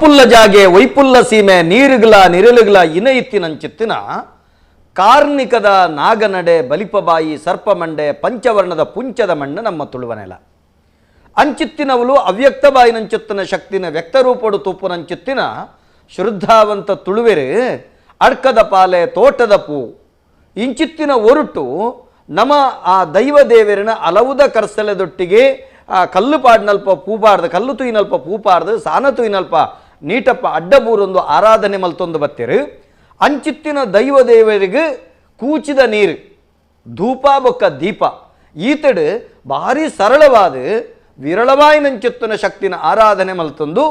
ಅಪ್ಪುಲ್ಲ ಜಾಗೆ ವೈಪುಲ್ಲ ಸೀಮೆ ನೀರುಗಳ ನಿರಳುಗಳ ಇನಯಿತ್ತಿನಂಚಿತ್ತಿನ ಕಾರ್ಣಿಕದ ನಾಗನಡೆ ಬಲಿಪಬಾಯಿ ಸರ್ಪಮಂಡೆ ಪಂಚವರ್ಣದ ಪುಂಚದ ಮಣ್ಣು ನಮ್ಮ ತುಳುವನೆಲ. ಅಂಚಿತ್ತಿನವಲು ಅವ್ಯಕ್ತಬಾಯಿನಂಚಿತ್ತಿನ ಶಕ್ತಿನ ವ್ಯಕ್ತರೂಪಡು ತೂಪುನಂಚಿತ್ತಿನ ಶ್ರದ್ಧಾವಂತ ತುಳುವೆರು ಅಡ್ಕದ ಪಾಲೆ ತೋಟದ ಪೂ ಇಂಚಿತ್ತಿನ ಒರುಟು ನಮ್ಮ ಆ ದೈವ ದೇವರಿನ ಅಲವುದ ಕರ್ಸಲೆದೊಟ್ಟಿಗೆ ಆ ಕಲ್ಲು ಪಾಡ್ನಲ್ಪ ಪೂಪಾರ್ದು ಕಲ್ಲು ತುಯಿನಲ್ಪ ಪೂಪಾರ್ದು ಸಾನ ತುಯಿನಲ್ಪ ನೀಟಪ್ಪ ಅಡ್ಡಬೂರೊಂದು ಆರಾಧನೆ ಮಲ್ತೊಂದು ಬತ್ತಿರು. ಅಂಚಿತ್ತಿನ ದೈವ ದೇವರಿಗೆ ಕೂಚಿದ ನೀರು ಧೂಪ ಬೊಕ್ಕ ದೀಪ ಈತಡು ಭಾರಿ ಸರಳವಾದ ವಿರಳವಾಯಿನಂಚಿತ್ತಿನ ಶಕ್ತಿನ ಆರಾಧನೆ ಮಲ್ತೊಂದು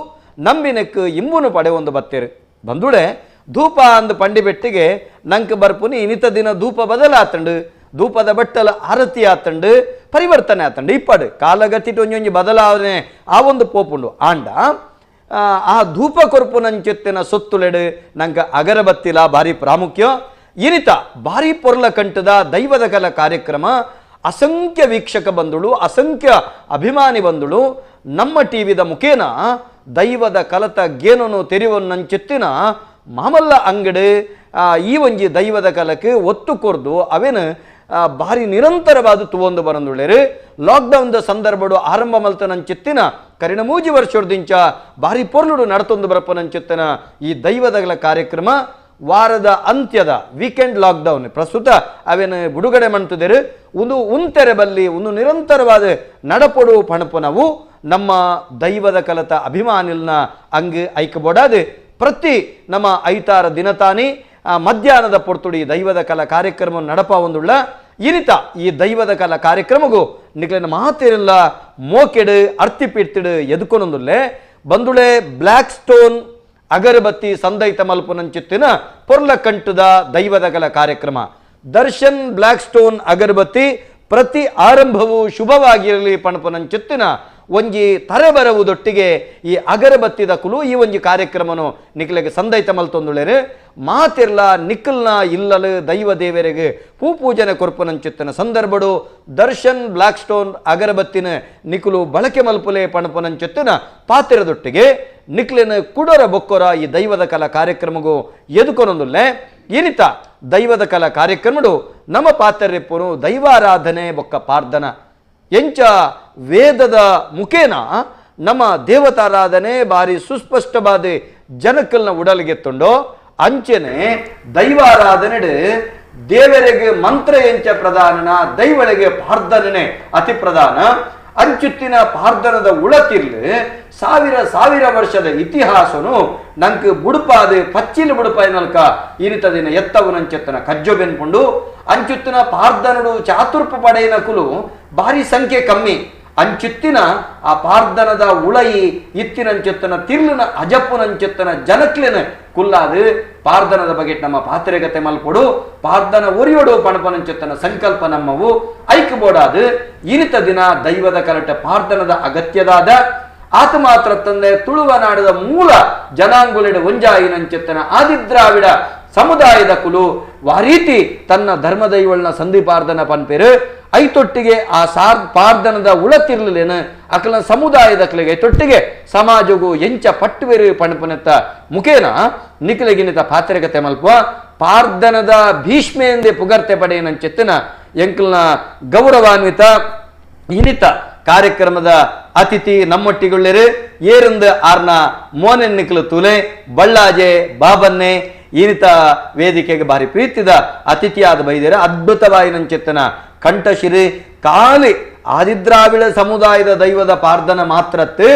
ನಂಬಿನಕ್ಕೆ ಇಂಬುನು ಪಡೆಯೊಂದು ಬತ್ತಿರು. ಬಂದುಡೆ ಧೂಪ ಅಂದು ಪಂಡಿಬೆಟ್ಟಿಗೆ ನಂಗೆ ಬರ್ಪುನಿ ಇನಿತ ದಿನ ಧೂಪ ಬದಲಾತಂಡು ಧೂಪದ ಬಟ್ಟಲ ಆರತಿ ಆತಂಡು ಪರಿವರ್ತನೆ ಆತಂಡು ಇಪ್ಪಾಡು ಕಾಲಗತಿಟ್ ಒಂಜೊಂಜಿ ಬದಲಾವಣೆ ಆ ಒಂದು ಪೋಪುಂಡು. ಆಂಡ ಆ ಧೂಪ ಕೊರ್ಪುನಂಚಿತ್ತಿನ ಸೊತ್ತುಲೆಡು ನಂಗೆ ಅಗರಬತ್ತಿಲ ಭಾರಿ ಪ್ರಾಮುಖ್ಯ. ಇನಿತ ಭಾರಿ ಪೊರ್ಲ ಕಂಠದ ದೈವದ ಕಲ ಕಾರ್ಯಕ್ರಮ ಅಸಂಖ್ಯ ವೀಕ್ಷಕ ಬಂಧುಳು ಅಸಂಖ್ಯ ಅಭಿಮಾನಿ ಬಂಧುಳು ನಮ್ಮ ಟಿವಿದ ಮುಖೇನ ದೈವದ ಕಲತ ಗೇನನು ತೆರಿವನ್ನಂಚಿತ್ತಿನ ಮಾಮಲ್ಲ ಅಂಗಡಿ ಈ ಒಂಜಿ ದೈವದ ಕಲಕ್ಕೆ ಒತ್ತು ಕೊರ್ದು ಅವೇನು ಭಾರಿ ನಿರಂತರವಾದ ತುವೊಂದು ಬರಂದುಳ್ಳೇರು. ಲಾಕ್ಡೌನ್ದ ಸಂದರ್ಭಡು ಆರಂಭ ಮಲ್ತನಂಚಿತ್ತಿನ ಕರಿಣ ಮೂಜಿ ವರ್ಷದಿಂಚ ಭಾರಿ ಪೊರ್ಲುಡು ನಡತೊಂದು ಬರಪನಂಚಿತ್ತಿನ ಈ ದೈವದಗಳ ಕಾರ್ಯಕ್ರಮ ವಾರದ ಅಂತ್ಯದ ವೀಕೆಂಡ್ ಲಾಕ್ಡೌನ್ ಪ್ರಸ್ತುತ ಅವೇನು ಬಿಡುಗಡೆ ಮಾಡ್ತಿದ್ದೇರು. ಒಂದು ಉಂತೆರೆ ಬಲ್ಲಿ ಒಂದು ನಿರಂತರವಾದ ನಡಪೊಡು ಪಣಪುನವು ನಮ್ಮ ದೈವದ ಕಲತ ಅಭಿಮಾನಿಲ್ನ ಅಂಗ್ ಐಕಬೋಡಾದು ಪ್ರತಿ ನಮ್ಮ ಐತಾರ ದಿನತಾನಿ ಮಧ್ಯಾಹ್ನದ ಪೊರ್ತುಡಿ ದೈವದ ಕಲಾ ಕಾರ್ಯಕ್ರಮ ನಡಪ ಒಂದುಳ್ಳ ಇನಿತ ಈ ದೈವದ ಕಲಾ ಕಾರ್ಯಕ್ರಮಗೂ ನಿಕ್ಲಿನ ಮಾತಿರಲ್ಲ ಮೋಕೆಡು ಅರ್ತಿ ಪೀಡ್ತಿಡು ಎದುಕೊನೊಂದುಲ್ಲೆ ಬಂದುಳೆ ಬ್ಲ್ಯಾಕ್ ಸ್ಟೋನ್ ಅಗರಬತ್ತಿ ಸಂದೈತ ಮಲ್ಪುನಂಚಿತ್ತಿನ ಪೊರ್ಲ ಕಂಟದ ದೈವದ ಕಲಾ ಕಾರ್ಯಕ್ರಮ ದರ್ಶನ್ ಬ್ಲ್ಯಾಕ್ ಸ್ಟೋನ್ ಅಗರಬತ್ತಿ ಪ್ರತಿ ಆರಂಭವೂ ಶುಭವಾಗಿರಲಿ ಪಣಪುನಂಚಿತ್ತಿನ ಒಂಜಿ ತರೆಬರವುದೊಟ್ಟಿಗೆ ಈ ಅಗರಬತ್ತಿದ ಕುಲು ಈ ಒಂಜಿ ಕಾರ್ಯಕ್ರಮನು ನಿಕ್ಲೆಗೆ ಸಂದೈತ ಮಲ್ತೊಂದುಳ್ಳೇರು. ಮಾತಿರ್ಲ ನಿಕ್ಕಲ್ನ ಇಲ್ಲಲು ದೈವ ದೇವರಿಗೆ ಪೂ ಪೂಜನೆ ಕೊರ್ಪುನಂಚಿತ್ತಿನ ಸಂದರ್ಭಡು ದರ್ಶನ್ ಬ್ಲ್ಯಾಕ್ ಸ್ಟೋನ್ ಅಗರಬತ್ತಿನ ನಿಕುಲು ಬಳಕೆ ಮಲ್ಪುಲೆ ಪಣಪುನಂಚಿತ್ತಿನ ಪಾತಿರದೊಟ್ಟಿಗೆ ನಿಕ್ಲಿನ ಕುಡರ ಬೊಕ್ಕೊರ ಈ ದೈವದ ಕಲಾ ಕಾರ್ಯಕ್ರಮಗೂ ಎದುಕೊನೊಂದುಲ್ಲೆ. ಏನಿತ ದೈವದ ಕಲಾ ಕಾರ್ಯಕ್ರಮಡು ನಮ್ಮ ಪಾತರೆಪ್ಪುನು ದೈವಾರಾಧನೆ ಬೊಕ್ಕ ಪಾರ್ದನ ಎಂಚ ವೇದದ ಮುಖೇನ ನಮ್ಮ ದೇವತಾರಾಧನೆ ಭಾರಿ ಸುಸ್ಪಷ್ಟವಾದ ಜನಕ್ಕಲ್ನ ಉಡಲಿಗೆತ್ತುಂಡೋ ಅಂಚೆನೆ ದೈವಾರಾಧನೆ ದೇವರಿಗೆ ಮಂತ್ರ ಎಂಚ ಪ್ರಧಾನನ ದೈವಳಿಗೆ ಪಾರ್ದನೆ ಅತಿ ಪ್ರಧಾನ. ಅಂಚುತ್ತಿನ ಪಾರ್ದನದ ಉಳತಿರ್ಲು ಸಾವಿರ ಸಾವಿರ ವರ್ಷದ ಇತಿಹಾಸನು ನಂಗೆ ಬುಡುಪಾದ ಪಚ್ಚಿಲು ಬುಡುಪಾಯಿನಲ್ಕ ಇರಿತದಿನ ಎತ್ತವನಂచెತ್ತನ ಕಜ್ಜೊ ಬೆನ್ಪುಂಡು. ಅಂಚುತ್ತಿನ ಪಾರ್ದನಡು ಚಾತುರ್ಪ ಪಡೆಯಿನ ಕುಲು ಭಾರಿ ಸಂಖ್ಯೆ ಕಮ್ಮಿ. ಅಂಚುತ್ತಿನ ಆ ಪಾರ್ದನದ ಉಳಯಿ ಇತ್ತಿನಂಚೆತ್ತನ ತಿರ್ಲಿನ ಅಜಪ್ಪುನಂಚೆತ್ತನ ಜನಕ್ಲಿನ ಕುಲ್ಲಾದು ಪಾರ್ದನದ ಬಗ್ಗೆ ನಮ್ಮ ಪಾತ್ರೆಗತೆ ಮಲ್ಪೊಡು ಪಾರ್ದನ ಒರಿಯೋಡು ಪಣಪನಂಚೆತ್ತನ ಸಂಕಲ್ಪ ನಮ್ಮವು ಐಕ್ ಬೋಡಾದು ಇರಿತ ದಿನ ದೈವದ ಕಲಟ ಪಾರ್ದನದ ಅಗತ್ಯದಾದ ಆತ ಮಾತ್ರ ತಂದೆ ತುಳುವ ನಾಡದ ಮೂಲ ಜನಾಂಗುಲಿಡ ಒಂಜಾಯಿನಂಚೆತ್ತನ ಆದಿದ್ರಾವಿಡ ಸಮುದಾಯದ ಕುಲು ವಾರೀತಿ ತನ್ನ ಧರ್ಮದೈವಳನ ಸಂಧಿಪಾರ್ದನ ಪನ್ಪೇರು ಐತೊಟ್ಟಿಗೆ ಆ ಸಾರ್ ಪಾರ್ದನದ ಉಳತಿರ್ಲಿಲೇನು ಅಕಲ ಸಮುದಾಯದ ಕಲೆಗೆ ಐತೊಟ್ಟಿಗೆ ಸಮಾಜಗೂ ಎಂಚ ಪಟ್ಟುವೆರು ಪಣಪನೆತ್ತ ಮುಖೇನ ನಿಖಲಗಿನಿತ ಪಾತ್ರೆಗತೆ ಮಲ್ಪ ಪಾರ್ದನದ ಭೀಷ್ಮೆಯೆಂದೇ ಪುಗರ್ತೆ ಪಡೆಯನಂಚೆತ್ತಿನ ಎಂಕಲ್ನ ಗೌರವಾನ್ವಿತ ಇನಿತ ಕಾರ್ಯಕ್ರಮದ ಅತಿಥಿ ನಮ್ಮೊಟ್ಟಿಗುಳ್ಳೇರು ಏರಂದು ಆರ್ನ ಮೋನೆನ್ ನಿಖಲು ತುಲೆ ಬಳ್ಳಾಜೆ ಬಾಬನ್ನೆ ಈನಿತ ವೇದಿಕೆಗೆ ಭಾರಿ ಪ್ರೀತಿದ ಅತಿಥಿಯಾದ ಬೈದೇರ ಅದ್ಭುತವಾಯಿನಂಚೆತ್ತನ ಕಂಠಶಿರಿ ಕಾಲಿ ಆದಿದ್ರಾವಿಡ ಸಮುದಾಯದ ದೈವದ ಪಾರ್ದನ ಮಾತ್ರತ್ತು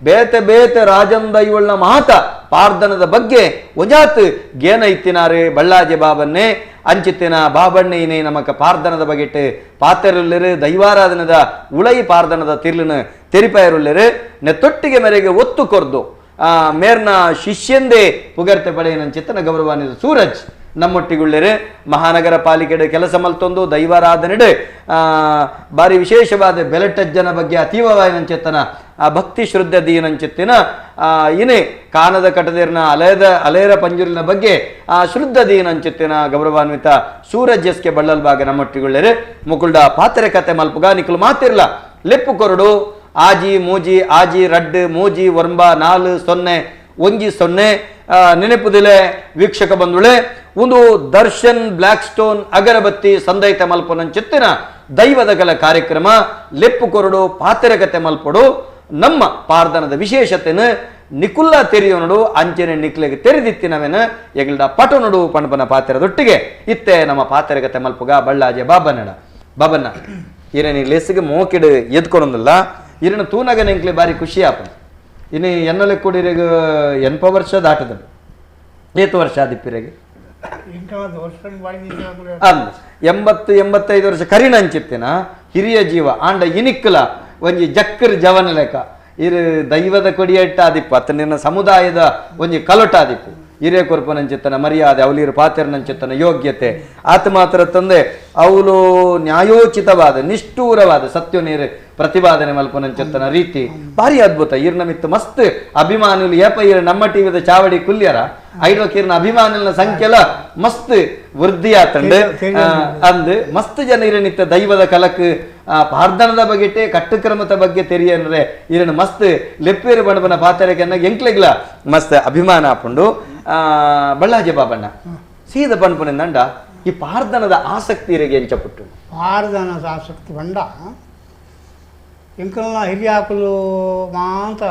ಬೇತೆ ಬೇತೆ ರಾಜನ್ ದೈವಳ್ನ ಮಾತ ಪಾರ್ದನದ ಬಗ್ಗೆ ಒಜಾತ್ ಗೇನ ಇತ್ತಿನಾರು ಬಳ್ಳಾಜೆ ಬಾಬನ್ನೇ ಅಂಚಿತ್ತಿನ ಬಾಬಣ್ಣೆಯಿನೇ ನಮಕ ಪಾರ್ದನದ ಬಗೆಟ್ ಪಾತೆರುಳ್ಳಿರು ದೈವಾರಾಧನದ ಉಳೈ ಪಾರ್ದನದ ತಿರ್ಲಿನ ತೆರಿಪಾಯರುಳ್ಳಿರು ನೆತ್ತೊಟ್ಟಿಗೆ ಮೇರೆಗೆ ಒತ್ತು ಕೊರ್ದು ಮೇರ್ನ ಶಿಷ್ಯಂದೇ ಪುಗರ್ತೆ ಪಡೆಯನಂಚಿತ್ತನ ಗೌರವಾನ್ವಿತ ಸೂರಜ್ ನಮ್ಮೊಟ್ಟಿಗುಳ್ಳೇರು. ಮಹಾನಗರ ಪಾಲಿಕೆಡೆ ಕೆಲಸ ಮಲ್ತೊಂದು ದೈವಾರಾಧನೆಡೆ ಭಾರಿ ವಿಶೇಷವಾದ ಬೆಲಟಜ್ಜನ ಬಗ್ಗೆ ಅತೀವವಾಯಿನಂಚೆತ್ತನ ಆ ಭಕ್ತಿ ಶ್ರದ್ಧೆ ದೀನಂಚೆತ್ತಿನ ಇನೇ ಕಾನದ ಕಟದೇರ್ನ ಅಲೆದ ಅಲೇರ ಪಂಜುರಿನ ಬಗ್ಗೆ ಆ ಶ್ರದ್ಧ ದೀನಂಚೆತ್ತಿನ ಗೌರವಾನ್ವಿತ ಸೂರಜ್ ಎಸ್ ಕೆ ಬಳ್ಳಲ್ಬಾಗ ನಮ್ಮೊಟ್ಟಿಗುಳ್ಳೇರು. ಮುಕುಲ್ಡ ಪಾತ್ರೆ ಕತೆ ಮಲ್ಪುಗ ನಿಕುಲು ಮಾತಿರ್ಲ ಲೆಪ್ಪು ಕೊರಡು ಆಜಿ ಮೂಜಿ ಆಜಿ ರಡ್ಡು ಮೂಜಿ ಒಂಬ ನಾಲು ಸೊನ್ನೆ 1 0. ನೆನಪುದಿಲೆ ವೀಕ್ಷಕ ಬಂಧುಳೆ, ಒಂದು ದರ್ಶನ್ ಬ್ಲ್ಯಾಕ್ ಸ್ಟೋನ್ ಅಗರಬತ್ತಿ ಸಂದೈತ ಮಲ್ಪನಂಚಿತ್ತಿನ ದೈವದ ಕಲ ಕಾರ್ಯಕ್ರಮ ಲೆಪ್ಪು ಕೊರಡು ಪಾತೆರಕತೆ ಮಲ್ಪಡು ನಮ್ಮ ಪಾರ್ದನದ ವಿಶೇಷತೆನ ನಿಕುಲ್ಲ ತೆರಿಯೋನಡು ಅಂಚನೆ ನಿಕ್ಲೆಗೆ ತೆರೆದಿತ್ತಿನವೇನ ಎಗಲ್ಡ ಪಟೋನಡು ಪಣಪನ ಪಾತೆರದೊಟ್ಟಿಗೆ ಇತ್ತೆ ನಮ್ಮ ಪಾತೆರಕತೆ ಮಲ್ಪುಗ ಬಳ್ಳಾಜೆ ಬಾಬನ್ನಡ. ಬಾಬನ್ನ ಇರನಿ ಲೇಸಿಗೆ ಮೋಕಿಡು ಎದ್ಕೊಳೊಂದಿಲ್ಲ ಇರನ ತೂನಗ ನೆಂಕ್ಲೆ ಬಾರಿ ಖುಷಿ ಆಪ. ಇನ್ನು ಎನ್ನಲೆ ಕೂಡಿರೆಗ 80 ವರ್ಷ ದಾಟದ ಏತು ವರ್ಷ ಆದಿಪ್ಪಿರೆಗೆ ಅಂದ್ 80 85 ವರ್ಷ ಕರಿಣ ಅಂಚಿತ್ತಿನ ಹಿರಿಯ ಜೀವ ಆಂಡ ಇನಿಕ್ಕಲ ಒಂಜಿ ಜಕ್ಕರ್ ಜವನ ಲೆಕ್ಕ ಇರು ದೈವದ ಕೊಡಿಯಟ್ಟ ಆದಿಪ್ಪು ಅತ್ತ ನಿನ್ನ ಸಮುದಾಯದ ಒಂಜಿ ಕಲೊಟ ಆದಿಪ್ಪು ಹಿರಿಯ ಕೊರ್ಪನಂಚಿತ್ತನ ಮರ್ಯಾದೆ ಅವಲಿರು ಪಾತೆರನಂಚಿತ್ತನ ಯೋಗ್ಯತೆ ಆತ ಮಾತ್ರ ತಂದೆ ಅವಳು ನ್ಯಾಯೋಚಿತವಾದ ನಿಷ್ಠೂರವಾದ ಸತ್ಯ ನೀರು ಪ್ರತಿಪಾದನೆ ಮಲ್ಪನಂಚಿತ್ತನ ರೀತಿ ಭಾರಿ ಅದ್ಭುತ. ಇರ್ ನಮಿತ್ತು ಮಸ್ತ್ ಅಭಿಮಾನಿಲು ಏಪ ಇರ್ ನಮ್ಮ ಟಿವಿದ ಚಾವಡಿ ಕುಲ್ಯರ ಐಡೋಕಿರ್ನ ಅಭಿಮಾನಿನ ಸಂಖ್ಯೆಲ ಮಸ್ತ್ ವೃದ್ಧಿ ಆತಂಡು ಅಂದ್ ಮಸ್ತ್ ಜನ ಇರನಿತ್ತ ದೈವದ ಕಲಕ್ ಪಾರ್ದನದ ಬಗೆಟೆ ಕಟ್ಟುಕ್ರಮದ ಬಗ್ಗೆ ತೆರಿಯನ್ರೆ ಇರನು ಮಸ್ತ್ ಲೆಪ್ಪೇರು ಬಣಬನ ಪಾತರಕ್ಕೆ ಎಂಕ್ಲೆಗ್ಲ ಮಸ್ತ್ ಅಭಿಮಾನ ಆಪುಂಡು. ಬಳ್ಳಾಜೆ ಬಾಬಣ್ಣ ಸೀದ ಪನ್ಪುನಿಂದಂಡ ಈ ಪಾರ್ದನದ ಆಸಕ್ತಿ ಇರಗೆ ಎಂಚ ಪುಟ್ಟು ಪಾರ್ದನದ ಆಸಕ್ತಿ ಬಂಡ ಎಂಕಲ್ನ ಹಿರಿಯ ಆಕಲು ಮಾಂತ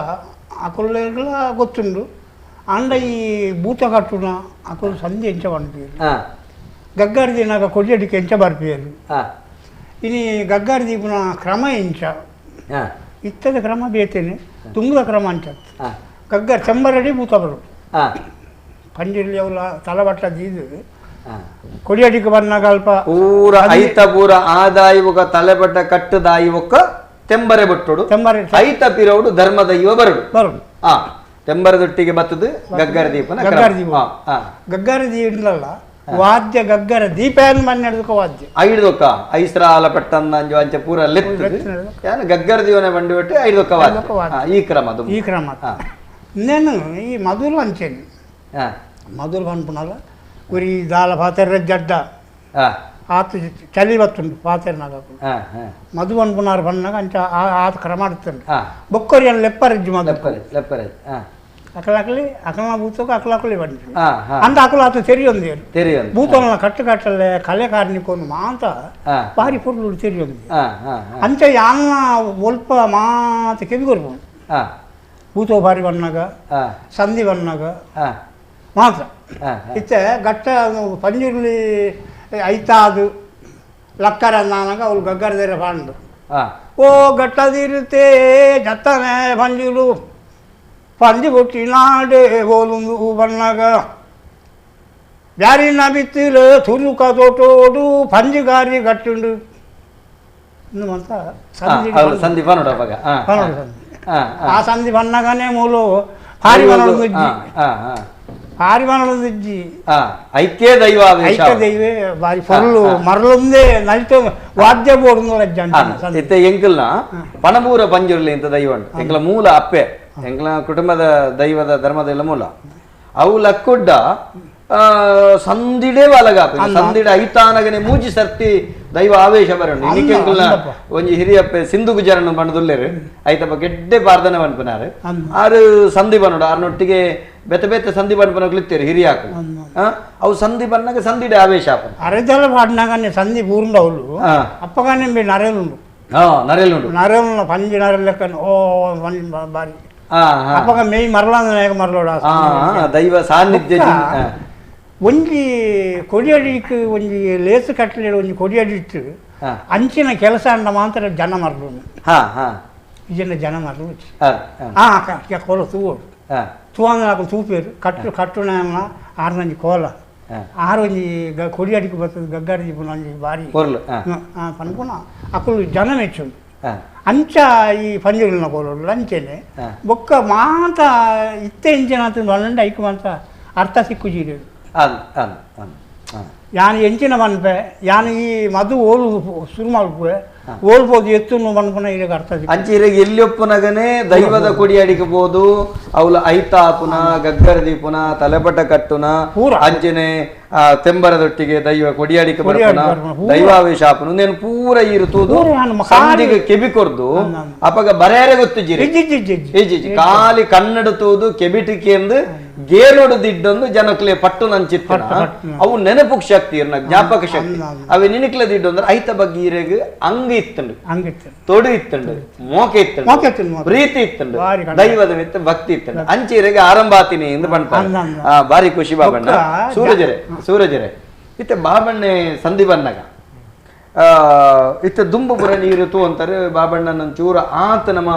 ಅಕುಲೆಗ್ಲ ಗೊತ್ತುಂಡು ಅಂಡ ಈ ಭೂತ ಕಟ್ಟುನ ಅಕುಲು ಸಂಧಿ ಎಂಚ ಪನ್ಪಿಯರು ಗಗ್ಗಾರಿ ದಿನಾಗ ಕೊಡಿಯಡಿಕೆ ಎಂಚ ಬರ್ಪಿಯರು ಇನಿ ಗಗ್ಗಾರಿ ದೀಪನ ಕ್ರಮ ಎಂಚ ಇತ್ತದ ಕ್ರಮ ಬೇತೇನೆ ತುಂಗದ ಕ್ರಮ ಅಂಚ ಗಗ್ಗಾರಿ ಚೆಂಬರಡಿ ಭೂತ ಬರು ಪಂಜಿರ್ಲಿ ಅವಲ ತಲಬಟ್ಟ ದೀದು ಕೊಡಿಯಡಿಕೆ ಬನ್ನಾಗ ಅಲ್ಪ ಪೂರ ಐತ ಪೂರ ಆದಾಯವಕ ತಲೆಬಟ್ಟ ಕಟ್ಟದಾಯವಕ್ಕ ತೆಂಬರೆ ಬಿಟ್ಟೋಡು ತೆಂಬರೆ ಐತ ಪಿರೋಡು ಧರ್ಮದ ಇವ ಬರಡು ಬರಡು ತೆಂಬರದೊಟ್ಟಿಗೆ ಬತ್ತದು ಗಗ್ಗರ ದೀಪನ ಗಗ್ಗರ ದೀಪ ಗಗ್ಗರ ದೀಪಲ್ಲ ವಾದ್ಯ ಗಗ್ಗರ ದೀಪ ಏನು ಮಣ್ಣೆಡ್ದಕ್ಕ ವಾದ್ಯ ಐಡ್ದೊಕ್ಕ ಐಸ್ರಾಲ ಪಟ್ಟಂದ ಅಂಜು ಅಂಚೆ ಪೂರ ಲೆತ್ತದು ಯಾನು ಗಗ್ಗರ ದೀವನ ಬಂಡಿ ಬಿಟ್ಟು ಐಡ್ದೊಕ್ಕ ವಾದ್ಯ ಈ ಕ್ರಮ ಅದು ಈ ಕ್ರಮ. నేను ಈ ಮಧುರು ಅಂಚೇನಿ ಮಧುರು ಪನ್ಪುನಲ್ಲ ಗುರಿ ದಾಲ ಪಾತೆರ ಜಡ್ಡ ಆತ ಚಳಿ ಬತ್ತುಂಡು ಪಾತೆರ್ನಾಗ ಮಧು ಪನ್ಪುನಾರು ಪನ್ನಾಗ ಅಂಚ ಆತ ಕ್ರಮ ಆಡ್ತಂಡು ಬೊಕ್ಕರಿ ಲೆಪ್ಪರಜ್ಜು ಮಧು ಲೆಪ್ಪರಜ್ಜು ಅಕಲಕಲಿ ಅಕಲ ಭೂತಕ್ಕೂ ಅಕಲಕಲಿ ಬಂದು ಅಂತ ಅಕಲ ಆತ ತೆರಿಯೊಂದು ತೆರಿಯೊಂದು ಭೂತನ ಕಟ್ಟು ಕಟ್ಟಲೆ ಕಲೆ ಕಾರ್ಣಿಕೊಂಡು ಮಾಂತ ಭಾರಿ ಪೊರ್ಲು ತೆರಿಯೊಂದು ಅಂಚ ಯಾನ್ನ ಒಲ್ಪ ಮಾತ ಕೆವಿಗೊರ್ಬೋದು ಭೂತೋ ಭಾರಿ ಬನ್ನಾಗ ಸಂಧಿ ಬನ್ನಾಗ ಮಾತ್ರ ಇತ್ತೆ ಗಟ್ಟ ಪಂಜುರ್ಲಿ ಐತಾದು ಲಕ್ಕರ ನಾನಾಗ ಅವಳು ಗಗ್ಗರದೇರ ಪಾಂಡು ಓ ಗಟ್ಟದಿರುತ್ತೆ ಜತ್ತನೆ ಪಂಜುಲು ಪಂಜಿ ಕೊಟ್ಟಿ ನಾಡೆ ಓಲುಂದು ಬಣ್ಣಾಗ ಬ್ಯಾರಿನ ಬಿತ್ತಿಲು ತುರುಕ ತೋಟೋಡು ಪಂಜಿಗಾರಿ ಗಟ್ಟುಂಡು ಅಂತ ಸಂಧಿ ಸಂಧಿ ಆ ಸಂಧಿ ಬಣ್ಣಗಾನೆ ಮೂಲು ಹಾರಿ ಬನ್ನೊಂದು ಹಾರಿ ಬನ್ನೊಂದು ಐಕ್ಯ ದೈವ ಐಕ್ಯ ದೈವ ಬಾರಿ ಪೊರ್ಲು ಮರಳೊಂದೇ ನಲಿತ ವಾದ್ಯ ಬೋರ್ಡು ಇತ್ತೆ ಎಂಕಲ್ನ ಪಣಬೂರ ಪಂಜುರ್ಲಿ ಅಂತ ದೈವ ಉಂಟು. ಎಂಕಲ ಮೂಲ ಅಪ್ಪೆ ಎಂಕಲ ಕುಟುಂಬದ ದೈವದ ಧರ್ಮದ ಮೂಲ ಅವು ಲಕ್ಕುಡ್ಡ ಸಂದಿಡೆ ಬಾಲಗ ಸಂದಿಡ ಐತಾನಗನೆ ಮೂಜಿ ಸರ್ತಿ ದೈವ ಆವೇಶ ಬರೋಣ. ಇನ್ನಿಕೆಂಕಲ್ನ ಒಂಜಿ ಹಿರಿಯಪ್ಪೆ ಸಿಂಧು ಗುಜರನ್ನು ಬಣ್ಣದುಲ್ಲೇರು ಐತಪ್ಪ ಗೆಡ್ಡೆ ಪಾರ್ದನೆ ಪನ್ಪುನಾರು ಆರು ಸಂಧಿ ಬನ್ನೋಡು ಆರ್ನೊಟ್ಟಿಗೆ ಬೆತ್ತ ಬೆತ್ತ ಸಂಧಿ ಬಣ್ಪನಕ್ಲಿತ್ತೇರು ಹಿರಿಯಾಕು ಅವು ಸಂಧಿ ಬಣ್ಣಗ ಸಂದಿಡೆ ಆವೇಶ ಆಪನ ಅರೆದಲ ಪಾಡ್ನಾಗನೆ ಸಂಧಿ ಪೂರ್ಣ ಅವಳು ಅಪ್ಪಗಾನೆ ನರೆಲುಂಡು ನರೆಲುಂಡು ನರೆಲು ಪಂಜಿ ನರೆಲ್ ಲೆಕ್ಕ ಓ ಪಂಜಿ ಬಾರಿ ಅಪ್ಪಗ ಮೇಯ್ ಮರಳಾಂದ ಮರಳೋಡ ದೈವ ಸಾನ್ನಿಧ್ಯ ಒಂಜಿ ಕೊಡಿಯಡಿಕ್ ಒಂಜಿ ಲೇಸು ಕಟ್ಟಲೆ ಒಂಜಿ ಕೊಡಿಯಡಿಟ್ಟು ಅಂಚಿನ ಕೆಲಸ ಅಂಡ ಮಾತ್ರ ಜನ ಮರಳು ಇದನ್ನ ಜನ ಮರಳು ಕೋಲ ತೂವೋಡು ತೂವಂದ್ರೆ ಹಾಕು ತೂಪೇರು ಕಟ್ಟು ಕಟ್ಟುನ ಆರ್ನಂಜಿ ಕೋಲ ಆರು ಒಂಜಿ ಕೊಡಿಯಡಿಕ್ ಬರ್ತದೆ ಗಗ್ಗಾಡಿ ಒಂಜಿ ಬಾರಿ ಪನ್ಪುನ ಅಕುಲು ಜನ ಮೆಚ್ಚುಂಡು ಅಂಚ ಈ ಪಂಜುರ್ಲಿನ ಕೋಲೋಡು ಅಂಚೆನೆ ಬೊಕ್ಕ ಮಾತ ಇತ್ತೆ ಇಂಚಿನ ಬಂಡ ಐಕು ಮಾತ ಅರ್ಥ ಸಿಕ್ಕುಜೀರು ಯಾನು ಎಂಚಿನ ಮನ್ಪೆ ಯಾನು ಈ ಮಧು ಓಲು ಶುರು ಮಲ್ಪುವೆ ಓಲ್ಬೋದು ಎತ್ತು ಮನ್ಪುನ ಇರಗ ಅರ್ಥ ಅಂಚೆ ಇರಗ ಎಲ್ಲಿಯೊಪ್ಪನಗನೆ ದೈವದ ಕೊಡಿಯಡಿಕಬಹುದು ಅವಲ ಐತಾಪುನ ಗಗ್ಗರ ದೀಪುನ ತಲೆಪಟ ಕಟ್ಟುನ ಅಂಚೆನೆ ತೆಂಬರದೊಟ್ಟಿಗೆ ದೈವ ಕೊಡಿಯಾಡಿಕೆ ಬರ್ಪುನ ದೈವಾವೇಶ ಆಪುನ ಉಂದೇನು ಪೂರ ಈರು ತೂದು ಸಂದಿಗೆ ಕೆಬಿ ಕೊರ್ದು ಅಪಗ ಬರೇರೆ ಗೊತ್ತಿಜ್ಜಿರಿ ಇಜ್ಜಿ ಖಾಲಿ ಕನ್ನಡ ತೂದು ಕೆಬಿಟಿಕೆ ಎಂದು ಗೇನೋಡು ದಿಡ್ಡೊಂದು ಜನಕ್ಲೆ ಪಟ್ಟು ನಂಚಿತ್ತ ಅವು ನೆನಪು ಶಕ್ತಿ ಇರ್ನ ಜ್ಞಾಪಕ ಶಕ್ತಿ ಅವೆ ನಿನಕ್ಲೆ ದಿಡ್ಡು ಅಂದ್ರೆ ಐತ ಬಗ್ಗೆ ಈರೆಗ್ ಅಂಗ ಇತ್ತಂಡು ತೊಡು ಇತ್ತಂಡು ಮೋಕೆ ಇತ್ತಂಡು ಪ್ರೀತಿ ಇತ್ತಂಡು ದೈವದ ಮಿತ್ತ ಭಕ್ತಿ ಇತ್ತಂಡು ಅಂಚೀರೆಗೆ ಆರಂಭ ಆತೀನಿ ಎಂದು ಪಣ್ತಾರೆ. ಬಾರಿ ಖುಷಿ ಬಾಬಣ್ಣ. ಸೂರಜರೆ ಸೂರಜರೆ ಇತ್ತೆ ಬಾಬಣ್ಣೆ ಸಂಧಿ ಬನ್ನಾಗ ಇತ್ತೆ ದುಂಬು ಪುರ ನೀರು ತೂ ಅಂತಾರೆ ಬಾಬಣ್ಣನ ಚೂರ ಆತ ನಮ್ಮ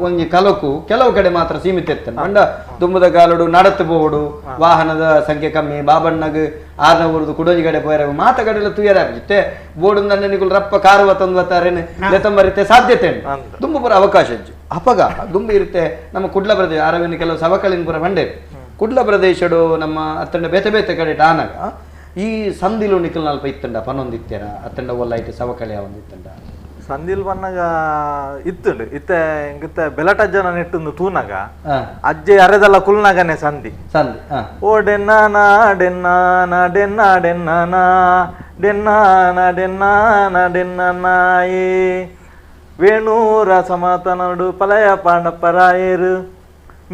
ಒಂಜಿ ಕಲಕು ಕೆಲವು ಕಡೆ ಮಾತ್ರ ಸೀಮಿತ ಇರ್ತಾನೆ. ಮಂಡ ದುಂಬುದ ಕಾಲಡು ನಡತು ಬೋಡು ವಾಹನದ ಸಂಖ್ಯೆ ಕಮ್ಮಿ ಬಾಬಣ್ಣಗ್ ಆರ್ನ ಊರುದು ಕುಡೋಜಿ ಕಡೆ ಪೋಯರ ಮಾತ ಕಡೆಲ್ಲ ತುಯರ ಇತ್ತೆ ಬೋಡು ನಿಕುಲ್ ರಪ್ಪ ಕಾರು ತಂದು ಬರ್ತಾರೇನು ಲೆತಂಬರಿತೆ ಸಾಧ್ಯತೆ ಉಂಟು. ದುಂಬು ಪುರ ಅವಕಾಶ ಹೆಚ್ಚು ಅಪಗ ದುಂಬು ಇರುತ್ತೆ ನಮ್ಮ ಕುಡ್ಲ ಪ್ರದೇಶ ಅರವಿನ ಕೆಲವು ಸವಕಳಿನ ಪುರ ಬಂಡೆ ಕುಡ್ಲ ಪ್ರದೇಶಡು ನಮ್ಮ ಅತ್ತಂಡ ಬೇತೆ ಬೇತೆ ಕಡೆ ಆನಾಗ ಈ ಸಂದಿಲು ನಿಕಲ್ ನಲ್ಪ ಇತ್ತಂಡ ಪನ್ನೊಂದಿತ್ತೇರ ಅತ್ತಂಡ ಒಲ್ಲ ಐತೆ ಸವಕಳಿ ಒಂದಿತ್ತಂಡ ಸಂದಿಲ್ ಬನ್ನಾಗ ಇತ್ತುಂಡು ಇತ್ತೆ ಇಂಗಿತ್ತೆ ಬೆಲಟ ಜನ ನೆಟ್ಟುಂದು ತೂನಾಗ ಅಜ್ಜೆ ಅರೆದಲ್ಲ ಕುಲ್ನಾಗನೆ ಸಂಧಿ ಸಂಧಿ ಓ ಡೆನ್ನ ಡೆನ್ನ ಡೆನ್ನ ಡೆನ್ನ ಡೆನ್ನ ಡೆನ್ನ ಡೆನ್ನಾಯೇ ವೇಣೂರ ಸಮತನಡು ಪಲಯ ಪಾಂಡಪ್ಪರಾಯರು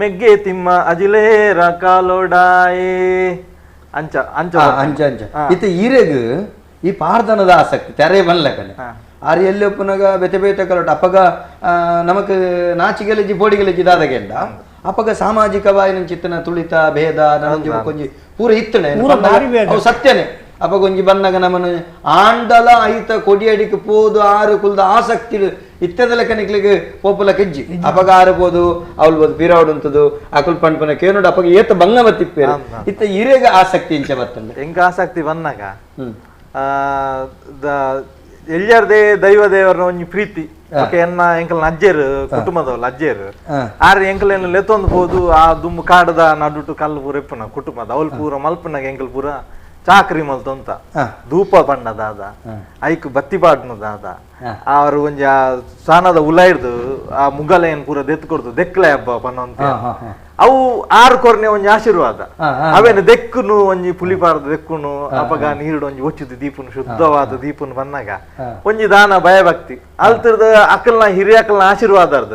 ಮೆಗ್ಗೆ ತಿಮ್ಮ ಅಜಿಲೇರ ಕಾಲೋಡಾಯೇ ಅಂಚ ಅಂಚ ಅಂಚ ಅಂಚ ಇತ್ತೆ ಈರೆಗ್ ಈ ಪಾರ್ದನದ ಆಸಕ್ತಿ ತೆರೆ ಬನ್ಲಕನೆ ಆರು ಎಲ್ಲಿ ಒಪ್ಪುನಾಗ ಬೇತೆ ಬೇತೆ ಕಲೋಟ ಅಪಗ ನಮಕ್ ನಾಚಿಗೆಲಜಿ ಬೋಡಿಗೆಲಜಿ ದಾದಗೆಂಡ ಅಪಗ ಸಾಮಾಜಿಕವಾಗಿ ಚಿತ್ತನ ತುಳಿತ ಭೇದ ನನಂಜಿ ಒಂಜಿ ಪೂರ ಇತ್ತಣೆ ಅವು ಸತ್ಯನೇ. ಅಪಗ ಒಂಜಿ ಬನ್ನಾಗ ನಮ್ಮನ್ನು ಆಂಡಲ ಐತ ಕೊಡಿಯಡಿಗೆ ಪೋದು ಆರು ಕುಲ್ದ ಆಸಕ್ತಿ ಇತ್ತದ ಲೆಕ್ಕನಿಕ್ಲಿಗೆ ಪೋಪುಲ ಕೆಜ್ಜಿ ಅಪಗ ಆರು ಪೋದು ಅವಳು ಬೋದು ಪಿರಾವಡು ಉಂಟದು ಅಕುಲ್ ಪಣ್ಪನ ಕೇನುಡು ಅಪಗ ಏತ ಬಂಗ ಬತ್ತಿಪ್ಪೇರು ಇತ್ತ ಇರೇಗ ಆಸಕ್ತಿ ಇಂಚ ಬತ್ತಂಡೆ ಎಂಕ ಆಸಕ್ತಿ ಬನ್ನಾಗ ಎಲ್ಯಾರ್ದೇ ದೈವ ದೇವರನ್ನ ಒಂಜಿ ಪ್ರೀತಿ ಎನ್ನ ಎಂಕಲ್ನ ಅಜ್ಜೇರು ಕುಟುಂಬದವಲ್ಲ ಅಜ್ಜೇರು ಆರ್ ಎಂಕಲ್ ಲೆತ್ತೊಂದು ಪೋದು ಆ ದುಂಬು ಕಾಡದ ನಡುಟು ಕಲ್ಲು ಪೂರ ಇಪ್ಪುನ ಕುಟುಂಬದ ಅವಳು ಪೂರ ಮಲ್ಪುನಾಗ ಎಂಕಲ್ ಪೂರ ಚಾಕ್ರಿ ಮಲ್ತೊಂತ ಧೂಪ ಬಣ್ಣದಾದ ಐಕ್ ಬತ್ತಿ ಬಾಡ್ನದಾದ ಅವರು ಒಂಜಿ ಆ ಸಾನದ ಉಲ ಹಿಡ್ದು ಆ ಮುಗಲ ಏನ್ ಪೂರ ದೆತ್ತು ಕೊಡ್ದು ದೆಕ್ಲೆ ಹಬ್ಬ ಪನ್ನೊಂತ ಅವು ಆರು ಕೊರ್ನೆ ಒಂಜಿ ಆಶೀರ್ವಾದ ಅವೇನು ದೆಕ್ಕುನು ಒಂಜಿ ಪುಲಿಪಾರ್ದ ದೆಕ್ಕುನು ಅಪಗ ನೀರುಡು ಒಂಜಿ ಒಚ್ಚಿದ ದೀಪನು ಶುದ್ಧವಾದ ದೀಪನು ಬನ್ನಾಗ ಒಂಜಿ ದಾನ ಭಯಭಕ್ತಿ ಅಲ್ತಿರ್ದ ಅಕಲ್ನ ಹಿರಿಯಕಲ್ನ ಆಶೀರ್ವಾದ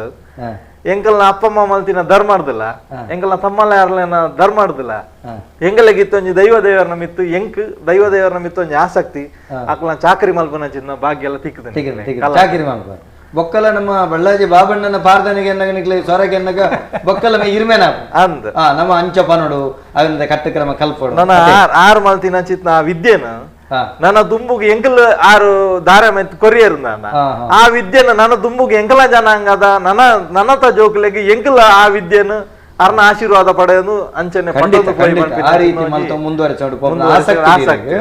ಎಂಕಲ್ನ ಅಪ್ಪಮ್ಮ ಮಲ್ತಿನ ಧರ್ಮಾರ್ದಿಲ್ಲ ಎಂಕಲ್ನ ತಮ್ಮಲ್ಲ ಯಾರ್ಲೇನ ಧರ್ಮಾರ್ದಿಲ್ಲ ಎಂಗಲಗಿತ್ತು ಒಂಜಿ ದೈವ ದೇವರನ ಮಿತ್ತು ಎಂಕ್ ದೈವ ದೇವರನ ಮಿತ್ತು ಒಂಜಿ ಆಸಕ್ತಿ ಅಕಲ್ನ ಚಾಕರಿ ಮಲ್ಪನ ಚಿನ್ನ ಭಾಗ್ಯ ಎಲ್ಲ ತಿಕ್ಕದ ಚಾಕರಿ ಮಲ್ಪ ಬೊಕ್ಕಲ ನಮ್ಮ ಬಳ್ಳಾಜಿ ಬಾಬಣ್ಣನ ಪಾರ್ದನಿಗೆ ಎನ್ನಗ ಸೊರಗೆ ಎನ್ನಗ ಬೊಕ್ಕಲ ಇರ್ಮೇನ ಅಂದ ನಮ್ಮ ಅಂಚ ಪನೋಡು ಅದರಿಂದ ಕಟ್ಟಕ್ರಮ ಕಲ್ಪೋಡು ನನ್ನ ಆರು ಮಲ್ತಿನ ಚಿತ್ನ ವಿದ್ಯೆನ ನನ್ನ ದುಂಬುಗೆ ಎಂಕಲ್ ಆರು ದಾರ ಮೆತ್ ಕೊರಿಯರ್ ನನ್ನ ಆ ವಿದ್ಯೆನ ನನ್ನ ದುಂಬುಗೆ ಎಂಕಲ ಜನಾಂಗದ ನನ್ನ ನನ್ನತ ಜೋಕುಲೆಗೆ ಎಂಕಲ ಆ ವಿದ್ಯೆನ ಅರ್ನ ಆಶೀರ್ವಾದ ಪಡೆಯನು ಅಂಚನೆ ಆ ರೀತಿ ಮಲ್ತ ಮುಂದುವರೆಸೋಡು ಆಸಕ್ತಿ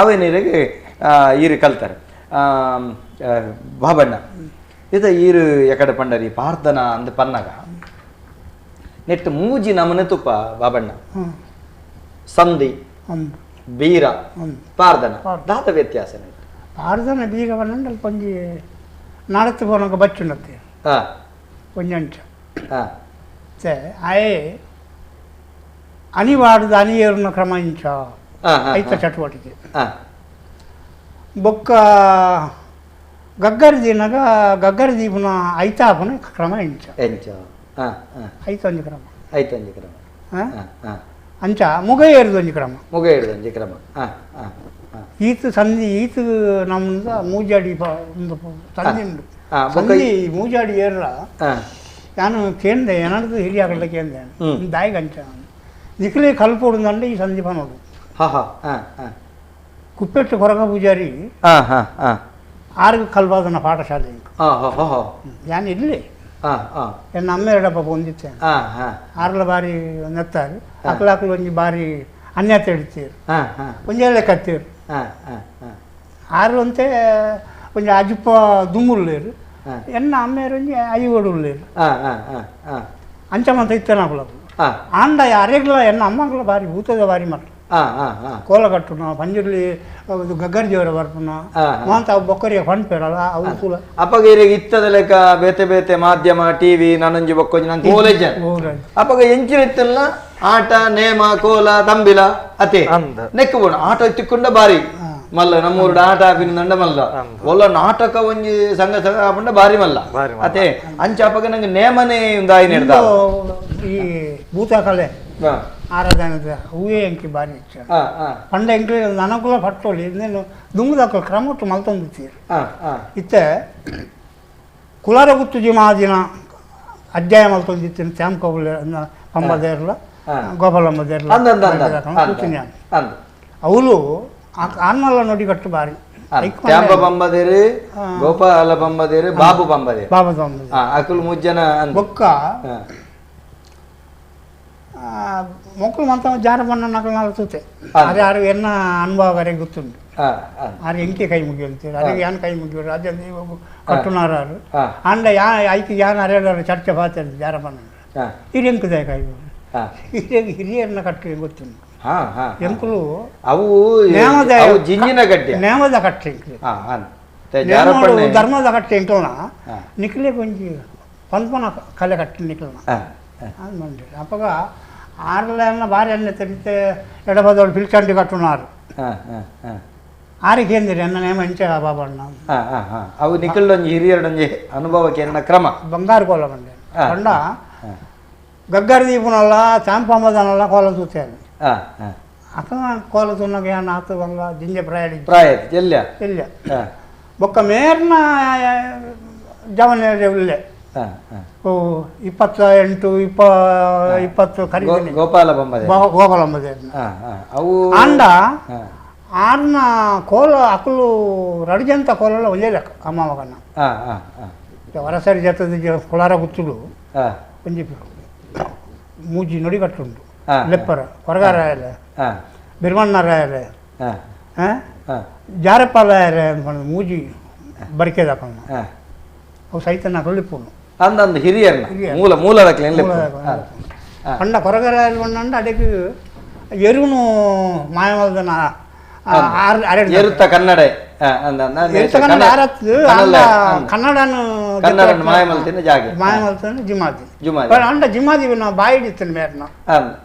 ಅವೇನಿರಿಗೆ ಈರು ಕಲ್ತಾರೆ. ಬಾಬಣ್ಣ ಇದ ಈರು ಎಕಡೆ ಪಂಡರಿ ಪಾರ್ದನ ಅಂದ ಪನ್ನಾಗ ನೆಟ್ ಮೂಜಿ ನಮನೆ ತುಪ್ಪ ಬಾಬಣ್ಣ ಸಂಧಿ ಬೀರ ಪಾರ್ದನ ದಾದ ವ್ಯತ್ಯಾಸ. ಪಾರ್ದನ ಬೀರ ಪನ್ನಂಡ ಒಂಜಿ ನಾಡತ್ತು ಪೋನಕ ಬಚ್ಚುಂಡತ್ತೆ ಒಂಜಿ ಅಂಚ ಆಯೆ ಅನಿವಾರ್ದ ಅನಿಯೇರುನ ಕ್ರಮ ಇಂಚ ಐತ ಚಟುವಟಿಕೆ ಬೊಕ್ಕ ಗಗ್ಗರ ದಿನಗ ಗಗ್ಗರ ದೀಪನ ಐತಾಪನ ಕ್ರಮ ಇಂಚ ಎಂಚ ಐತ ಒಂಜಿ ಕ್ರಮ ಐತ ಒಂಜಿ ಕ್ರಮ ಅಂಚ ಮುಗ ಏರುದು ಒಂಜಿ ಕ್ರಮ ಮುಗ ಏರುದು ಒಂಜಿ ಕ್ರಮ ಈತ ಸಂಧಿ ಈತ ನಮ್ದ ಮೂಜಾಡಿ ಒಂದು ಸಂಧಿ ಉಂಡು ಸಂಧಿ ಮೂಜಾಡಿ ಏರ್ರ ನಾನು ಕೇಂದೆ ಏನಾದ್ರು ಹಿರಿಯಾಗಲ್ಲ ಕೇಂದೆ ದಾಯಿಗೆ ಅಂಚ ನಿಖಲೇ ಕಲ್ಪೋಡುಂದಂಡೆ ಈ ಸಂಧಿ ಪನೋಡು ಕುಪ್ಪೆಟ್ಟು ಕೊರಗ ಪೂಜಾರಿ ಆರ್ಗ ಕಲ್ವಾದನ ಪಾಠಶಾಲೆ ನಾನು ಇಲ್ಲಿ ಎನ್ನ ಅಮ್ಮೆರಡಪ್ಪ ಹೊಂದಿತ್ತೇನೆ ಆರ್ಲ ಬಾರಿ ನೆತ್ತಾರೆ ಅಕ್ಲಾಕ್ಲು ಒಂಜಿ ಬಾರಿ ಅನ್ಯಾತ ಹಿಡಿತೀರು ಒಂಜೆಲ್ಲ ಕತ್ತೀರು ಆರು ಅಂತೆ ಒಂಜಿ ಅಜಿಪ್ಪ ದುಮ್ಮುಳ್ಳೇರು ಎನ್ನ ಅಮ್ಮೇರು ಒಂಜಿ ಐವಡು ಉಳ್ಳೇರು ಅಂಚ ಮಂತ ಇತ್ತೇನೆ ಆಂಡ ಅರೆಗ್ಲ ಎನ್ನ ಅಮ್ಮಗ್ಲ ಬಾರಿ ಭೂತದ ಬಾರಿ ಮಟ್ಟ ಕೋಲ ಕಟ್ಟುನ ಪಂಜುರ್ಲಿ ಗಗ್ಗರ್ ದೇವರ ಬರ್ಪುನ ಮಾಂತ ಅವು ಬೊಕ್ಕರಿಯ ಪಣ್ಪೇರಲ್ಲ ಅವು ಕೂಲ ಅಪ್ಪಗ ಇತ್ತದ ಲೆಕ್ಕ ಬೇತೆ ಬೇತೆ ಮಾಧ್ಯಮ ಟಿವಿ ನಾನೊಂಜಿ ಬೊಕ್ಕೊಂಜಿ ನಾನು ಕಾಲೇಜ್ ಅಪ್ಪಗ ಎಂಚಿನ ಇತ್ತಲ್ಲ ಆಟ ನೇಮ ಕೋಲ ತಂಬಿಲ ಅತೆ ನೆಕ್ಕು ಬೋಣ ಆಟ ತಿಕ್ಕೊಂಡ ಬಾರಿ ಮಲ್ಲ ನಮ್ಮೂರು ಆಟ ಆಪಿನ ಮಲ್ಲ ಒಲ್ಲ ನಾಟಕ ಒಂಜಿ ಸಂಘ ಸಂಘ ಆಪಂಡ ಬಾರಿ ಮಲ್ಲ ಅತೆ ಅಂಚಾಪಗ ನಂಗೆ ನೇಮನೆ ಒಂದು ಈ ಭೂತಕಲೆ ಆರಾಧನೆ ಹೂವೇ ಎಂಕಿ ಬಾರಿ ಇಚ್ಛೆ ಪಂಡ ಎಂಕ್ಲೆ ನನಕುಲ ಪಟ್ಟೋಳಿ ಇನ್ನೇನು ದುಂಗುದಾಕ ಕ್ರಮಟ್ಟು ಮಲ್ತೊಂದಿತ್ತೀರು ಇತ್ತೆ ಕುಲಾರ ಗುತ್ತು ಜಿಮಾದಿನ ಅಧ್ಯಾಯ ಮಲ್ತೊಂದಿತ್ತೀನಿ ತ್ಯಾಮ್ಕೋಬುಲ ಪಂಬದೇರ್ಲ ಗೋಪಾಲಮ್ಮ ದೇರ್ಲ ಕೂತೀನಿ ಅವಳು ಆನ್ಮಲ್ಲ ನೋಡಿ ಕಟ್ಟು ಬಾರಿ ತ್ಯಾಂಬ ಪಂಬದೇರು ಗೋಪಾಲ ಪಂಬದೇರು ಬಾಬು ಪಂಬದೇರು ಬಾಬು ಪಂಬದೇರು ಅಕುಲ್ ಮುಜ್ಜನ ಬೊಕ್ಕ ಮೊಕ್ಕಳು ಮಂತ ಜಾರ ಬಣ್ಣ ನಕಲು ನಾಲ್ ತೂತೆ ಅದೇ ಆರು ಎನ್ನ ಅನುಭವ ಕರೆ ಗೊತ್ತುಂಟು ಆರು ಎಂಕೆ ಕೈ ಮುಗಿಯುತ್ತೀರಿ ಅದೇ ಯಾನ್ ಕೈ ಮುಗಿಯೋರು ಅದೇ ಕಟ್ಟುನಾರು ಅಂಡ ಯಾ ಐಕೆ ಯಾನ್ ಅರೆಯಾರು ಚರ್ಚೆ ಪಾತಾರೆ ಜಾರ ಬಣ್ಣ ಹಿರಿಯಂಕುದೇ ಕೈ ಹಿರಿಯ ಹಿರಿಯರನ್ನ ಕಟ್ಟು ಗೊತ್ತುಂಟು ಎಂಕುಲು ಅವು ನೇಮದ ಜಿಂಜಿನ ಗಡ್ಡೆ ನೇಮದ ಕಟ್ಟೆ ಎಂಕುಲು ಧರ್ಮದ ಕಟ್ಟೆ ಎಂಕಲ್ನ ನಿಕ್ಲೆ ಕೊಂಚಿ ಪನ್ಪನ ಕಲೆ ಕಟ್ಟಿ ನಿಕ್ಲನ ಮಂಡಿ ಅಪ್ಪಗ ಆರ್ಲೆಲ್ಲ ಬಾರಿ ಎಣ್ಣೆ ತೆರಿತೆ ಎಡಬದೋಳು ಪಿಲ್ಚಂಡಿ ಕಟ್ಟುನಾರು ಆರಿಗೆ ಏಂದಿರಿ ಎನ್ನ ನೇಮ ಇಂಚೆ ಬಾಬಣ್ಣ ಅವು ನಿಖಿಲ್ಡೊಂಜಿ ಹಿರಿಯರಡೊಂಜಿ ಅನುಭವಕ್ಕೆ ಎನ್ನ ಕ್ರಮ ಬಂಗಾರ ಕೋಲ ಬಂಡೆ ಕಂಡ ಗಗ್ಗರ ದೀಪನಲ್ಲ ಚಾಂಪಂಬದನಲ್ಲ ಕೋಲ ತೂತೇನೆ ಅಕ್ಕ ಕೋಲ ತುನ್ನಗ ಏನ್ ಆತು ಬಂಗ ಜಿಂಜೆ ಪ್ರಾಯ ಪ್ರಾಯ ಎಲ್ಲ ಇಲ್ಲ ಬೊಕ್ಕ ಮೇರ್ನ ಜವನ ಉಲ್ಲೆ 28 20 ಖರೀದಿ ಗೋಪಾಲ ಬೊಮ್ಮದೆ ಗೋಪಾಲಂಬದೆ ಅವು ಅಂಡ ಆರ್ನ ಕೋಲ ಅಕಲು ರಡಿಜಂತ ಕೋಲಲ್ಲ ಒಂದೇ ಲೆಕ್ಕ ಅಮ್ಮ ಮಗನ ವರಸರಿ ಜತದ ಕೊಳಾರ ಗುತ್ತುಡು ಒಂಜಿ ಮೂಜಿ ನುಡಿ ಕಟ್ಟುಂಟು ಲೆಪ್ಪರ ಕೊರಗಾರಾಯಲೆ ಬಿರ್ಮಣ್ಣರಾಯಲೆ ಜಾರಪಾಲಯರೆ ಅಂದ್ಕೊಂಡು ಮೂಜಿ ಬರಿಕೆದಾಕೊಂಡು ಅವು ಸಹಿತ ನಕಲಿಪ್ಪುನು ಅಂದಂದು ಹಿರಿಯರ್ನ ಮೂಲ ಮೂಲದಕ್ಲೆ ಪಂಡ ಕೊರಗರಾಯಲ್ ಬಂಡ ಅಡಕ್ಕೆ ಎರುನು ಮಾಯಮಲ್ದನ ಎರುತ್ತ ಕನ್ನಡ ಕನ್ನಡನು ಕನ್ನಡ ಮಾಯಮಲ್ತಿನ ಜಾಗೆ ಮಾಯಮಲ್ತಿನ ಜಿಮಾದಿ ಜಿಮಾದಿ ಅಂಡ ಜಿಮಾದಿ ನಾವು ಬಾಯಿಡಿತ್ತೇನೆ ಮೇರ್ನ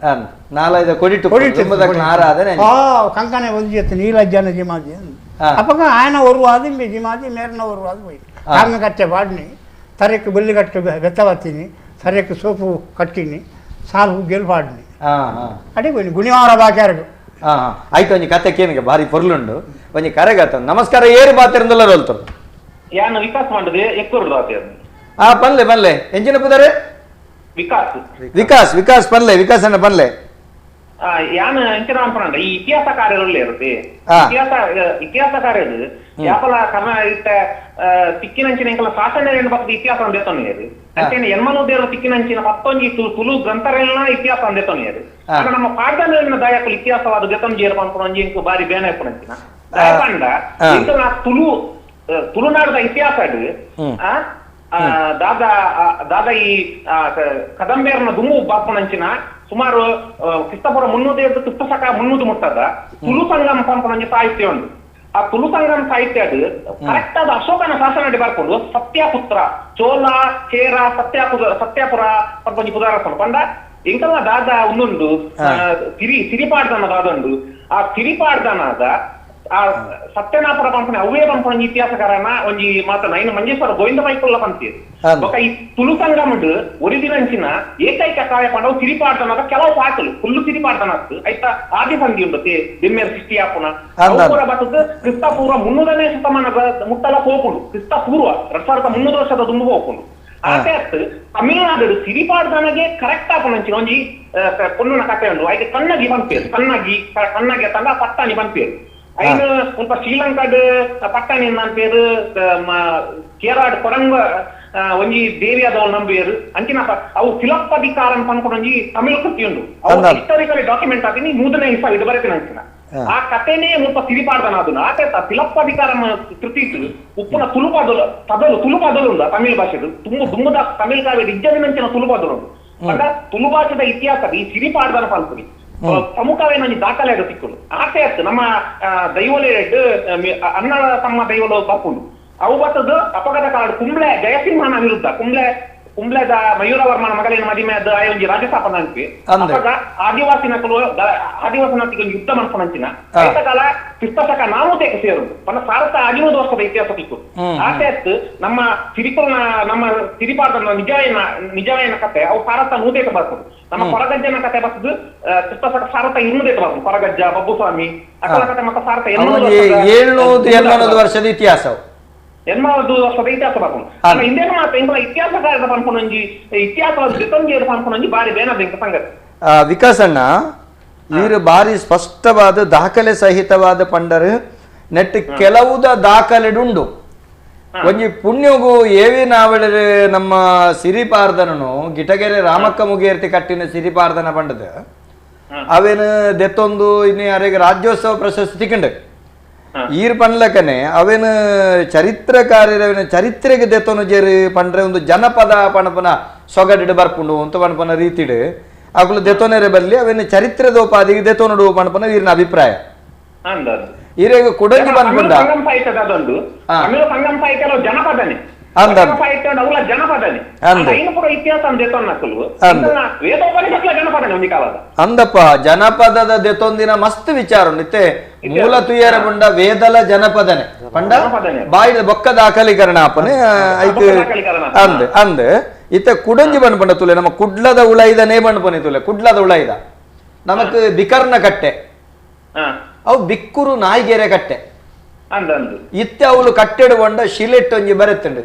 ನಾಲೈದ ಕೊಡಿಟ್ಟು ಕೊಡಿಟ್ಟು ಆರಾಧನೆ ಆ ಕಂಕನೆ ಒದಿಯತ್ತು ನೀಲಜ್ಜನ ಜಿಮಾದಿ ಅಪ್ಪಗ ಆಯನ ಒರುವಾದ ಜಿಮಾದಿ ಮೇರ್ನ ಒರುವಾದ ಹೋಯ್ ಕಾಂಗ ಕಟ್ಟೆ ಬಾಡ್ನಿ ತರಕ್ಕೆ ಬಲ್ಲಿ ಕಟ್ಟು ಬೆತ್ತವತ್ತೀನಿ ಸರಕ್ಕೆ ಸೋಪು ಕಟ್ಟಿನಿ ಸಾಲು ಗೆಲ್ ಪಾಡ್ನಿ ಅಡಿ ಹೋಯ್ನಿ ಗುಣಿವಾರ ಬಾಕ್ಯಾರಗು ಆಯ್ತು ಒಂಜಿ ಕತೆ ಕೇನಿಗೆ ಭಾರಿ ಪೊರ್ಲುಂಡು ಒಂಜಿ ಕರೆಗಾತ ನಮಸ್ಕಾರ ಏರು ಬಾತಿರಂದಲ್ಲ ರೋಲ್ತರು ಯಾನು ವಿಕಾಸ್ ಮಾಡಿದೆ ಎಕ್ಕೂರು ಬಾತಿರ ಆ ಪನ್ಲೆ ಪನ್ಲೆ ಎಂಜಿನ ಪುದಾರೆ ವಿಕಾಸ್ ವಿಕಾಸ್ ವಿಕಾಸ್ ಪನ್ಲೆ ವಿಕಾಸ್ ಅನ್ನ ಪನ್ಲೆ ಯಾನು ಎಂಚಿನ ಅನ್ಪನಂಡ ಈ ಇತಿಹಾಸ ಕಾರ್ಯದಲ್ಲಿ ಇರುತ್ತೆ ಇತಿಹಾಸ ಇತಿಹಾಸ ಕಾರ್ಯದು ಯಾಪಲ ಕರ್ನಾ ಇತ್ತ ತಿಕ್ಕಿನಂಚಿನ ಎಂಕಲ ಶಾಸನ ಬರ್ತದೆ ಇತಿಹಾಸ ಅಂದೇತೊನ್ನೇರು ಅಂಚೆನೆ ಎನ್ಮನೋದೇರ ತಿಕ್ಕಿನಂಚಿನ ಪತ್ತೊಂಜಿ ತುಳು ಗ್ರಂಥಗಳನ್ನ ಇತಿಹಾಸ ಅಂದೇತೊನ್ನೇರು ಆಗ ನಮ್ಮ ಪಾಡ್ದನ ದಾಯಕಲು ಇತಿಹಾಸವಾದ ಗೆತೊಂಜಿ ಪನ್ಪುನಂಜಿ ಇಂಕು ಬಾರಿ ಬೇನೆ ಪುನಂಚಿನ ದಾಯಕಂಡ ಇಂಕಲ ತುಳು ತುಳುನಾಡದ ಇತಿಹಾಸ ದಾದಾ ದಾದಾ ಈ ಕದಂಬೇರನ ದುಮ್ಮು ಬಾಪುನಂಚಿನ ಸುಮಾರು ಕ್ರಿಸ್ತಪುರ 300 ಕ್ರಿಸ್ತ ಶಕ 300 ಮುಟ್ಟದ ತುಳು ಸಂಗಮ ಪಂಪನಂಜಿ ಸಾಹಿತ್ಯ ಉಂಟು. ಆ ತುಳು ಸಂಗಮ ಸಾಹಿತ್ಯ ಅದು ಕರೆಕ್ಟ್ ಆದ ಅಶೋಕನ ಶಾಸನ ಬರ್ಕೊಂಡು ಸತ್ಯಪುತ್ರ ಚೋಳ ಚೇರ ಸತ್ಯಪುರ ಪಂಪಂಜಿ ಪುದಾರಸನ ಪಂಡ ಎಂಕಲ್ನ ದಾದಾ ಒಂದೊಂದು ಸಿರಿಪಾಡ್ದನ ದಾದೊಂದು ಆ ಸಿರಿಪಾಡ್ದನಾದ ಆ ಸತ್ಯನಾಪುರ ಪಂಪನೆ ಅವೇ ಪಂಪನ ಇತಿಹಾಸಕಾರನ ಒಂಜಿ ಮಾತನ ಇನ್ನು ಮಂಜೇಶ್ವರ ಗೋವಿಂದ ಮೈಕುಲ್ಲ ಪಂತೀರ್ ಬೊಕ ಈ ತುಳು ಸಂಗಮಡ್ ಒರಿದಿನಂಚಿನ ಏಕೈಕ ಕಾವ್ಯ ಪಂಡವು ಸಿರಿಪಾಡ್ದನಾದ ಕೆಲವು ಪಾಟಲು ಫುಲ್ಲು ಸಿರಿಪಾಡ್ದನ ಆಯ್ತಾ ಆದಿ ಸಂಧಿ ಉಂಟು ಬೆಮ್ಮೇರ್ ಸೃಷ್ಟಿ ಆಪುನ ಅವುಪುರ ಬತ್ತದ ಕ್ರಿಸ್ತಪೂರ್ವ 300ನೇ ಶತಮಾನದ ಮುಟ್ಟಲ ಹೋಪುಂಡು ಕ್ರಿಸ್ತ ಪೂರ್ವ 2300 ವರ್ಷದ ದುಂಬು ಹೋಪುಂಡು ಆತೆ ತಮಿಳುನಾಡು ಸಿರಿಪಾಡ್ದನಗೆ ಕರೆಕ್ಟ್ ಆಪುನಂಚಿನ ಒಂಜಿ ಪೊನ್ನುನ ಕಥೆ ಉಂಡು ಐಕೆ ಕಣ್ಣಗಿ ಪನ್ಪೇರು ಕಣ್ಣಗಿ ಕಣ್ಣಗಿ ತಂಡ ಪಟ್ಟಾನಿ ಪನ್ಪೇರು ಐನು ಸ್ವಲ್ಪ ಶ್ರೀಲಂಕಾಡ್ ಪಟ್ಟಾಣಿ ನನ್ನ ಪೇರು ಕೇರಳ ಕೊರಂಗ ಒಂಜಿ ದೇವಿಯಾದವ್ ನಂಬಿಯರು ಅಂಚಿನ ಅವು ಫಿಲಪ್ಪಧಿಕಾರ ಪನ್ಕೊಂಡು ಒಂಜಿ ತಮಿಳು ಕೃತಿ ಉಂಡು ಅವು ಹಿಸ್ಟಾರಿಕಲಿ ಡಾಕ್ಯುಮೆಂಟ್ ಆತೀನಿ 3ನೇ ಹಿಸ್ಸ ಇದು ಬರೆತಿನ ಅಂಚಿನ ಆ ಕಥೆನೇ ಸ್ವಲ್ಪ ಸಿರಿಪಾಡ್ದನ ಅದನ್ನ ಆತ ಫಿಲಪ್ಪಧಿಕಾರ ಕೃತಿ ಉಪ್ಪುನ ತುಳುಪಾದಲು ಪದಲು ತುಳುಪಾದಲು ಉಂಡು ತಮಿಳು ಭಾಷೆದು ತುಂಬ ದುಂಬದ ತಮಿಳ್ ಕಾವ್ಯದ ಇಜ್ಜದಿನಂಚಿನ ತುಳುಪಾದಲು ಉಂಡು ಅಂಡ ತುಳು ಭಾಷೆದ ಇತಿಹಾಸ ಈ ಸಿರಿಪಾಡ್ದನ ಪಲ್ಪುನಿ ಪ್ರಮುಖವೇ ನನಗೆ ದಾಖಲೆ ಅದು ಸಿಕ್ಕುಂಡು ಆಸೆ ಆಯ್ತು ನಮ್ಮ ದೈವಲೆ ಅನ್ನ ತಮ್ಮ ದೈವಲು ಬಪ್ಪುಂಡು ಅವು ಬತ್ತದು ಅಪಘಾತ ಕಾಲ ಕುಂಬ್ಳೆ ಜಯಸಿಂಹನ ವಿರುದ್ಧ ಕುಂಬ್ಳೆ ಕುಂಬ್ಳದ ಮಯೂರವರ್ಮನ ಮಗಲಿನ ಮದಿಮೆ ಅದು ಆಯೋಜಿ ರಾಜಸ್ಥಾಪನ ಅನ್ಪಿ ಅವಾಗ ಆದಿವಾಸಿ ನಕಲು ಆದಿವಾಸಿ ನತಿಗೆ ಒಂದು ಯುದ್ಧ ಮನ್ಪನಂಚಿನ ಕಾಲ ಕ್ರಿಸ್ತಶಕ ನಾನೂತೇಕ ಸೇರುದು ಪಂಡ 1500 ವರ್ಷದ ಇತಿಹಾಸ ತಿಕ್ಕು ಆತೆ ನಮ್ಮ ಸಿರಿಪುರನ ನಮ್ಮ ಸಿರಿಪಾದನ ನಿಜಾಯನ ಕತೆ ಅವು 1100 ಬರ್ತದೆ. ನಮ್ಮ ಕೊರಗಜ್ಜನ ಕತೆ ಬರ್ತದೆ ಕ್ರಿಸ್ತಶಕ 1200 ಬರ್ತದೆ. ಕೊರಗಜ್ಜ ಬಬ್ಬುಸ್ವಾಮಿ ಅಕಲ ಕತೆ ಮತ್ತೆ 1700 ವರ್ಷದ ಇತಿಹಾಸ 800 ವರ್ಷದ ಇತಿಹಾಸ ಬರ್ಕೊಂಡು ಹಿಂದೇನು ಮಾತ್ರ ಇಂಗಳ ಇತಿಹಾಸಕಾರದ ಪನ್ಪುನಂಜಿ ಇತಿಹಾಸ ಪನ್ಪುನಂಜಿ ಬಾರಿ ಬೇನದ ಸಂಗತಿ. ವಿಕಾಸಣ್ಣ ಇವರು ಬಾರಿ ಸ್ಪಷ್ಟವಾದ ದಾಖಲೆ ಸಹಿತವಾದ ಪಂಡರು ನೆಟ್ ಕೆಲವುದ ದಾಖಲೆಡುಂಡು. ಒಂಜಿ ಪುಣ್ಯಗು ಏವಿ ನಾವಳರು ನಮ್ಮ ಸಿರಿಪಾರ್ದನನು ಗಿಟಗೆರೆ ರಾಮಕ್ಕ ಮುಗಿಯರ್ತಿ ಕಟ್ಟಿನ ಸಿರಿಪಾರ್ದನ ಪಂಡದ ಅವೇನು ದೆತ್ತೊಂದು ಇನ್ನು ಯಾರಿಗೆ ರಾಜ್ಯೋತ್ಸವ ಪ್ರಶಸ್ತಿ ತಿಕ್ಕಂಡು ಈರ್ ಪನ್ಲಕನೆ ಅವೇನು ಚರಿತ್ರಕಾರ್ಯರವೇನು ಚರಿತ್ರೆಗೆ ದೆತ್ತೊನು ಜೇರು ಪಂಡ್ರೆ ಒಂದು ಜನಪದ ಪಣಪನ ಸೊಗಡಿಡು ಬರ್ಪುಂಡು ಅಂತ ಪಣಪನ ರೀತಿಡು ಅಕುಲು ದೆತ್ತೊನೆರೆ ಬಲ್ಲಿ ಅವೇನು ಚರಿತ್ರೆದೋಪಾದಿಗೆ ದೆತ್ತೊನುಡು ಪಣಪನ ಈರಿನ ಅಭಿಪ್ರಾಯ. ಈರೇಗ ಕುಡಂಗಿ ಪನ್ಪುಂಡ ಅಂದಪ್ಪ ಜನಪದದ ದೆತ್ತೊಂದಿನ ಮಸ್ತ್ ವಿಚಾರ ನಿತ್ತೆ ಮೂಲ ತುಯ್ಯರ ಪಂಡ ವೇದಲ ಜನಪದನೆ ಪಂಡ ಬಾಯಿದ ಬೊಕ್ಕ ದಾಖಲೀಕರಣ ಅಪ್ಪನೆ ಐಕ್ ಅಂದ್ ಅಂದ್ ಇತ್ತ ಕುಡಂಜಿ ಬಣ್ಣ ತುಲೆ ನಮ್ಮ ಕುಡ್ಲದ ಉಳೈದನೇ ಬಣ್ಣ ತುಲೆ ಕುಡ್ಲದ ಉಳೈದ ನಮಕ್ ಬಿಕರ್ನ ಕಟ್ಟೆ ಅವು ಬಿಕ್ಕುರು ನಾಯಿಗೆರೆ ಕಟ್ಟೆ ಇತ್ತೆ ಅವಳು ಕಟ್ಟೆಡು ಬಂಡ ಶಿಲೆಟ್ ಒಂಜಿ ಬರೆತ್ತಂಡು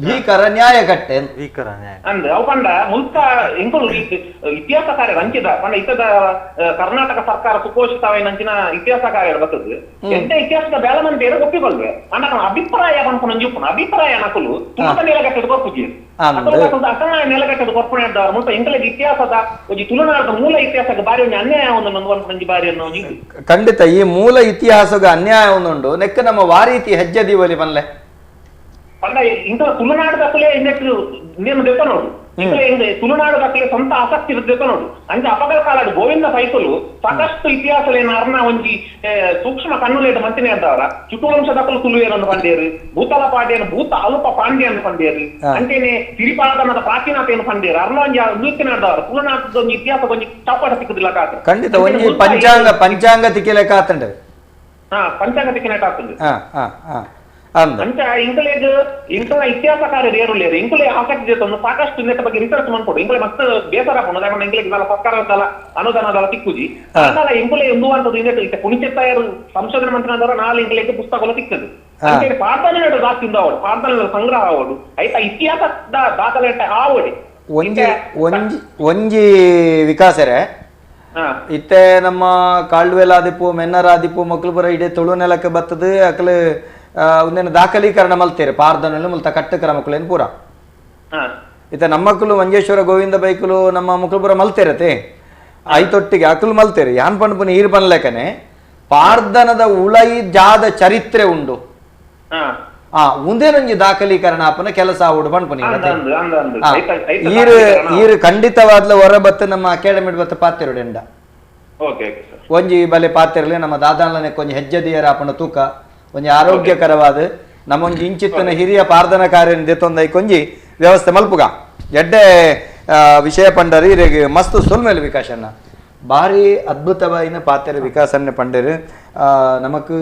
ಭೀಕರ ನ್ಯಾಯ ಕಟ್ಟೆ ಭೀಕರ ನ್ಯಾಯ ಅಂದ್ ಅವು ಪಂಡ ಮುಲ್ಕ ಇಂಕುಲು ಇತಿಹಾಸಕಾರ ರಂಚಿದ ಪಂಡ ಇತ್ತದ ಕರ್ನಾಟಕ ಸರ್ಕಾರ ಸುಪೋಷಿತವೈನಂಚಿನ ಇತಿಹಾಸಕಾರ ಬರ್ತದೆ ಎಂತ ಇತಿಹಾಸದ ಬೇಲ ಮಂದಿ ಒಪ್ಪಿಕೊಳ್ವೆ ಅಂಡ ಅಭಿಪ್ರಾಯ ಪನ್ಪುನಂಜಿ ಉಪ್ಪುನ ಅಭಿಪ್ರಾಯ ನಕಲು ತುಳುತ ನೆಲಗಟ್ಟೆಡ್ ಕೊರ್ಪುಜಿ ಅಸಮಾನ ನೆಲಗಟ್ಟೆಡ್ ಕೊರ್ಪುಣೆ ಮುಲ್ಪ ಇಂಕಲೆಗ್ ಇತಿಹಾಸದ ಒಂಜಿ ತುಳುನಾಡದ ಮೂಲ ಇತಿಹಾಸಕ್ಕೆ ಬಾರಿ ಒಂಜಿ ಅನ್ಯಾಯ ಒಂದು ಪನ್ಪುನಂಜಿ ಬಾರಿ ಅನ್ನೋ ಖಂಡಿತ ಈ ಮೂಲ ಇತಿಹಾಸದ ಅನ್ಯಾಯ ಒಂದುಂಡು ನೆಕ್ಕ ನಮ್ಮ ವಾರೀತಿ ಹೆಜ್ಜೆ ದೀವಲಿ ಪನ್ಲೆ ಪಂಡ ಇಂಥ ತುಳುನಾಡು ದಾಖಲೆ ನೇನು ದೆತ್ತ ನೋಡು ಇಂಕಲೆ ತುಳುನಾಡು ದಾಖಲೆ ಸ್ವಂತ ಆಸಕ್ತಿ ದೆತ್ತ ನೋಡು ಅಂಚ ಅಪಗಲ ಕಾಲಡ್ ಗೋವಿಂದ ಪೈಕುಲು ಸಾಕಷ್ಟು ಇತಿಹಾಸಲೇನ ಅರ್ನ ಒಂಜಿ ಸೂಕ್ಷ್ಮ ಕಣ್ಣುಲೇಟ ಮಂತಿನೇ ಅಂತವರ ಚುಟುವಂಶ ದಾಖಲು ತುಳುವೇರನ್ನು ಪಂಡೇರು ಭೂತಲ ಪಾಂಡ್ಯನು ಭೂತ ಅಲ್ಪ ಪಾಂಡ್ಯನ್ನು ಪಂಡೇರು ಅಂಚೆನೆ ಸಿರಿಪಾದನದ ಪ್ರಾಚೀನತೆಯನ್ನು ಪಂಡೇರು ಅರ್ನ ಒಂಜಿ ನೂತಿನಾಡ್ದವರ ತುಳುನಾಡದ ಒಂಜಿ ಇತಿಹಾಸ ಒಂಜಿ ಚೌಕಾಟ ಸಿಕ್ಕುದಿಲ್ಲ ಕಾತ ಖಂಡಿತ ಒಂಜಿ ಪಂಚಾಂಗ ಪಂಚಾಂಗ ತಿಕ್ಕಿಲೆ ಕಾತಂಡ ಹಾ ಪಂಚಾಂಗ ತಿಕ್ಕಿನ ಕಾತಂಡು ಅಂಚ ಇಂಕಲೇಗ್ ಇಂಕಲ ಇತಿಹಾಸಕಾರ ಏರುಲೇರು ಇಂಕುಲೆ ಆಸಕ್ತಿ ಜೊತೆ ಸಾಕಷ್ಟು ಇನ್ನೆತ್ತ ಬಗ್ಗೆ ರಿಸರ್ಚ್ ಮಾಡ್ಕೊಡು ಇಂಕಲೆ ಮಸ್ತ್ ಬೇಸರ ಹಾಕೊಂಡು ಯಾಕಂದ್ರೆ ಇಂಕಲೆಗ್ ಇದೆಲ್ಲ ಸರ್ಕಾರದಲ್ಲ ಅನುದಾನದಲ್ಲ ತಿಕ್ಕುಜಿ ಅದಲ್ಲ ಇಂಕುಲೆ ಎಂದುವಂತದ್ದು ಇನ್ನೆಟ್ಟು ಇತ್ತೆ ಪುಣಿಚೆತ್ತಾಯರು ಸಂಶೋಧನೆ ಮಂತ್ರಿ ನಾಳೆ ಇಂಕಲೆಗ್ ಪುಸ್ತಕಗಳು ಸಿಕ್ಕದು ಅಂತೇಳಿ ಪಾರ್ದನೆ ಜಾಸ್ತಿ ಉಂದು ಪಾರ್ದನೆ ಸಂಗ್ರಹ ಅವಡು ಆಯ್ತಾ ಇತಿಹಾಸದ ದಾಖಲೆ ಆವಡಿ ಒಂಜಿ ಒಂಜಿ ಒಂಜಿ ವಿಕಾಸರೆ ಇತ್ತೆ ನಮ್ಮ ಕಾಳ್ವೆಲಾದಿಪ್ಪು ಮೆನ್ನರಾದಿಪ್ಪು ಮಕ್ಕಳು ಬರ ಇಡೀ ತುಳು ನೆಲಕ್ಕೆ ಬರ್ತದೆ ಅಕಲು ಒಂದೇನು ದಾಖಲೀಕರಣ ಮಲ್ತೇರು ಪಾರ್ದನಲ್ಲಿ ಮುಲ್ತ ಕಟ್ಟಕರ ಮಕ್ಕಳೇನು ಪೂರ ಇತ್ತ ನಮ್ಮಕ್ಕಳು ಮಂಜೇಶ್ವರ ಗೋವಿಂದ ಬೈಕುಲು ನಮ್ಮ ಮಕ್ಕಳು ಪೂರ ಮಲ್ತೇರತೆ ಐತೊಟ್ಟಿಗೆ ಅಕಲು ಮಲ್ತೇರು ಯಾನ್ ಪಣ್ಪುನ ಈರ್ ಪನ್ಲೆಕನೆ ಪಾರ್ದನದ ಉಳೈ ಜಾದ ಚರಿತ್ರೆ ಉಂಡು ಆ ಉಂದೇನೊಂಜಿ ದಾಖಲೀಕರಣ ಅಪ್ಪನ ಕೆಲಸ ಆವುಡು ಪಣ್ಪುನಿ ಈರು ಈರು ಖಂಡಿತವಾದ್ಲ ಹೊರ ಬತ್ತು ನಮ್ಮ ಅಕಾಡೆಮಿ ಬತ್ತು ಪಾತೆರುಡೆಂಡ ಒಂಜಿ ಬಲೆ ಪಾತೆರ್ಲೆ ನಮ್ಮ ದಾದಾನ್ಲನೆ ಒಂಜಿ ಹೆಜ್ಜೆದಿಯರ ಅಪ್ಪನ ತೂಕ ಒಂಜಿ ಆರೋಗ್ಯಕರವಾದ ನಮ್ಮೊಂಜಿ ಇಂಚಿತ್ತನ ಹಿರಿಯ ಪಾರ್ದನ ಕಾರ್ಯ ದೆತ್ತೊಂದೈಕೊಂಜಿ ವ್ಯವಸ್ಥೆ ಮಲ್ಪುಗ ಎಡ್ಡೆ ವಿಷಯ ಪಂಡರಿ ಇರೆಗ್ ಮಸ್ತ್ ಸೊಲ್ಮೇಲೆ ವಿಕಾಸನ್ನ ಭಾರಿ ಅದ್ಭುತವಾಯಿನ ಪಾತೆರ ವಿಕಾಸನ್ನ ಪಂಡರು ನಮಕ್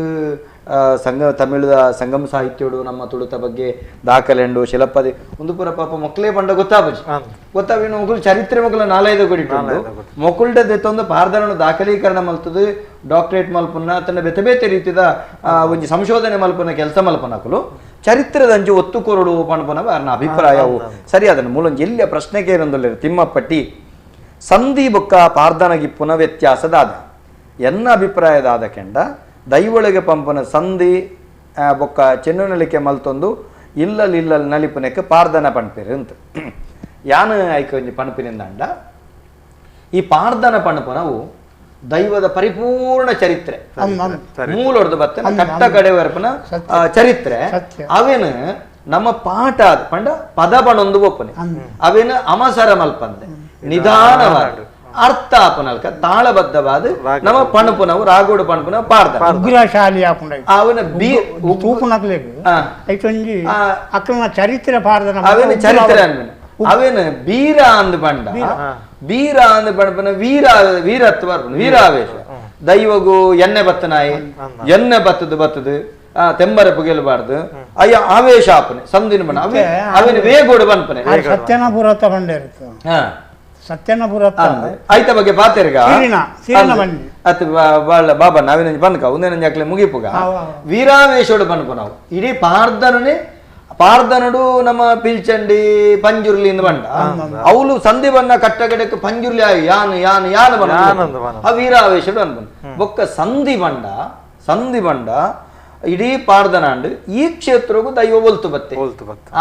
ಸಂಘ ತಮಿಳದ ಸಂಗಮ ಸಾಹಿತ್ಯಡು ನಮ್ಮ ತುಳುತ ಬಗ್ಗೆ ದಾಖಲೆಂಡು ಶಿಲಪ್ಪದಿ ಒಂದು ಪೂರ ಪಾಪ ಮೊಕ್ಕಲೇ ಪಂಡ ಗೊತ್ತಾಪುಜಿ ಗೊತ್ತಾವಿನ ಮೊಕ್ಕಲು ಚರಿತ್ರೆ ಮೊಕ್ಕಲ ನಾಲೈದು ಕೊಡಿಟ್ಟು ಮೊಕ್ಕುಲ್ಡ ದೆತ್ತೊಂದು ಪಾರ್ದನನ್ನು ದಾಖಲೀಕರಣ ಮಲ್ತದು ಡಾಕ್ಟರೇಟ್ ಮಲ್ಪುನ ತನ್ನ ಬೇತೆ ಬೇತೆ ರೀತಿದ ಒಂಜಿ ಸಂಶೋಧನೆ ಮಲ್ಪುನ ಕೆಲಸ ಮಲ್ಪನಕುಲು ಚರಿತ್ರೆದಂಜು ಒತ್ತು ಕೊರಡು ಪಣಪನ ಅವರ ಅಭಿಪ್ರಾಯವು ಸರಿ ಅದನ್ನು ಮೂಲೊಂಜಿ ಎಲ್ಲಿಯ ಪ್ರಶ್ನೆ ಕೇರೊಂದುಲ್ಲೆರ್ ತಿಮ್ಮಪ್ಪಟ್ಟಿ ಸಂಧಿ ಬೊಕ್ಕ ಪಾರ್ದನಗಿಪ್ಪುನ ವ್ಯತ್ಯಾಸದಾದ ಎನ್ನ ಅಭಿಪ್ರಾಯದಾದ ಕೆಂಡ ದೈವೊಳಗೆ ಪಂಪನ ಸಂಧಿ ಬೊಕ್ಕ ಚೆನ್ನು ನಲಿಕೆ ಮಲ್ತೊಂದು ಇಲ್ಲಲ್ ಇಲ್ಲಲ್ ನಲಿಪುನೆಕ್ಕೆ ಪಾರ್ದನ ಪಣ್ಪೇರು ಅಂತ ಯಾನು ಐಕ ಒಂಜಿ ಪಣಪಿನಿಂದಾಂಡ ಈ ಪಾರ್ದನ ಪಣಪನವು ದೈವದ ಪರಿಪೂರ್ಣ ಚರಿತ್ರೆ ಮೂಲೊಡ್ದು ಬತ್ತನ ಕಟ್ಟ ಕಡೆ ವರ್ಪನ ಚರಿತ್ರೆ ಅವೇನು ನಮ್ಮ ಪಾಠ ಅದು ಪಂಡ ಪದ ಪಣೊಂದು ಒಪ್ಪನೆ ಅವೇನು ಅಮಸರ ಮಲ್ಪಂದೆ ನಿಧಾನವಾದ ಅರ್ಥ ಆಪನಲ್ಕ ತಾಳಬದ್ಧವಾದ ನಮ್ಮ ಪಣಪುನವು ರಾಗೋಡು ಪಣಪುನ ಪಾರ್ದ ಉಗ್ರಶಾಲಿ ಆಪುಂಡ ಅವನ ಬಿ ತೂಪುನಕ್ಲೆಗ್ ಐತೊಂಜಿ ಅಕ್ಕನ ಚರಿತ್ರೆ ಪಾರ್ದನ ಅವೇನು ಚರಿತ್ರೆ ಅನ್ಮೇನೆ ಅವೇನು ಬೀರ ಅಂದ್ ಬಂಡ ಬೀರ ಅಂದ್ ಬಂಡ ವೀರ ವೀರತ್ವ ವೀರಾವೇಶ ದೈವಗು ಎಣ್ಣೆ ಬತ್ತನಾಯಿ ಎಣ್ಣೆ ಬತ್ತದು ಬತ್ತದು ತೆಂಬರೆ ಪುಗೆಲಬಾರ್ದು ಅಯ್ಯ ಆವೇಶ ಆಪನೆ ಸಂದಿನ ಬಣ್ಣ ಅವೇನು ವೇಗೋಡು ಬನ್ಪನೆ ಸತ್ಯನಪುರತ ಬಂಡೆ ಇರುತ್ತೆ ಸತ್ಯನಪುರ ಆಯ್ತ ಬಗ್ಗೆ ಪಾತೆರ್ಗ ಅತ್ ಬಾಳ ಬಾಬಾ ನಾವೇನ ಬನ್ಕ ಒಂದೇನ ಜಾಕ್ಲೆ ಮುಗಿಪುಗ ವೀರಾವೇಶೋಡು ಬನ್ಪ ನಾವು ಇಡೀ ಪಾರ್ದನೇ ಪಾರ್ದನುಡು ನಮ್ಮ ಪಿಲ್ಚಂಡಿ ಪಂಜುರ್ಲಿ ಇಂದ ಬಂಡ ಅವಳು ಸಂಧಿ ಬಣ್ಣ ಕಟ್ಟಗಡಕ್ಕೆ ಪಂಜುರ್ಲಿ ಆಯ್ ಯಾನು ಯಾನು ಯಾನು ಬಣ್ಣ ಆ ವೀರಾವೇಶಡು ಅನ್ಬನ್ ಬೊಕ್ಕ ಸಂಧಿ ಬಂಡ ಸಂಧಿ ಬಂಡ ಇಡೀ ಪಾರ್ದನಾಂಡು ಈ ಕ್ಷೇತ್ರಕ್ಕೂ ದೈವ ಒಲ್ತು ಬತ್ತೆ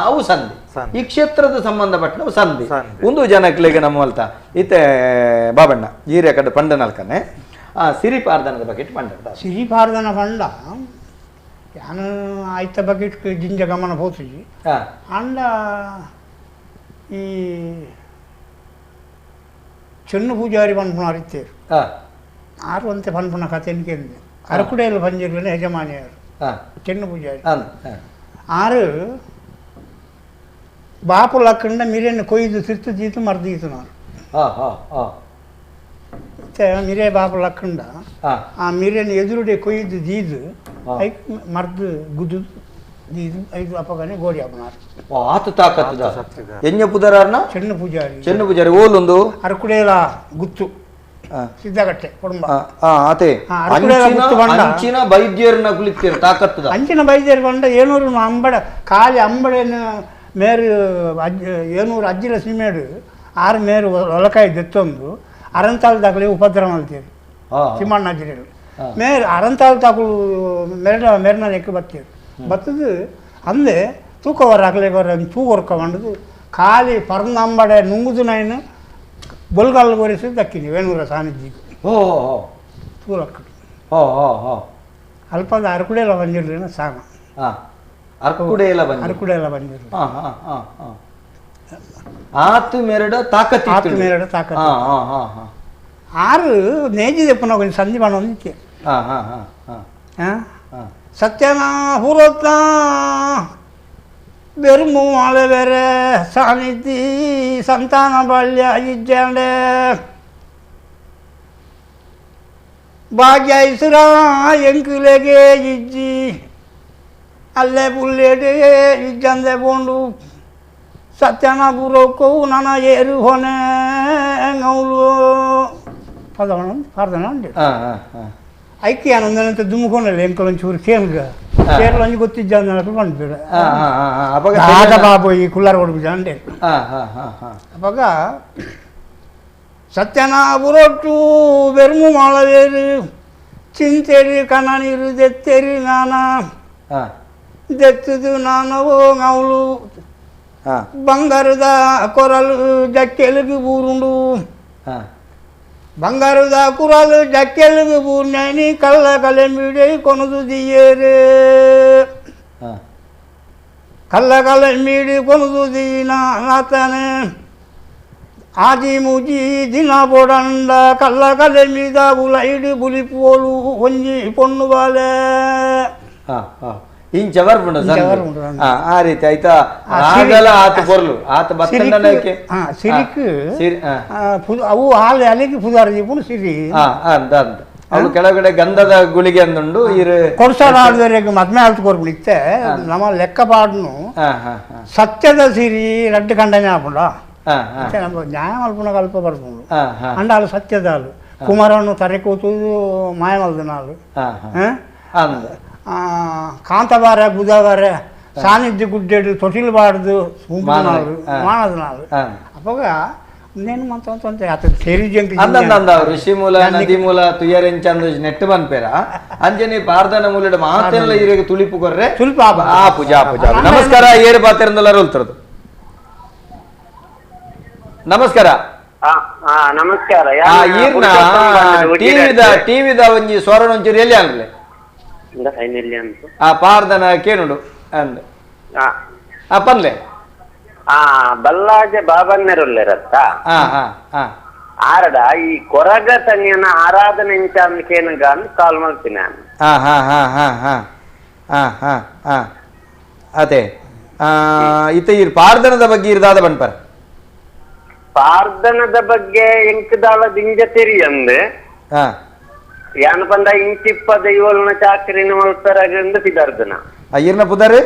ಅವು ಸಂಧಿ ಈ ಕ್ಷೇತ್ರದ ಸಂಬಂಧಪಟ್ಟವು ಸಂಧಿ ಒಂದು ಜನಕ್ಲೆಗೆ ನಮ್ಮ ಅಲ್ತ ಇತ್ತೆ ಬಾಬಣ್ಣ ಈರೆ ಕಡೆ ಪಂಡ ನಾಲ್ಕನೆ ಆ ಸಿರಿ ಪಾರ್ದನದ ಬಗ್ಗೆ ಪಂಡ ಸಿರಿ ಪಾರ್ದನ ಪಂಡ ಯಾನು ಆಯ್ತ ಬಗ್ಗೆ ಜಿಂಜ ಗಮನ ಹೋಗ್ತೀವಿ ಅಂಡ ಈ ಚೆನ್ನು ಪೂಜಾರಿ ಪನ್ಪುನಾರು ಇತ್ತೇರು ಆರು ಅಂತೆ ಪನ್ಪುನ ಕಥೆನಿಕೆಂದೆ ಅರಕುಡೆಯಲ್ಲಿ ಪಂಜಿರ್ಲಿನ ಯಜಮಾನಿಯರು ಚೆನ್ನು ಪೂಜಾರಿ ಆರು ಬಾಪು ಲಕ್ಕಂಡ ಮಿರೆಯನ್ನು ಕೊಯ್ದು ತಿರ್ತು ತೀತು ಮರ್ದೀತು ನಾನು ಮತ್ತೆ ಮಿರೆ ಬಾಪು ಲಕ್ಕಂಡ ಆ ಮಿರೆಯನ್ನು ಎದುರುಡೆ ಕೊಯ್ದು ದೀದು ಐಕ್ ಮರ್ದು ಗುದ್ದು ದೀದು ಐದು ಅಪ್ಪಗನೆ ಗೋಡಿ ಅಪ್ಪನಾರು ಆತ ತಾಕತ್ತದ ಎಣ್ಣೆ ಪುದರಾರ್ನ ಚೆನ್ನು ಪೂಜಾರಿ ಚೆನ್ನು ಪೂಜಾರಿ ಓಲೊಂದು ಅರಕುಡೇಲ ಗುತ್ತು ಸಿದ್ಧಗಟ್ಟೆ ಕುಟುಂಬ ಅದೇ ಅಂಚಿನ ಬೈದ್ಯರನ್ನ ಕುಳಿತೀರ ತಾಕತ್ತದ ಅಂಚಿನ ಬೈದ್ಯರು ಬಂಡ ಏನೂರು ಅಂಬಡ ಖಾಲಿ ಅಂಬಡೆಯನ್ನು ಮೇರು ಅಜ್ಜ ಏನೂರು ಅಜ್ಜಿಲ ಸೀಮೇಡು ಆರು ಮೇರು ಒಲಕಾಯಿ ದೆತ್ತೊಂದು ಅರಂತಾಲ್ ದಾಖಲೆ ಉಪದ್ರ ಮಲ್ತೀರು ತಿಮ್ಮಣ್ಣ ಅಜ್ಜಿರು ಮೇರು ಅರಂತಾಲ್ ತಾಕುಲು ಮೆರಡ ಮೆರನ ನೆಕ್ಕು ಬತ್ತೀರು ಬತ್ತದು ಅಂದೆ ತೂಕವರ ಅಗಲೆ ಬರ ತೂ ಹೊರ್ಕೊಂಡು ಖಾಲಿ ಪರ್ನ ಅಂಬಡೆ ನುಂಗುದು ನೈನು ಬೊಲ್ಗಾಲ್ ಗೊರಿಸಿ ದಕ್ಕಿನಿ ವೇಣೂರ ಸಾನ್ನಿಧ್ಯಕ್ಕೆ ಓ ತೂಲಕ್ಕಡು ಹೋ ಹೋ ಹೋ ಅಲ್ಪದ ಅರಕುಡೆಲ್ಲ ಬಂದಿರಲಿಲ್ಲ ಸಾಮ ಅರಕುಡೆಲ್ಲ ಬಂದ ಅರಕುಡೆಲ್ಲ ಬಂದಿರಲಿಲ್ಲ ಆತು ಮೆರಡ ತಾಕತ್ತು ಆತು ಮೆರಡ ತಾಕತ್ತು ಆರು ನೇಜಿದೆಪ್ಪನ కొంచెం ಸಂಧಿ ಬಣ್ಣ ಒಂದಿತ್ತೆ ಸತ್ಯನ ಪೂರ್ವತ್ತ ಬೆರುಮು ಮಾಳೆ ಬೇರೆ ಸಾನ್ನಿಧಿ ಸಂತಾನ ಬಾಲ್ಯ ಇಜ್ಜಾಂಡೆ ಭಾಗ್ಯ ಇಸುರ ಎಂಕುಲೆಗೆ ಇಜ್ಜಿ ಅಲ್ಲೇ ಪುಲ್ಲೇಡೆ ಇಜ್ಜಂದೆ ಬೋಂಡು ಸತ್ಯನ ಪೂರ್ವಕ್ಕೂ ನನ್ನ ಏರು ಹೊನೆ ngೌಲು ಪದವಣ ಪಾರ್ದನ ಉಂಟು ಐಕ್ಯ ಆನಂದನಂತ ದುಮ್ಕೊನಲ್ಲ ಎಂಕಲೊಂಚೂರು ಕೇನ್ಗ ಕೇರಳ ಗೊತ್ತಿದ್ದ ಬಂದ್ಬಿಡ ಆದ ಬಾಬು ಈ ಕುಲ್ಲಾರ ಹೊಡ್ಬಿದ್ದ ಅಂಡೆ ಅವಾಗ ಸತ್ಯನ ಬುರೊಟ್ಟು ಬೆರ್ಮು ಮಾಳವೇರು ಚಿಂತೆರಿ ಕಣ ನೀರು ದೆತ್ತೆರಿ ನಾನ ದೆತ್ತದು ನಾನವೋ ngೌಲು ಬಂಗಾರದ ಕೊರಲು ಜಕ್ಕೆಲುಗು ಬೂರುಂಡು ಬಂಗಾರದ ಕುರಲು ಜಕ್ಕೆಲುಗು ಬೂರ್ಣಿ ಕಳ್ಳ ಕಲೆಂಬಿಡೆ ಕೊನದು ದಿಯೇರು ಕಳ್ಳ ಕಲೆಂಬಿಡಿ ಕೊನದು ದೀನ ಆತನೆ ಆದಿ ಮುಜಿ ದಿನ ಪೊಡಂಡ ಕಳ್ಳ ಕಲೆಂಬಿದ ಬುಲೈಡು ಬುಲಿಪೋಲು ಒಂಜಿ ಪೊಣ್ಣು ಬಾಲೆ ಇಂಚ ಬರ್ಪುಂಡು ಆ ರೀತಿ ಆಯ್ತಾ ಆಗಲ ಆತ ಪೊರ್ಲು ಆತ ಬತ್ತಂಡನಕ್ಕೆ ಸಿರಿಕ್ ಅವು ಹಾಲು ಅಲ್ಲಿಗೆ ಪುದಾರ ದೀಪುಂಡು ಸಿರಿ ಅಂದ ಅಂದ ಅವಳು ಕೆಳಗಡೆ ಗಂಧದ ಗುಳಿಗೆ ಅಂದುಂಡು ಇರು ಕೊಡ್ಸಾರ ಆಡ್ದವರೆಗೆ ಮದ್ಮೆ ಆಲ್ತು ಕೊರ್ಪುಂಡು ಇತ್ತೆ ನಮ್ಮ ಲೆಕ್ಕ ಪಾಡ್ನು ಸತ್ಯದ ಸಿರಿ ರಡ್ಡು ಕಂಡನೆ ಆಪುಂಡ ನಮ್ಮ ನ್ಯಾಯ ಮಲ್ಪುಣ ಕಲ್ಪ ಬರ್ಪುಂಡು ಅಂಡ ಅಲ್ಲ ಸತ್ಯದ ಹಾಲು ಕುಮಾರನ್ನು ತರೆ ಕೂತು ಮಾಯ ಮಲ್ದನಾಲು ಕಾಂತಬಾರ ಬುಧವಾರ ಸಾನ್ನಿಧ್ಯ ಗುಡ್ಡೆಡು ತೊಟಿಲು ಬಾರ್ದು ಮಾನದನಾಳು ಅವಾಗ నేను ಮಂತ ಆತ ಸೇರಿ ಅಂದಂದ ಋಷಿ ಮೂಲ ನದಿ ಮೂಲ ತುಯರೆಂಚಂದ ನೆಟ್ಟು ಬನ್ಪೇರ ಅಂಜನಿ ಪಾರ್ದನ ಮೂಲಡ ಮಾತೆಲ್ಲ ಇರೆಗೆ ತುಳಿಪು ಕೊರ್ರೆ ತುಳಿಪು ಆ ಪೂಜಾ ಪೂಜಾ ನಮಸ್ಕಾರ ಏರು ಪಾತೆರಂದೆಲ್ಲ ರೋಲ್ತರದು ನಮಸ್ಕಾರ ನಮಸ್ಕಾರ ಈರ್ನ ಟಿವಿದ ಒಂಜಿ ಸ್ವರಣ ಒಂಚೂರು ಎಲ್ಲಿ ಅನ್ಲೆ ಆ ಪಾರ್ದನ ಕೇನುಡು ಅಂದ್ ಆ ಪನ್ಲೆ ಆ ಬಲ್ಲಾಜೆ ಬಾಬನ್ನೆರುಲ್ಲೆರತ್ತ ಆರಡ ಈ ಕೊರಗ ತನಿಯನ ಆರಾಧನೆ ಕೇನುಗ ಅಂತ ಕಾಲ್ ಮಾಡ್ತೀನಿ ನಾನು ಅದೇ ಇತ್ತ ಈ ಪಾರ್ದನದ ಬಗ್ಗೆ ಇರ್ದಾದ ಬನ್ಪರ್ ಪಾರ್ದನದ ಬಗ್ಗೆ ಎಂಕದಾಳ ದಿಂಜ ತೆರಿಯಂದೆ ಯಾನ ಪಂಡ ಇಂಚಿಪ್ಪ ದೈವಲ್ನ ಚಾಕರಿನ ಮಲ್ಪರಾಗಂದು ಪಿದಾರ್ದನ. ಈರ್ನ ಪುದರ್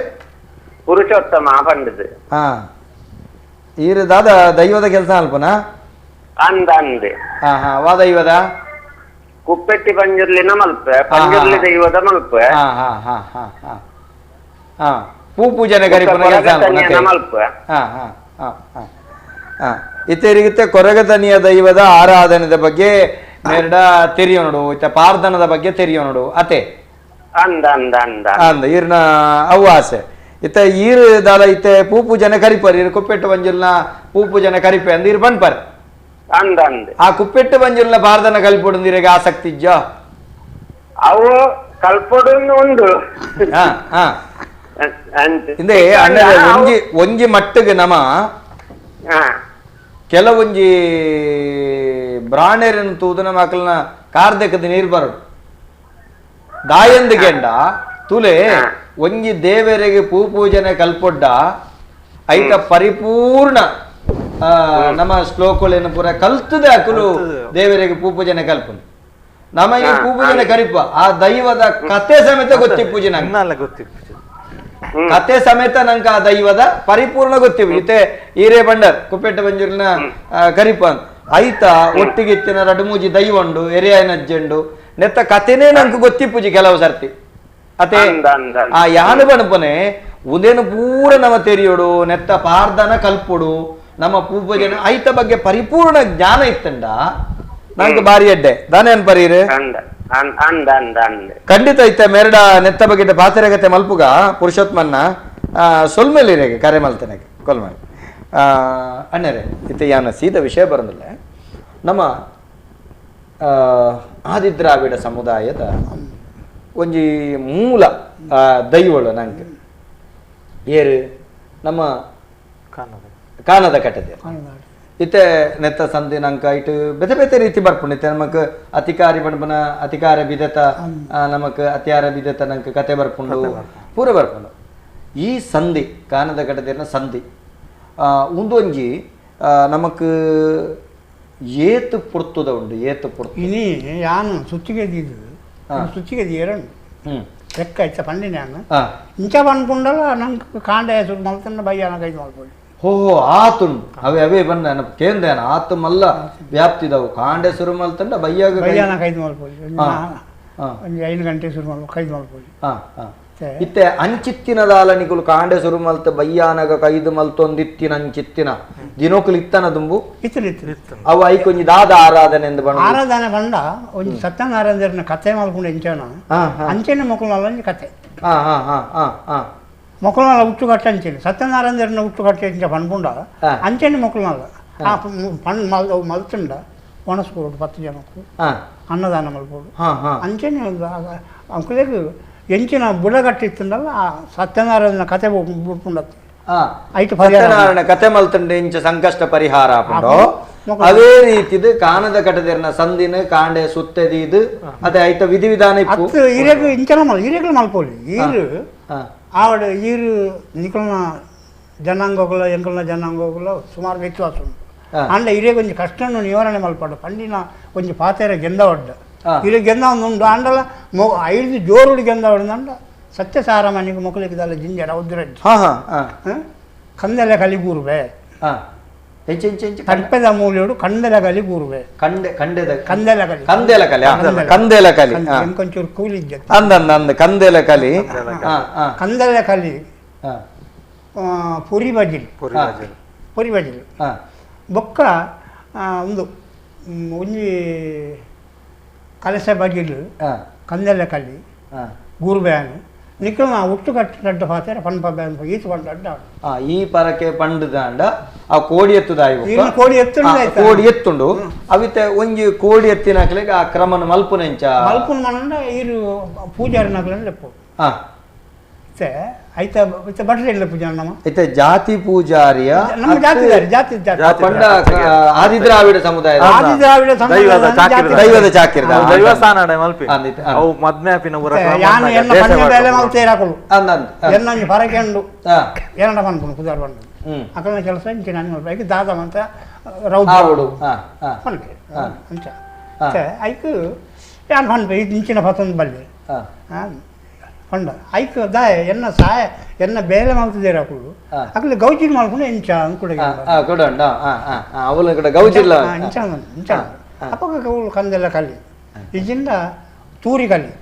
ಪುರುಷೋತ್ತಮ ಪಂಡದು. ಹಾ ಈರು ದಾದ ದೈವದ ಕೆಲಸ ಅಲ್ಪನಾ? ಅಂದ ಅಂದೆ. ಹಾ ಹಾ ವಾ ದೈವದ? ಕುಪ್ಪೆಟ್ಟಿ ಪಂಜುರ್ಲಿನ ಮಲ್ಪೆ, ಪಂಜುರ್ಲಿ ದೈವದ ಮಲ್ಪೆ. ಹಾ ಹಾ ಹಾ ಹಾ ಹಾ ಹಾ ಪೂ ಪೂಜನೆ ಕರಿಪುನ ಕೆಲಸ ಮಲ್ಪೆ. ಹಾ ಹಾ ಹಾ ಹಾ ಹಾ ಇತ್ತೇರಿಗಿತ್ತೆ ಕೊರಗತನಿಯ ದೈವದ ಆರಾಧನೆದ ಬಗ್ಗೆ ಮೇರಡ ತೆರಿಯೋ ನೋಡು, ಇತ್ತ ಪಾರ್ದನದ ಬಗ್ಗೆ ತೆರಿಯೋ ನೋಡು ಅತೆ ಅಂದ ಅಂದ ಅಂದ ಅಂದ ಈರ್ನ ಅವು ಆಸೆ. ಇತ್ತ ಈರು ದಾಲ ಇತ್ತೆ ಪೂ ಪೂಜನೆ ಕರಿಪರ್, ಈರು ಕುಪ್ಪೆಟ್ಟು ಬಂಜುಲ್ನ ಪೂ ಪೂಜನೆ ಕರಿಪೆ ಅಂದ ಈರು ಬನ್ಪರ್ ಅಂದ ಅಂದ. ಆ ಕುಪ್ಪೆಟ್ಟು ಬಂಜುಲ್ನ ಪಾರ್ದನ ಕಲ್ಪೊಡು ನೀರಿಗೆ ಆಸಕ್ತಿ ಇಜ್ಜ? ಅವು ಕಲ್ಪೊಡು ಉಂಡು. ಹಾ ಹಾ ಇಂದೇ ಅಣ್ಣ ಒಂಜಿ ಒಂಜಿ ಮಟ್ಟಿಗೆ ನಮ ಕೆಲವೊಂಜಿ ಬ್ರಾಣೇರನ್ನು ತೂದು ನಮ್ಮ ಮಕ್ಕಳನ್ನ ಕಾರ್ದಕ್ಕದ ನೀರು ಬರೋಡು ದಾಯಂದು ಗೆಂಡ ತುಲೆ ಒಂಜಿ ದೇವರಿಗೆ ಪೂ ಪೂಜನೆ ಕಲ್ಪೊಡ್ಡ ಐತ ಪರಿಪೂರ್ಣ ನಮ್ಮ ಶ್ಲೋಕಗಳೇನು ಪೂರ ಕಲ್ತದೆ ಅಕುಲು ದೇವರಿಗೆ ಪೂ ಪೂಜನೆ ಕಲ್ಪುನು. ನಮ್ಮ ಈ ಪೂ ಪೂಜನೆ ಕರಿಪ ಆ ದೈವದ ಕತೆ ಸಮೇತ ಗೊತ್ತಿ ಪೂಜೆ ನಂಗೆ ಗೊತ್ತಿಪ್ಪು, ಕತೆ ಸಮೇತ ನಂಗೆ ಆ ದೈವದ ಪರಿಪೂರ್ಣ ಗೊತ್ತಿವು. ಇತ್ತೆ ಈರೇ ಬಂಡರ್ ಕುಪ್ಪೆಟ್ಟ ಬಂಜೂರಿನ ಕರಿಪ ಐತ ಒಟ್ಟಿಗೆ ಇತ್ತಿನ ರಡುಮೂಜಿ ದೈವ ಉಂಡು ಎರೆಯಾಯನ ಅಜ್ಜಂಡು ನೆತ್ತ ಕತೆನೇ ನಂಗೆ ಗೊತ್ತಿಪ್ಪುಜಿ ಕೆಲವು ಸರ್ತಿ ಅತೆ. ಆ ಯಾನು ಬಣಪನೆ ಉದೇನು ಪೂರ ನಮ್ಮ ತೆರಿಯೋಡು ನೆತ್ತ ಪಾರ್ದನ ಕಲ್ಪೊಡು ನಮ್ಮ ಪೂಜೆನ ಐತ ಬಗ್ಗೆ ಪರಿಪೂರ್ಣ ಜ್ಞಾನ ಇತ್ತಂಡ ನಂಗೆ ಬಾರಿ ಅಡ್ಡೆ ದಾನೆ ಅನ್ಪರೀರು ಖಂಡಿತ ಇತ್ತ ಮೇರಡ ನೆತ್ತ ಬಗ್ಗೆ ಪಾತ್ರೆಗತೆ ಮಲ್ಪುಗ ಪುರುಷೋತ್ತಮನ್ನ ಸೊಲ್ಮೇಲಿರೇಗೆ ಕರೆ ಮಲ್ತನೆ ಕೊಲ್ಮಲ್ ಅಣ್ಣರೇ. ಇತ್ತ ಯಾನ ಸೀದ ವಿಷಯ ಬರೋದಿಲ್ಲ. ನಮ್ಮ ಆದಿದ್ರಾವಿಡ ಸಮುದಾಯದ ಒಂಜಿ ಮೂಲ ದೈವಳು ನಂಗೆ ಏರು ನಮ್ಮ ಕಾನದ ಕಟ್ಟದೆ ಇತ್ತೆ ನೆತ್ತ ಸಂಧಿ ನಂಕ ಇಟ್ಟು ಬೇತೆ ಬೇತೆ ರೀತಿ ಬರ್ಪುಂಡು. ಇತ್ತೆ ನಮಕ್ ಅತಿಕಾರಿ ಬಣ್ಪನ ಅತಿಕಾರ ಬಿದತ ನಮಕ್ ಅತ್ಯಾರ ಬಿದತ ನಂಗೆ ಕತೆ ಬರ್ಪುಂಡು ಪೂರ ಬರ್ಪುಂಡು. ಈ ಸಂಧಿ ಕಾನದ ಕಟ್ಟದಿನ ಸಂಧಿ ಉಂದೊಂಜಿ ನಮಕ್ ಏತು ಪುರ್ತುದ ಉಂಡು ಏತು ಪುರ್ತು ಇನಿ ಯಾನು ಸುತ್ತಿಗೆ ಸುತ್ತಿಗೆ ಎರಡು ಲೆಕ್ಕ ಇತ್ತ ಪಂಡಿನ ಇಂಚ ಪನ್ಪುಂಡಲ ನಂಗೆ ಕಾಂಡೆ ಸುರು ಮಲ್ತನ್ನ ಬಯ್ಯಾನ ಕೈ ಮಲ್ಪೊಡು. ಹೋ ಆತುಂಡು ಅವೇ ಅವೇ ಬಣ್ಣ ಕೇಂದ್ರ ಆತು ಮಲ್ಲ ವ್ಯಾಪ್ತಿದವು ಕಾಂಡೆ ಸುರು ಮಲ್ತಂಡ ಬಯ್ಯಾಗ ಬಯ್ಯಾನ ಕೈದು ಮಲ್ಪೊಡು ಒಂದು 5 ಗಂಟೆ ಸುರು ಮಲ್ಪ ಕೈದು ಮಲ್ಪೊಡು. ಇತ್ತೆ ಅಂಚಿತ್ತಿನದಾಲ ನಿಕುಲು ಕಾಂಡೆ ಸುರು ಮಲ್ತ ಬಯ್ಯಾನಗ ಕೈದು ಮಲ್ತೊಂದಿತ್ತಿನ ಅಂಚಿತ್ತಿನ ದಿನೋಕುಲು ಇತ್ತನ ದುಂಬು ಇತ್ತು ಅವು ಐಕೊಂಜಿ ದಾದ ಆರಾಧನೆ ಎಂದು ಬಣ್ಣ ಆರಾಧನೆ ಬಂಡ ಒಂಜಿ ಸತ್ಯನಾರಾಯಣ ಕತೆ ಮಲ್ಕೊಂಡು ಎಂಚನ ಅಂಚೆನೆ ಮೊಕುಲ ಒಂಜಿ ಕತೆ ಹಾ ಹಾ ಹಾ ಹಾ ಹಾ ಮೊಕುಲನಾಲ ಹುಟ್ಟು ಕಟ್ಟೆ ಅಂಚೆನೆ ಸತ್ಯನಾರಾಯಣ ಹುಟ್ಟು ಕಟ್ಟೆ ಇಂಚ ಪನ್ಪುಂಡ ಅಂಚೆನೆ ಮೊಕುಲನಾಲ ಆ ಪಣ್ ಮಲ್ ಮಲ್ತುಂಡ ಒಣಸ್ಕೋಡು 10 ಜನಕ್ಕೂ ಅನ್ನದಾನ ಮಲ್ಪೋಡು ಅಂಚೆನೆ ಅಂಕುಲೆಗ್ ಎಂಚಿನ ಬುಡಗಟ್ಟಿತ್ತುಂಡಲ್ಲ ಆ ಸತ್ಯನಾರಾಯಣ ಕತೆ ಬುಡ್ಪುಂಡತ್ತೆ ಐಟು ಸತ್ಯನಾರಾಯಣ ಕತೆ ಮಲ್ತುಂಡ ಇಂಚ ಸಂಕಷ್ಟ ಪರಿಹಾರ ಆಪುಂಡು. ಅದೇ ರೀತಿದು ಕಾನದ ಕಟದಿರ್ನ ಸಂದಿನ ಕಾಂಡೆ ಸುತ್ತೆದೀದು ಅದೇ ಐತ ವಿಧಿ ವಿಧಾನ ಇಪ್ಪು ಇರೆಗ್ ಇಂಚನ ಮಲ್ ಇರೆಗ್ಲು ಮಲ್ಪೋಲಿ ಈರು ಆವಡ ಈರು ನಿಕಲ್ನ ಜನಾಂಗಗಳ ಎಂಕಲ್ನ ಜನಾಂಗಗಳ ಸುಮಾರು ವ್ಯತ್ಯಾಸ ಉಂಟು. ಅಂಡ ಇರೆಗ್ ಒಂಜಿ ಕಷ್ಟನ್ನು ನಿವಾರಣೆ ಮಲ್ಪಡು ಪಂಡಿನ ಒಂಜಿ ಪಾತೆರ ಗೆಂದ ಒಡ್ಡ ಇರೆ ಗೆಂದ ಒಂದು ಉಂಡು ಅಂಡಲ ಮೊ ಐದು ಜೋರುಡು ಗೆಂದ ಹೊಡೆದಂಡ ಸತ್ಯಸಾರ ಮನೆಗೆ ಮೊಕಲಿಗೆ ಜಿಂಜರ ಉದ್ರಜ್ಜಿ ಕಂದೆಲೆ ಕಲಿ ಗೂರುವೆ ತಡ್ಪೆದ ಮೂಲೆಯಡು ಕಂದೆಲ ಕಲಿ ಗೂರುವೆ ಕಂಡೆ ಕಂಡೆದ ಕಂದೆಲ ಕಲಿ ಕಂದೆಲ ಕಲಿ ಕಂದೆಲ ಕಲಿ ಎಂಕೊಂಚೂರು ಕೂಲಿ ಅಂದ ಅಂದ ಕಂದೆಲ ಕಲಿ ಕಂದೆಲ ಕಲಿ ಪುರಿ ಬಜಿಲ್ ಪುರಿ ಬಜಿಲ್ ಬೊಕ್ಕ ಒಂದು ಒಂಜಿ ಕಲಸ ಬಜಿಲ್ ಕಂದೆಲ ಕಲಿ ಗೂರ್ಬ್ಯಾನು ನಿಕ್ಕಲ್ನ ಹುಟ್ಟು ಕಟ್ಟ ಪಾತೆರ ಪನ್ಪ ಬ್ಯಾನ್ ಈತ ಪಂಡ ಈ ಪರಕೆ ಪಂಡದಾಂಡ ಆ ಕೋಡಿ ಎತ್ತುದಾಯಿ ಕೋಡಿ ಎತ್ತುಂಡು ಕೋಡಿ ಎತ್ತುಂಡು ಅವಿತೆ ಒಂಜಿ ಕೋಡಿ ಎತ್ತಿನಕ್ಲೆಗ್ ಆ ಕ್ರಮನ ಮಲ್ಪುನೆಂಚ ಮಲ್ಪುನ ಮನಂಡ ಈರು ಪೂಜಾರಿನಕ್ಲೆನ್ ಲೆಪ್ಪು ಐತ ಐತ ಭಟ್ರೆಲ್ಲ ಪೂಜೆ ನಮ್ಮ ಐತ ಜಾತಿ ಪೂಜಾರಿಯ ನಮ್ಮ ಜಾತಿ ಜಾತಿ ಪಂಡ ಆದಿದ್ರಾವಿಡ ಸಮುದಾಯ ಆದಿದ್ರಾವಿಡ ದೈವದ ಚಾಕಿರದ ದೈವದ ಚಾಕಿರದ ದೈವಸ್ಥಾನ ಮಲ್ಪಿ ಅವು ಮದ್ಮ್ಯಾಪಿನ ಊರ ಯಾನು ಎನ್ನ ಪನ್ನೆ ಬೇಲೆ ಮಲ್ತೇರಾಕುಲು ಎನ್ನಂಜಿ ಫರಕೆಂಡು ಏನಡ ಪನ್ಪುನು ಪೂಜಾರ್ ಪಂಡು ಅಕಲ್ನ ಕೆಲಸ ಇಂಚಿನ ಮಲ್ಪ ಐಕ್ ದಾದ ಮಂತ ರೌದ್ರ ಪನ್ಪೆ ಅಂಚ ಐಕ್ ಯಾನ್ ಪನ್ಪೆ ಇಂಚಿನ ಪತ್ತೊಂದು ಬಲ್ಲೆ ಪಂಡ ಐಕ್ ದಾಯ ಎನ್ನ ಸಾಯ ಎನ್ನ ಬೇಲೆ ಮಲ್ತದೇರು ಅಕುಲು ಅಕುಲು ಗೌಜಿನ ಮಲ್ಕೊಂಡು ಎಂಚ ಅಂಕುಡ ಗೌಜಿಲ್ಲ ಇಂಚ ಇಂಚ ಅಪಗ ಕೌಲು ಕಂದೆಲ್ಲ ಕಲ್ಲಿ ಇಜಿಂದ ತೂರಿ ಕಲ್ಲಿ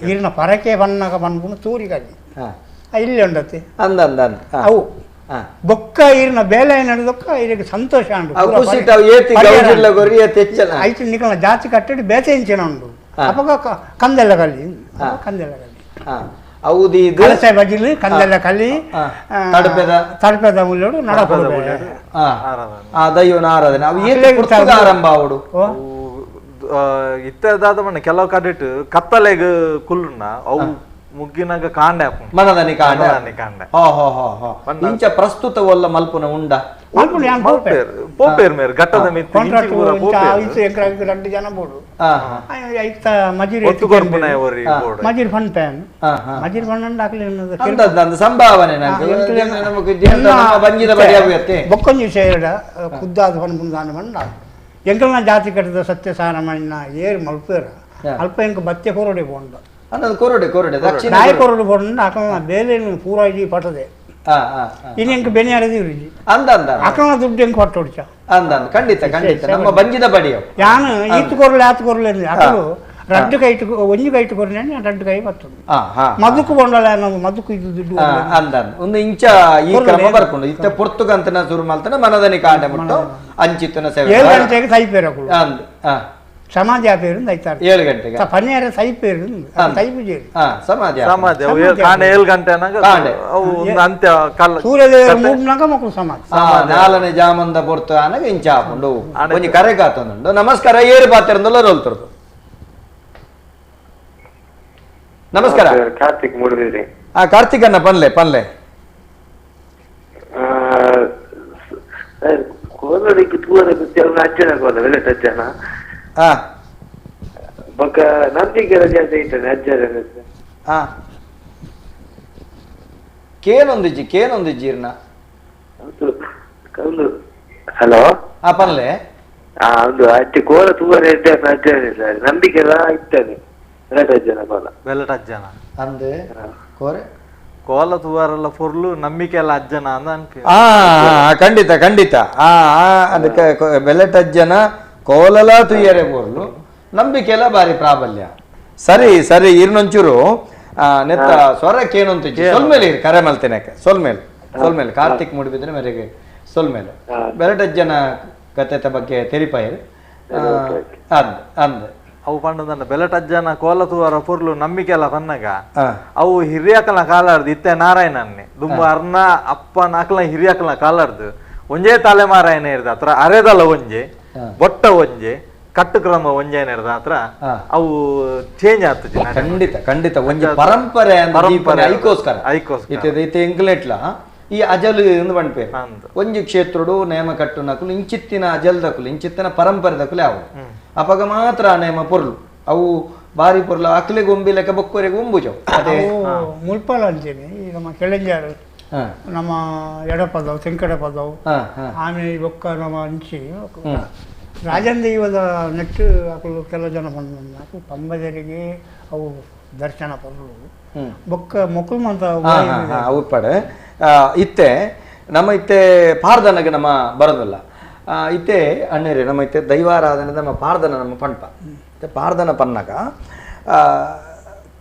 ಈರಿನ ಪರಕೆ ಬಣ್ಣಗ ಬಂದ್ಕೊಂಡು ತೂರಿ ಕಲ್ಲಿ ಇಲ್ಲಿ ಉಂಡತ್ತೆ ಅಂದ ಅಂದ ಅವು ಬೊಕ್ಕ ಈರಿನ ಬೇಲೆ ನಡೆದೊಕ್ಕ ಇರಿಗೆ ಸಂತೋಷ ಉಂಡು ಐತು ನಿಕಲ್ನ ಜಾತಿ ಕಟ್ಟಡಿ ಬೇತೆ ಇಂಚಿನ ಉಂಡು ಅಪಗ ಕಂದೆಲ್ಲ ಕಲ್ಲಿ ಕಂದೆಲ್ಲ ಕಲ್ಲಿ ಹೌದು ಇದು ಕಲಸೆ ಬಜಿಲು ಕಂದೆಲ್ಲ ಕಲ್ಲಿ ತಡಪೆದ ತಡಪೆದ ಮುಲ್ಲೋಡು ನಡಪದ ಆ ದೈವನ ಆರಾಧನೆ ಅವು ಏತ್ ಆರಂಭ ಆವಡು ಇತ್ತದಾದ ಮಣ್ಣ ಕೆಲವು ಕಡೆಟ್ ಕತ್ತಲೆಗ್ ಕುಲ್ಲುನ ಅವು ಮುಗ್ಗಿನಾಗ ಕಾಂಡೆ ಮನದನಿ ಕಾಂಡೆ ಕಾಂಡೆ ಹಾ ಹಾ ಹಾ ಹಾ ಇಂಚ ಪ್ರಸ್ತುತ ಒಲ್ಲ ಮಲ್ಪುನ ಉಂಡ ಪೋಪೇರ್ ಮೇರ್ ಘಟ್ಟದ ಮಿತ್ತು ಎರಡು ಜನ ಬೋಡು ಮಜಿರ್ ಮಜಿರ್ ಫನ್ ಪ್ಯಾನ್ ಮಜಿರ್ ಫನ್ ಹಾಕ್ಲಿ ಸಂಭಾವನೆ ಬೊಕ್ಕೊಂಜಿ ಸೇರ ಖುದ್ದಾದ ಫನ್ ಮುಂದಾನ ಮಂಡ ಎಂಕಲ್ನ ಜಾತಿ ಕಟ್ಟದ ಸತ್ಯ ಸಾರಮಣ್ಣ ಏರ್ ಮಲ್ಪೇರ ಅಲ್ಪ ಎಂಕ ಬತ್ತೆ ಕೊರಡೆ ಪೋಂಡ ಅನ್ನೋದು ಕೊರಡೆ ಕೊರಡೆ ದಕ್ಷಿಣ ನಾಯಿ ಕೊರಡೆ ಪೋಂಡ ಅಕಲ್ನ ಬೇಲೆ ಪೂರ ಇಡೀ ಪಟದೆ ಇನ್ನು ಎಂಕ ಬೆನೆ ಅರದಿವ್ರಿ ಅಂದ ಅಂದ ಅಕಲ್ನ ದುಡ್ಡು ಎಂಕ ಹೊಟ್ಟೆ ಹೊಡಿಚ ಅಂದ ಅಂದ ಖಂಡಿತ ಖಂಡಿತ ನಮ್ಮ ಬಂಜಿದ ಬಡಿಯೋ ಯಾನು ಈತು ಕೊರಲೆ ಆತು ಕೊರಲೆ ಅಕಲು ರಡ್ಡು ಕೈಟು ಒಂಜಿ ಕೈಟು ಕೊರಲೆ ರಡ್ಡು ಕೈ ಬರ್ತದೆ ಮದುಕು ಕೊಂಡಲ್ಲ ಅನ್ನೋದು ಮದುಕು ಇದು ದುಡ್ಡು ಅಂದ ಒಂದು ಇಂಚ ಈ ಕ್ರಮ ಬರ್ಕೊಂಡು ಇತ್ತ ಪೊರ್ತುಗಂತನ ಶುರು ಮಾಡ್ತಾನೆ ಮನದನಿ ಕಾಂಡೆ ಮುಟ್ಟು ಅಂಚಿತ್ತನ ಸೇವೆ 7 ಗಂಟೆಗೆ ತೈಪೇರು ಸಮಾಧಿ ಆಪೇರು ಐತಾರು 7 ಗಂಟೆಗೆ ಪನ್ಯಾರ ತೈಪೇರು ತೈಪು ಜೇರು ಸಮಾಧಿ ಸಮಾಧಿ ಕಾಂಡೆ 7 ಗಂಟೆ ಅಂತ್ಯ ಕಾಲ ಸೂರ್ಯೋದಯ ಮೂಡ್ನಾಗ ಮಕ್ಕಳು ಸಮಾಧಿ ನಾಲ್ನೇ ಜಾಮಂದ ಪೊರ್ತು ಆನಗ ಇಂಚ ಆಪುಂಡು ಒಂಜಿ ಕರೆ ಕಾತೊಂದುಂಡು. ನಮಸ್ಕಾರ ಏರು ಪಾತಿರಂದಲ್ಲ ರೋಲ್ತರದು. ನಮಸ್ಕಾರ ಕಾರ್ತಿಕ್ ಮೂಡುಬಿದಿರೆ. ಆ ಕಾರ್ತಿಕ್ ಅನ್ನ ಪನ್ಲೆ ಪನ್ಲೆ ಕೋಲಡಿಗೆ ತೂವರ ಅಜ್ಜನ ಕೋಲ ಬೆಲೆಟ್ ಅಜ್ಜನ ಹಾ ಬೊಕ್ಕ ನಂಬಿಕೆ ರಜೆ ಇದ್ದಾನೆ ಅಜ್ಜನ ಹಾ ಕೇನೊಂದಿಜ್ಜಿ ಕೇನೊಂದಿಜ್ಜಿ ಇರ್ನ ಹಲೋ ಆ ಪನ್ಲೆ ಆ ಒಂದು ಅಜ್ಜಿ ಕೋಲ ತೂವರ ಅಜ್ಜನ ಸರ್ ನಂಬಿಕೆ ಎಲ್ಲ ಇದ್ದಾನೆ ಬೆಲೆಟ್ ಕೋಲ ಬೆಲೆಟ್ ಅಜ್ಜನ ಅಂದೆ ಕೋರೆ ಕೋಲ ತೂವರೆಲ್ಲ ಪೊರ್ಲು ನಂಬಿಕೆ ಎಲ್ಲ ಅಜ್ಜನ ಅಂದ ಅನ್ಪಿ ಆ ಖಂಡಿತ ಖಂಡಿತ ಆ ಅದಕ್ಕೆ ಬೆಲೆಟ್ ಅಜ್ಜನ ಕೋಲಲ ತುಯ್ಯರೆ ಪೊರ್ಲು ನಂಬಿಕೆ ಎಲ್ಲ ಬಾರಿ ಪ್ರಾಬಲ್ಯ. ಸರಿ ಸರಿ ಇರ್ನೊಂಚೂರು ನೆತ್ತ ಸ್ವರಕ್ಕೆ ಏನಂತ ಸೊಲ್ಮೇಲೆ ಕರೆ ಮಲ್ತೇನೆ ಸೊಲ್ಮೇಲೆ ಸೊಲ್ಮೇಲೆ ಕಾರ್ತಿಕ್ ಮೂಡಿಬಿದ್ರೆ ಮೇರೆಗೆ ಸೊಲ್ಮೇಲೆ ಬೆರಟಜ್ಜನ ಕಥೆತ ಬಗ್ಗೆ ತೆರಿಪಾಯರು ಅಂದ್ ಅಂದ್ ಅವು ಪಂಡದನ್ನ ಬೆಲಟಜ್ಜನ ಕೋಲ ತೂವರ ಪೊರ್ಲು ನಂಬಿಕೆ ಎಲ್ಲ ಪನ್ನಗ ಅವು ಹಿರಿಯಕಲ್ನ ಕಾಲಾರ್ದು ಇತ್ತೆ ನಾರಾಯಣನ್ನೇ ದುಂಬ ಅರ್ನ ಅಪ್ಪನ ಅಕಲ್ನ ಹಿರಿಯಕಲ್ನ ಕಾಲಾರ್ದು ಒಂಜೇ ತಲೆಮಾರಾಯನ ಇರ್ದ ಹತ್ರ ಅರೆದಲ ಒಂಜೆ ಬೊಟ್ಟ ಒಂಜೆ ಕಟ್ಟು ಕ್ರಮ ಒಂಜೆ ಇರ್ದ ಹತ್ರ ಅವು ಚೇಂಜ್ ಆಗ್ತದೆ. ಖಂಡಿತ ಖಂಡಿತ ಒಂಜಿ ಪರಂಪರೆ ಐಕೋಸ್ಕರ ಐಕೋಸ್ಕರ ಇತ್ತೆ ಇತ್ತೆ ಎಂಕ್ಲೆಟ್ಲ ಈ ಅಜಲ್ ಎಂದು ಪನ್ಪೇರು ಒಂಜಿ ಕ್ಷೇತ್ರಡು ನೇಮ ಕಟ್ಟುನಕುಲು ಇಂಚಿತ್ತಿನ ಅಜಲ್ದಕುಲು ಇಂಚಿತ್ತಿನ ಪರಂಪರೆದಕುಲು ಯಾವು ಅಪಗ ಮಾತ್ರ ಆ ನೇಮ ಪೊರ್ಲು ಅವು ಬಾರಿ ಪೊರ್ಲು ಅಕ್ಲೆ ಗೊಂಬಿ ಲೆಕ್ಕ ಬೊಕ್ಕೊರೆಗೆ ಒಂಬುಜವು ಅದೇ ಮುಲ್ಪಾಲ ಅಂತೀನಿ ಈ ನಮ್ಮ ಕೆಳಂಜಾರು ನಮ್ಮ ಎಡಪದವು ತೆಂಕಡಪದವು ಆಮೇಲೆ ಬೊಕ್ಕ ನಮ್ಮ ಅಂಚಿ ರಾಜನ್ ದೈವದ ನೆಟ್ಟು ಅಕಲು ಕೆಲವು ಜನ ಬಂದ ಅಕಲು ಪಂಬದರಿಗೆ ಅವು ದರ್ಶನ ಪೊರ್ಲು ಬೊಕ್ಕ ಮೊಕ್ಕಲು ಮಂತ ಉಪ್ಪಡೆ ಇತ್ತೆ ನಮ್ಮ ಇತ್ತೆ ಪಾರ್ದನಗೆ ನಮ್ಮ ಬರೋದಲ್ಲ ಇತ್ತೆ ಅಣ್ಣೇರಿ ನಮ್ಮ ಇತ್ತೆ ದೈವಾರಾಧನೆ ನಮ್ಮ ಪಾರ್ದನ ನಮ್ಮ ಪಂಪ ಇತ್ತೆ ಪಾರ್ದನ ಪನ್ನಗ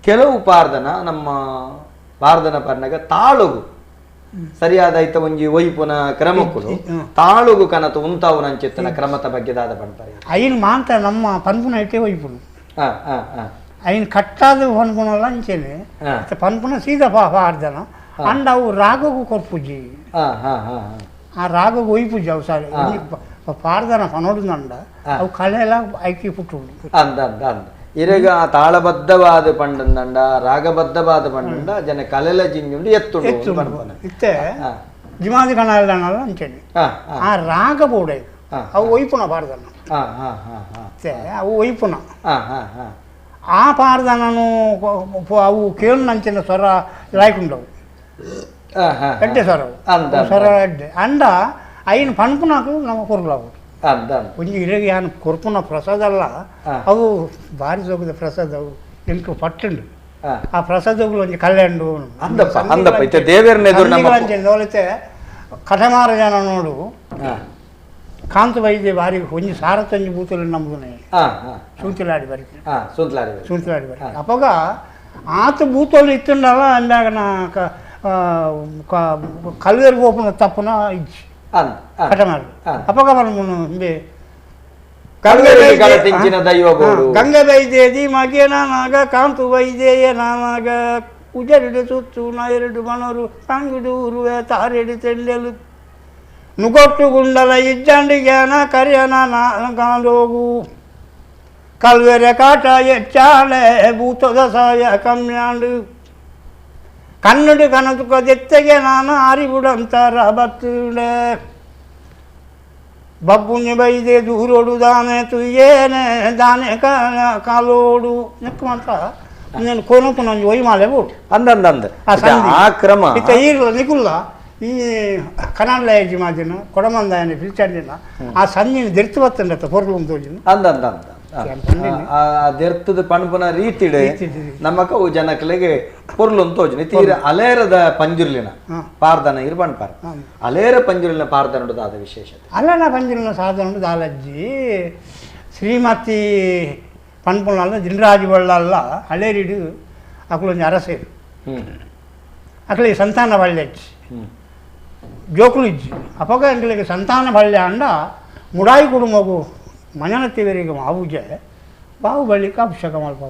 ಕೆಲವು ಪಾರ್ದನ ನಮ್ಮ ಪಾರ್ದನ ಪನ್ನಗ ತಾಳುಗು ಸರಿಯಾದ ಐತ ಒಂಜಿ ಒಯ್ಪುನ ಕ್ರಮಕ್ಕುಲು ತಾಳುಗು ಕನತು ಉಂತಾವು ನಂಚಿತ್ತನ ಕ್ರಮದ ಬಗ್ಗೆ ದಾದ ಪಂಪರಿ ಐನ್ ಮಾಂತ ನಮ್ಮ ಪನ್ಪುನ ಐತೆ ಒಯ್ಪುನು ಐನ್ ಕಟ್ಟಾದ ಪನ್ಪುನಲ್ಲ ಅಂಚೇನೆ ಪನ್ಪುನ ಸೀದಾ ಪಾರ್ದನ ಅಂಡ್ ಅವು ರಾಗಗೂ ಕೊರ್ಪುಜಿ ಆ ರಾಗಗೂ ಒಯ್ಪುಜಿ ಅವು ಸಾರಿ ಪಾರ್ದನ ಪನೋಡುಂಡ ಅವು ಕಲೆ ಎಲ್ಲ ಐಕಿ ಪುಟ್ಟು ಅಂದ ಅಂದ ಅಂದ ಇರಗ ತಾಳಬದ್ಧವಾದ ಪಂಡಂದಂಡ ರಾಗಬದ್ಧವಾದ ಪಂಡಂಡ ಜನ ಕಲೆಲ ಜಿಂಜುಂಡು ಎತ್ತು ಇತ್ತೆ ಜಿಮಾದಿ ಕಣ ಅಂಚೇನೆ ಆ ರಾಗ ಬೋಡೆ ಅವು ಒಯ್ಪುನ ಪಾರ್ದನ ಅವು ಒಯ್ಪುನ ಆ ಪಾರ್ದನನು ಅವು ಕೇಳುನಂಚಿನ ಸ್ವರ ಲಾಯ್ಕುಂಡವು ಎಡ್ಡೆ ಸೊರ ಸೊರ ಎಡ್ಡೆ ಅಂಡ ಐನ್ ಪನ್ಪುನಕು ನಮ್ಮ ಕೊರ್ಲಾವು ಒಂಜಿ ಇರೆಗ್ ಯಾನ್ ಕೊರ್ಪುನ ಪ್ರಸಾದ ಅಲ್ಲ ಅವು ಬಾರಿ ಸೋಕುದ ಪ್ರಸಾದ ಅವು ಎಂಕ್ ಪಟ್ಟುಂಡು ಆ ಪ್ರಸಾದಗಳು ಒಂಜಿ ಕಲ್ಯಾಂಡು ದೇವರನ್ನ ಕಠಮಾರ ಜನ ನೋಡು ಕಾಂತ ವೈದ್ಯ ಬಾರಿ ಒಂಜಿ ಸಾರತಂಜಿ ಬೂತಲು ನಂಬುದನೆ ಸೂಂತಲಾಡಿ ಬరికి ಸೂಂತಲಾಡಿ ಬರಿ ಅಪಗ ಆತ ಬೂತಲು ಇತ್ತುಂಡಲ್ಲ ಅಂದಾಗ ನಾ ಕಲ್ವೇರು ಗೋಪುನ ತಪ್ಪುನ ಇಜ್ಜಿ ಕಠಮಾರ ಅಪಗ ಇಂಬೆ ಗಂಗೆ ಬೈದೇದಿ ಮಗೇನ ನಾಗ ಕಾಂತು ವೈದ್ಯೆಯ ನಾನಾಗ ಉಜರುಡು ಸುತ್ತು ಎರಡು ಮನರು ತಂಗುಡು ಉರುವೆ ತಾರೆಡು ತೆಂಡೆಲು ನುಗೊಟ್ಟು ಗುಂಡಲ ಇಜ್ಜಂಡಿಗೆನ ಕರಿಯನ ನಾಗೋಗು ಕಲ್ವೆರೆ ಕಾಟ ಎಚ್ಚಾಳೆ ಭೂತದ ಸಾಯ ಕಮ್ಯಾಂಡು ಕನ್ನಡ ಕನತುಕ ದೆತ್ತೆಗೆ ನಾನು ಆರಿಬುಡಂತಾರ ಬತ್ತುಡೆ ಬಬ್ಬುನಿ ಬೈದೆ ದೂರೋಡು ದಾನೆ ತುಯ್ಯೇನೆ ದಾನೆ ಕಾಲೋಡು ನಿಕ್ಕಂತ నేను కోనుకున్న ಒಯ್ ಮಾಲೆ ಬೋಡು ಅಂದಂದ ಆ ಕ್ರಮ ಇತ್ತ ಈರ್ಲ ನಿಕುಲ್ಲ ಈ ಕನಾಡ್ಲ ಮಾದಿನ ಕೊಡಮಂದಾಯನ ಪಿಲ್ಚಂಡಿನ ಆ ಸಂಜಿನ ದೆರ್ತು ಬತ್ತಂಡತ್ತ ಪೊರ್ಲು ತೋಜಿನ ಅಂದಂದ ದೆರ್ತದ ಪಣಪುನ ರೀತಿಡೆ ನಮಕ ಅವು ಜನಕಲೆಗೆ ಪೊರ್ಲು ತೋಜಿನ ತೀರ ಅಲೇರದ ಪಂಜುರ್ಲಿನ ಪಾರ್ದನ ಇರ್ ಪಣ್ಪಾರ ಅಲೇರ ಪಂಜುರ್ಲಿನ ಪಾರ್ದನ ಆದ ವಿಶೇಷತೆ ಅಲ್ಲನ ಪಂಜುರ್ಲಿನ ಸಾಧನ ದಾಲಜ್ಜಿ ಶ್ರೀಮತಿ ಪನ್ಪುನಲ್ಲ ದಿಂಡರಾಜು ಬಳ್ಳಲ್ಲ ಅಳೇರಿಡು ಅಕುಲೊಂಜಿ ಅರಸೇರು ಅಕಲಿಗೆ ಸಂತಾನ ಬಳ್ಳೆಜ್ಜಿ ಜೋಕುಲು ಇಜ್ಜಿ ಅಪಗ ಎಂಕಲಿಗೆ ಸಂತಾನ ಬಳ್ಳೆ ಅಂಡ ಮುಡಾಯಿ ಕುಡುಮಗು ಮನನತ್ತಿವರಿಗೆ ಮಾವುಜೆ ಬಾಹುಬಲಿಗೆ ಅಭಿಷೇಕ ಮಲ್ಪ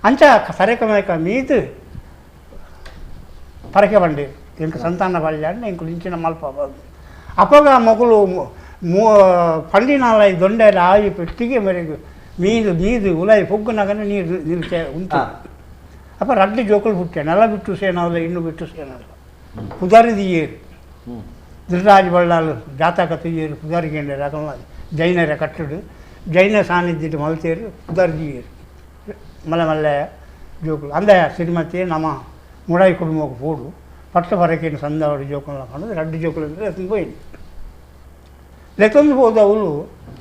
ಅಂಚ ಸರೆಕಮೇಕ ಮೀತು ಪರಕೆ ಬಂಡಿ ಎಂಕ ಸಂತಾನ ಬಳ್ಳೆ ಅಂಡ ಎಂಕುಲು ಇಂಚಿನ ಮಲ್ಪ ಅಪಗ ಮಗುಲು ಪಂಡಿನಾಲ ದೊಂಡೆ ಆಯಿ ಪೆಟ್ಟಿಗೆ ಮೇರೆಗೆ ಮೀನು ಮೀದು ಉಲಾಯಿ ಪೊಗ್ಗುನಾಗನೆ ನೀರು ನಿಲ್ಚೆ ಉಂಟು ಅಪ್ಪ ರಡ್ಡು ಜೋಕುಲು ಹುಟ್ಟೆ ನೆಲ ಬಿಟ್ಟು ಸೇನವಲ್ಲ ಇನ್ನು ಬಿಟ್ಟು ಸೇನಲ್ಲ ಪುದಾರಿದಿಯೇರು ಧೃತರಾಜ ಬಳ್ಳಾಲು ಜಾತಕ ತುಯ್ಯೇರು ಪುದಾರಿಗೆಂಡೆ ರಕಲ ಜೈನರ ಕಟ್ಟಡು ಜೈನ ಸಾನ್ನಿಧ್ಯ ಮಲ್ತೇರು ಪುದಾರಿದಿಯೇರು ಮಲೆ ಮಲ್ಲೆ ಜೋಕುಲು ಅಂದ ಶ್ರೀಮತಿ ನಮ್ಮ ಮುಡಾಯಿ ಕುಟುಂಬಕ್ಕೆ ಪೋಡು ಪಟ್ಟ ಪರಕೇನು ಸಂದವಾಡು ಜೋಕುಲನ್ನ ಕಂಡು ರಡ್ಡು ಜೋಕುಲು ಅಂದರೆ ಪೋಯಿನಿ ಲೆತ್ತೊಂದು ಹೋದವಳು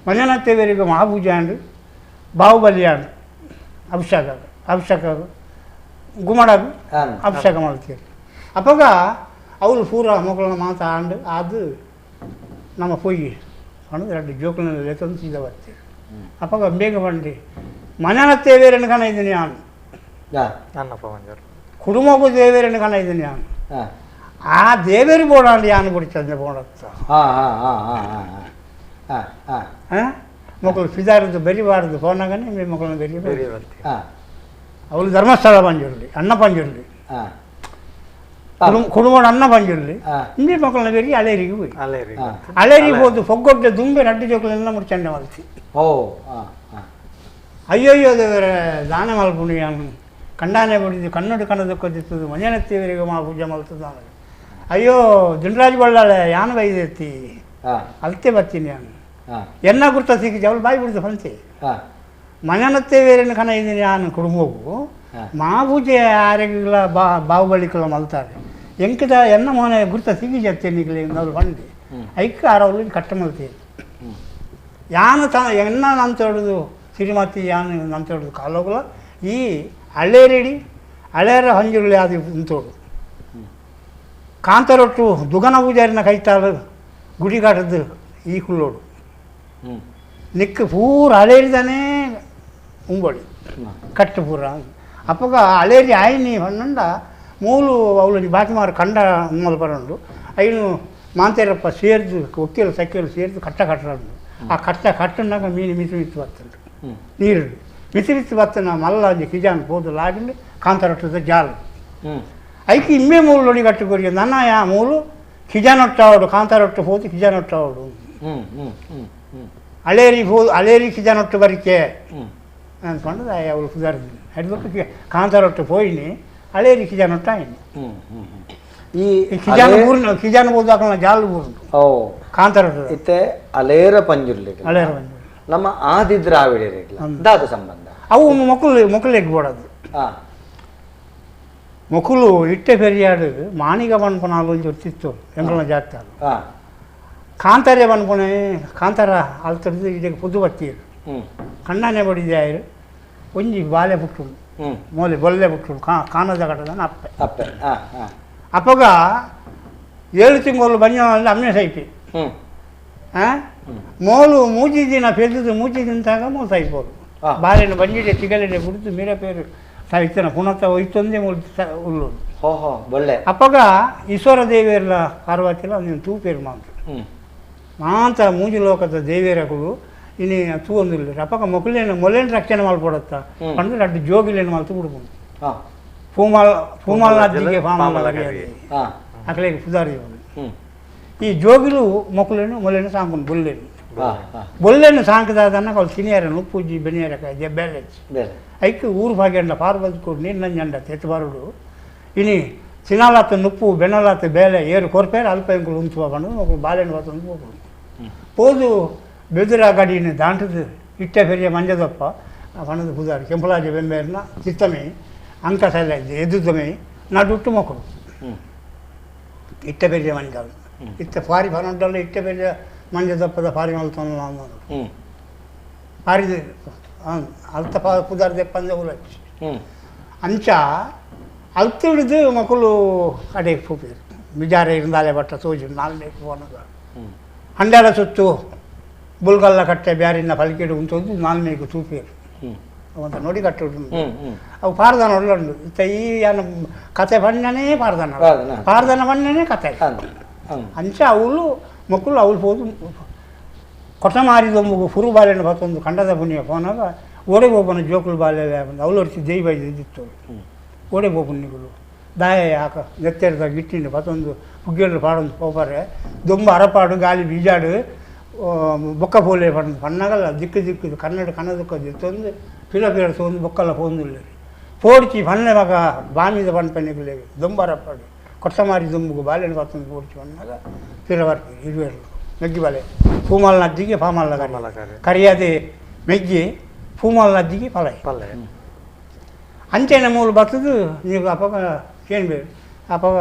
ಮಂಜನಾಥೇವರಿಗೆ ಮಹಾಪೂಜೆ ಅಂಡು ಬಾಹುಬಲಿ ಅಂಡು ಅಭಿಷೇಕ ಅಭಿಷೇಕ ಗುಮ್ಮಡಾಗು ಅಭಿಷೇಕ ಮಾಡ್ತೀರಿ ಅಪ್ಪಗ ಅವಳು ಪೂರ ಮಕ್ಕಳನ್ನ ಮಾತಾಂಡು ಅದು ನಮ್ಮ ಪೊಯ್ಯಿ ಅನ್ನೋದು ಎರಡು ಜೋಕುಲನ್ನ ಲೆತ್ತೊಂದು ಸೀದಾ ಬರ್ತೀರಿ ಅಪ್ಪಗ ಬೇಗ ಬಂದು ಮಂಜನಾಥೇವರನ್ನು ಕಣ ಇದ್ದೀನಿ ನಾನು ಕುಡುಮಗು ದೇವರನ್ನು ಕಣ ಇದ್ದೀನಿ ನಾನು ಆ ದೇವರು ಬೋಡಾಂಡು ಯಾನು ಬಿಡ್ತಂದೆ ಬೋಡತ್ತ ಮಕ್ಕಳು ಫಿದಾರದ್ದು ಬೆರಿಬಾರ್ದು ಫೋನಾಗನೆ మీ ಮಕ್ಕಳನ್ನ ಬೆರಿ ಅವಳು ಧರ್ಮಸ್ಥಳ ಪಂಜುರ್ಲಿ ಅಣ್ಣ ಪಂಜುರ್ಲಿ ಕುಡುಮೋಡು ಅಣ್ಣ ಪಂಜುರ್ಲಿ మీ ಮಕ್ಕಳನ್ನ ಬೆರಿ ಅಳೇರಿಗೆ ಹೋಗಿ ಅಳೇರಿಗೆ ಹೋದು ಪೊಗ್ಗೊಡ್ಡೆ ದುಂಬೆ ರಡ್ಡು ಜೋಕುಲೆಲ್ಲ ಮುಡ್ಚಂಡೆ ಮಲ್ತಿ ಓ ಅಯ್ಯೋಯ್ಯೋ ದೇವರ ದಾನ ಮಲ್ಪುಣಿ ಕಂಡಾನೆ ಬಿಡಿದ್ದು ಕನ್ನಡ ಕನ್ನದಕ್ಕೊದ್ದಿತ್ತದು ಮಂಜನತ್ತೀವರಿಗೆ ಮಾ ಪೂಜೆ ಮಲ್ತದ ಅಯ್ಯೋ ದಿಂಡರಾಜ್ ಬಳ್ಳಾಳೆ ಯಾನು ಬೈದೆತ್ತಿ ಅಲ್ತೆ ಬರ್ತೀನಿ ನಾನು ಎನ್ನ ಗುರ್ತ ಸಿಕ್ಕಿದ್ದೆ ಅವಳು ಬಾಯಿ ಬಿಡ್ದು ಬಂತೆ ಮನನತ್ತೇವೇರನ್ನು ಕಣ ಇದ್ದೀನಿ ನಾನು ಕುಡುಂಬವು ಮಾ ಪೂಜೆ ಆರೆಗಳ ಬಾಹುಬಲಿಕಲ ಮಲ್ತಾರೆ ಎಂಕದ ಎನ್ನ ಮೋನೆ ಗುರ್ತ ಸಿಕ್ಕಿಜತ್ತೆ ನಿಗಲಿ ಅವಳು ಬಂದು ಐಕ್ಕ ಆರವಳು ಕಟ್ಟ ಮಲ್ತೀರಿ ಯಾನು ತ ಎನ್ನ ನಂತೊಡದು ಶ್ರೀಮತಿ ಯಾನು ನಂತೊಡದು ಕಾಲೋಗಲ ಈ ಅಳ್ಳೇರಿಡಿ ಅಳೇರ ಹಂಜುರುಳಿ ಅದು ಉಂತೋಡು ಕಾಂತರೊಟ್ಟು ದುಗನ ಪೂಜಾರಿನ ಕೈತಾಳು ಗುಡಿಗಾಟದ್ದು ಈ ಕುಳ್ಳೋಡು ನಿಕ್ಕ ಪೂರ ಅಳೇರಿದಾನೆ ಉಂಬಳಿ ಕಟ್ಟು ಪೂರ ಅಪ್ಪಗ ಅಳೇರಿ ಆಯ್ನಿ ಹೊಣ್ಣಂಡ ಮೂಲು ಅವಳು ಬಾಕಿ ಮಾರು ಕಂಡ ಮಲ್ಪರಂಡು ಐನು ಮಾಂತೇರಪ್ಪ ಸೇರ್ದು ಒಕ್ಕಿಲು ಸಕ್ಕಿಲು ಸೇರ್ದು ಕಟ್ಟ ಕಟ್ಟರಂಡು ಆ ಕಟ್ಟ ಕಟ್ಟನಾಗ ಮೀನು ಮಿತಿ ಮಿತ್ತು ಬತ್ತಂಡು ನೀರು ಮಿತಿ ಮಿತ್ತು ಬತ್ತನ ಮಲ್ಲ ಒಂಜಿ ಕಿಜಾನ್ ಪೋದು ಲಾಗಿಂಡು ಕಾಂತರೊಟ್ಟದ ಜಾಲು ಐಕೆ ಇಮ್ಮೆ ಮೂಲು ಲೊಡಿ ಕಟ್ಟುಕೊರಿ ನನ್ನ ಯಾ ಮೂಲು ಕಿಜಾನೊಟ್ಟಾವಡು ಕಾಂತಾರೊಟ್ಟು ಹೋದು ಕಿಜಾನೊಟ್ಟಾವಡು ಅಳೇರಿ ಹೋ ಅಳೇರಿ ಕಿಜಾನೊಟ್ಟು ಬರಿಕೆ ಅಂದ್ಕೊಂಡು ಅವಳು ಪುದಾರ್ದಿನಿ ಹಿಡ್ಬೇಕು ಕಾಂತಾರೊಟ್ಟು ಪೋಯಿನಿ ಅಳೇರಿ ಕಿಜಾನೊಟ್ಟು ಆಯ್ನಿ ಈ ಕಿಜಾನ ಊರಿನ ಕಿಜಾನ ಹೋದಾಕಲ್ಲ ಜಾಲು ಊರು ಓ ಕಾಂತಾರೊಟ್ಟು ಇತ್ತೆ ಅಲೇರ ಪಂಜುರ್ಲಿ ಅಳೇರ ಪಂಜುರ್ಲಿ ನಮ್ಮ ಆದಿ ದ್ರಾವಿಡರಿಗೆ ದಾದ ಸಂಬಂಧ ಅವು ಮಕ್ಕಳು ಮಕ್ಕಳಿಗೆ ಬೋಡದು ಮೊಕುಲು ಇಟ್ಟೆ ಪೆರಿಯಾಡು ಮಾಣಿಗ ಪನ್ಪುನ ಒಂಜಿ ಒತ್ತಿತ್ತು ಎಂಕಲ್ನ ಜಾತ್ರೆ ಕಾಂತಾರೆ ಪನ್ಪುನೆ ಕಾಂತಾರ ಅಲ್ತದ್ದು ಇದಕ್ಕೆ ಪುದ್ದು ಬತ್ತೀರು ಕಣ್ಣನೆ ಬಡಿದಾಯರು ಒಂಜಿ ಬಾಲೆ ಪುಟ್ಟುಂಡು ಮೋಲೆ ಬೊಲ್ಲೆ ಪುಟ್ಟುಂಡು ಕಾನದ ಕಟ್ಟದ ಅಪ್ಪೆ ಅಪ್ಪೆ ಅಪ್ಪಗ 7 ತಿಂಗಳು ಬಂಜ ಅಮ್ಮನೆ ಸೈಪಿ ಮೋಲು ಮೂಜಿ ದಿನ ಪೆದ್ದು ಮೂಜಿ ತಿಂತಾಗ ಮೋಲು ಸೈಪೋದು ಬಾಲೆನ ಬಂಜಿಡೆ ತಿಗಲೆಡೆ ಬಿಡ್ದು ಮೀರ ಪೇರು ಸಾಯ್ತಾನ ಪುನತ ಒಯ್ತೊಂದೇ ಮೂಲು ಉಳ್ಳು ಒಳ್ಳೆ ಅಪ್ಪಗ ಈಶ್ವರ ದೇವಿಯರ್ಲ ಪಾರ್ವತಿಲ ನೀನು ತೂಪೇರು ಮಾಂತ ಮಾಂತ ಮೂಜಿ ಲೋಕದ ದೇವಿಯರಗಳು ಇನಿ ತೂವೊಂದಿಲ್ಲ ಅಪ್ಪಗ ಮೊಕಲೇನು ಮೊಲೇನು ರಕ್ಷಣೆ ಮಾಡ್ಕೊಡತ್ತ ಪಂಡ ರಡ್ಡು ಜೋಗಿಲೇನು ಮಲ್ತು ಬಿಡ್ಬೋದು ಪೂಮಾಲ್ ಪೂಮಾಲ್ ಅಜ್ಜಿಗೆ ಪಾಮಲ ಅಕಲೆಗೆ ಪುದಾರಿ ಈ ಜೋಗಿಲು ಮೊಕಲೇನು ಮೊಲೇನು ಸಾಂಕುನು ಬೊಲ್ಲೇನು ಬೊಲ್ಲೇನು ಸಾಂಕದಾದನ್ನ ಅವಳು ತಿನಿಯಾರ ಉಪ್ಪುಜ್ಜಿ ಬೆನಿಯಾರ ಬೇಲೆ ಐಕ್ ಊರು ಭಾಗ್ಯಂಡ ಪಾರ್ವತಿ ಕೊಡು ನೀರು ನಂಜಂಡ ತೆತ್ತಬಾರುಡು ಇನಿ ತಿನ್ನಲಾತ ನುಪ್ಪು ಬೆನ್ನಲಾತ ಬೇಲೆ ಏರು ಕೊರ್ಪೇರು ಅಲ್ಪ ಎಂಕುಲು ಉಂಚುವ ಪಂಡು ಮೊಕಲು ಬಾಳೆಹಣ್ಣು ಬತ್ತೊಂದು ಹೋಗುದು ಪೋದು ಬೆದುರ ಗಡಿನ ದಾಂಟದು ಇಟ್ಟೆ ಪೆರಿಯ ಮಂಜದಪ್ಪ ಪಣದು ಪುದಾರು ಕೆಂಪಲಾಜ ಬೆಂಬೇರ್ನ ಚಿತ್ತಮೆ ಅಂಕ ಸಲ ಎದುದಮೆ ನಡುಟ್ಟು ಮೊಕಲು ಇಟ್ಟೆ ಪೆರಿಯ ಮಂಜ ಇತ್ತೆ ಫಾರಿ ಫನೊಡ್ಡಲ್ಲ ಇಟ್ಟೆ ಪೆರಿಯ ಮಂಜದಪ್ಪದ ಫಾರಿ ಮಲ್ತೊಂದು ಫಾರಿ ಅಲ್ತ ಪುದಾರ್ ದೆಪ್ಪಂದೆ ಉಲಚ್ಚಿ ಅಂಚ ಅಲ್ತಿಡ್ದು ಮಕ್ಕಳು ಅಡೆ ಪೂಪಿದ್ರು ಬಿಜಾರ ಇರುಂದಾಲೆ ಬಟ್ಟ ಸೋಜು ನಾಲ್ನೇ ಹೋನಗ ಹಂಡಾಲ ಸುತ್ತು ಬುಲ್ಗಲ್ಲ ಕಟ್ಟೆ ಬ್ಯಾರಿನ ಪಲಿಕೆಡು ಉಂಟೊಂದು ನಾಲ್ಮೇಕು ತೂಪಿರು ಅವಂತ ನೋಡಿ ಕಟ್ಟು ಅವು ಪಾರ್ದನ ಒಳ್ಳೊಂಡು ಇತ್ತ ಈ ಕತೆ ಬಣ್ಣನೇ ಪಾರ್ದನ ಪಾರ್ದನ ಬಣ್ಣನೇ ಕತೆ ಅಂಚ ಅವಳು ಮಕ್ಕಳು ಅವಳು ಹೋದು ಕೊಟ್ಟ ಮಾರಿದೊಂಬು ಹುರು ಬಾಲೆನ ಬತ್ತೊಂದು ಕಂಡದ ಪುಣ್ಯ ಪೋನಾಗ ಓಡೆ ಬೋಪನ ಜೋಕುಲು ಬಾಲೆ ಅವಳು ಒರ್ಚಿ ದೇಯಿ ಬೈದು ಇದ್ದಿತ್ತು ಓಡೆ ಬೋಪನಿಗಳು ದಾಯ ಯಾಕ ನೆತ್ತೆರ್ದ ಗಿಟ್ಟಿನ ಬತ್ತೊಂದು ಹುಗ್ಗೆళ్ళు ಪಾಡೊಂದು ಪೋಪರೆ ದೊಂಬ ಅರಪಾಡು ಗಾಲಿ ಬೀಜಾಡು ಬೊಕ್ಕ ಪೋಲೆ ಪಂಡು ಪಣ್ಣಗಲ್ಲ ದಿಕ್ಕು ದಿಕ್ಕು ಕನ್ನಡ ಕನ್ನದಕ್ಕ ದಿತ್ತೊಂದು ಪಿಲ ಪಿಲ ಸೋಂದು ಬೊಕ್ಕಲ್ಲ ಪೋಂದುಲ್ಲ ಪೋಡ್ಚಿ ಪನ್ನೆ ಮಗ ಬಾಮಿದ ಪನ್ಪೆನಿಗುಲೆ ದೊಂಬ ಅರಪಾಡು ಕೊಟ್ಟ ಮಾರಿ ದೊಂಬುಗು ಬಾಲೆನ ಬತ್ತೊಂದು ಪೋಡ್ಚಿ ಪಣ್ಣಾಗ ಪಿರ ಬರ್ತೀವಿ ಇರುವೆರು ಮೆಗ್ಗಿ ಬಾಲೆ ಪೂಮಾಲ್ ನದ್ದಿಗೆ ಪಾಮಲ್ಲ ಕರಿಯಾದೆ ಮೆಗ್ಗಿ ಪೂಮಾಲ್ ನದ್ದಿಗೆ ಪಲೈ ಪಲ್ಲೆ ಅಂಚೆನ ಮೂಲು ಬರ್ತದು ನೀವು ಅಪ್ಪಗ ಏನು ಬೇಡ ಅಪ್ಪಗ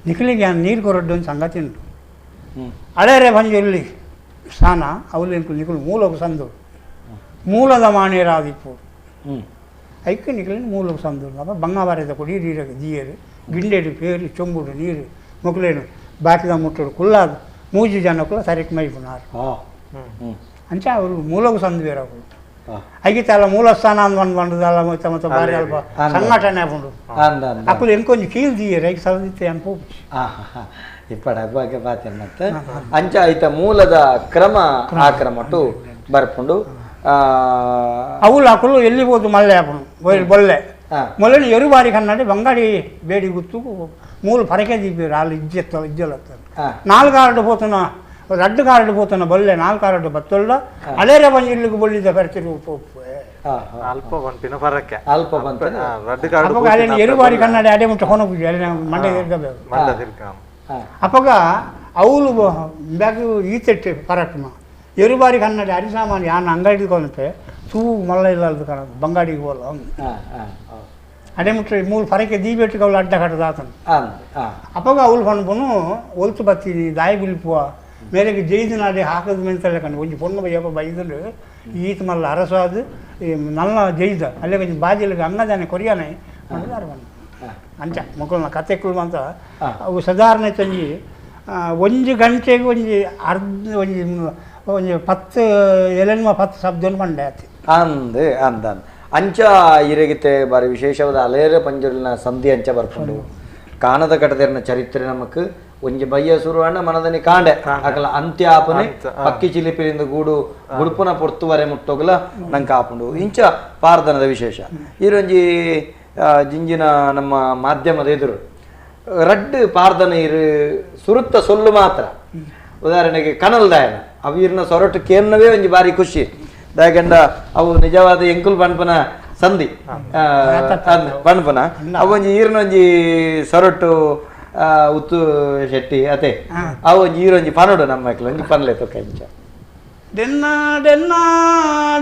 ನಿಖಲಿಗೆ ನೀರು ಕೊರಡ್ಡು ಒಂದು ಸಂಗತಿ ಉಂಟು ಅಳೆರೆ ಬಂಜುಲ್ಲಿ ಸ್ಥಾನ ಅವಳು ನಿಖಲು ಮೂಲಕ ಸಂದು ಮೂಲದ ಮಾಣೇರಾದಿಪ್ಪು ಐಕ್ಕೆ ನಿಖಲಿನ ಮೂಲಕ ಸಂದು ಅಪ್ಪ ಬಂಗಾಬಾರದ ಕೊಡಿ ನೀರು ದಿಯರು ಗಿಂಡೆಡು ಪೇರು ಚೊಂಬುಡು ನೀರು ಮೊಕಲೇನು ಬಾಕಿದ ಮುಟ್ಟಡು ಕುಲ್ಲಾದ ಮೂಜಿ ಜನಕ್ಕೂ ಸರಿಕ್ ಮೈಪುನಾರು ಅಂಚೆ ಅವರು ಮೂಲಕ ಸಂದು ಬೇರೆ ಅವರು ಅಗಿತಲ್ಲ ಮೂಲಸ್ಥಾನ ಅಂದ್ ಬಂದು ಬಂದದಲ್ಲ ಮತ್ತೆ ಮತ್ತೆ ಬಾರಿ ಅಲ್ಪ ಸಂಘಟನೆ ಆಪುಂಡು ಅಕ್ಕಲು ಎಂಕೊಂಜಿ ಕೀಲ್ ದಿಯರು ಐಕ್ ಸಲದಿತ್ತೆ ಅನ್ಪೋಪು ಇಪ್ಪಡ ಬಗ್ಗೆ ಬಾತೆ ಮತ್ತೆ ಅಂಚ ಐತ ಮೂಲದ ಕ್ರಮ ಆ ಕ್ರಮಟು ಬರ್ಪುಂಡು ಅವುಲು ಅಕುಲು ಎಲ್ಲಿ ಹೋದು ಮಲ್ಲೆ ಆಪುಂಡು ಬೊಲ್ಲೆ ಮೊದಲು ಎರು ಬಾರಿ ಕನ್ನಡಿ ಬಂಗಾಡಿ ಬೇಡಿ ಗುತ್ತು ಮೂಲು ಪರಕೆ ದೀಪಿರು ಅಲ್ಲಿ ಇಜ್ಜೆತ್ತ ಇಜ್ಜಲತ್ತ ನಾಲ್ಕು ಆರಡು ಪೋತನ ರಡ್ಡು ಕಾರಡು ಪೋತನ ಬೊಲ್ಲೆ ನಾಲ್ಕು ಆರಡು ಬತ್ತೊಳ್ಳ ಅಲೇರೆ ಬಂದು ಇಲ್ಲಿಗೆ ಬೊಳ್ಳಿದ ಬರ್ತಿರು ಪೋಪು ಅಲ್ಪ ಬಂಪಿನ ಫರಕ್ಕೆ ಅಲ್ಪ ಬಂತ ರಡ್ಡು ಕಾರ್ಡು ಅಪ್ಪಗ ಅಲ್ಲಿ ಎರು ಬಾರಿ ಕನ್ನಡಿ ಅಡೆ ಮುಟ್ಟ ಹೊನ ಪೂಜೆ ಅಲ್ಲಿ ಮಂಡೆ ತಿರ್ಗಬೇಕು ಮಂಡ ತಿರ್ಕ ಅಪ್ಪಗ ಅವಳು ಬ್ಯಾಗು ಈತೆಟ್ಟು ಪರಕ್ಮ ಎರುಬಾರಿ ಕನ್ನಡಿ ಅರಿಸಾಮಾನು ಯಾನ್ ಅಂಗಡಿ ಕೊನಪೆ ತೂ ಮಲ್ಲ ಇಲ್ಲ ಕಣ ಬಂಗಾಡಿಗೆ ಹೋಲ ಅಡೆ ಮುಟ್ಟ ಮೂಲು ಫರಕ್ಕೆ ದೀಬೆಟ್ಟಿಗೆ ಅವಳು ಅಡ್ಡ ಕಟ್ಟದಾತನು ಅಪ್ಪಗ ಅವಳು ಪನ್ಪುನು ಒಲ್ತು ಬತ್ತೀನಿ ದಾಯಿ ಬಿಲ್ಪುವ ಮೇರೆಗೆ ಜೈದು ನಾಡೆ ಹಾಕದ ಮೆಂತಲ್ಲ ಕಣ್ಣು ಒಂಜಿ ಪೊಣ್ಣು ಬಯ್ಯಪ್ಪ ಬೈದುಂಡು ಈತ ಮಲ್ಲ ಅರಸಾದು ನಲ್ಲ ಜೈದ ಅಲ್ಲೇ ಕೊಂಚ ಬಾಜಿಲಿಗೆ ಅಂಗದಾನೆ ಕೊರಿಯಾನೆ ಅಂಚ ಮಕ್ಕಳನ್ನ ಕತೆಗಳು ಅಂತ ಅವು ಸಾಧಾರಣ ತಂಜಿ ಒಂಜಿ ಗಂಟೆಗೆ ಒಂಜಿ ಅರ್ಧ ಒಂಜಿ ಒಂಜಿ 10 ಎಲೆನ್ಮ 10 ಶಬ್ದವನ್ನು ಮಂಡೆ ಆತಿ ಅಂದ್ ಅಂದ ಅಂಚ ಇರಗಿತೆ ಬಾರಿ ವಿಶೇಷವಾದ ಅಲೇರ ಪಂಜುರಿನ ಸಂಧಿ ಅಂಚ ಬರ್ಪುಂಡು ಕಾಣದ ಕಟದೇರ್ನ ಚರಿತ್ರೆ ನಮಕ್ ಒಂಜಿ ಬಯ್ಯ ಸುರುವಣ್ಣ ಮನದನಿ ಕಾಂಡೆ ಅಕಲ ಅಂತ್ಯ ಆಪನೆ ಪಕ್ಕಿ ಚಿಲಿಪಿಲಿಂದ ಗೂಡು ಗುಡುಪುನ ಪೊರ್ತುವರೆ ಮುಟ್ಟೋಗಲ ನಂಗೆ ಆಪುಂಡು ಇಂಚ ಪಾರ್ದನದ ವಿಶೇಷ ಈರೊಂಜಿ ಜಿಂಜಿನ ನಮ್ಮ ಮಾಧ್ಯಮದ ಎದುರು ರಡ್ಡು ಪಾರ್ದನ ಇರು ಸುರುತ್ತ ಸೊಲ್ಲು ಮಾತ್ರ ಉದಾಹರಣೆಗೆ ಕನಲ್ದಾಯನ ಅವು ಇರ್ನ ಸೊರಟು ಕೇನ್ನವೇ ಒಂಜಿ ಬಾರಿ ಖುಷಿ ದಾಯಗಂಡ ಅವು ನಿಜವಾದ ಎಂಕುಲ್ ಪನ್ಪನ ಸಂಧಿ ಪನ್ಪನ ಅವು ಒಂಜಿ ಈರ್ನ ಒಂಜಿ ಸೊರಟು ಉತ್ತು ಶೆಟ್ಟಿ ಅತೆ ಅವು ಒಂಜಿ ಈರೊಂಜಿ ಪನೋಡು ನಮ್ಮ ಒಂಜಿ ಪನ್ಲೆ ತೊಕ್ಕ ಇಂಚ ಡೆನ್ನ ಡೆನ್ನ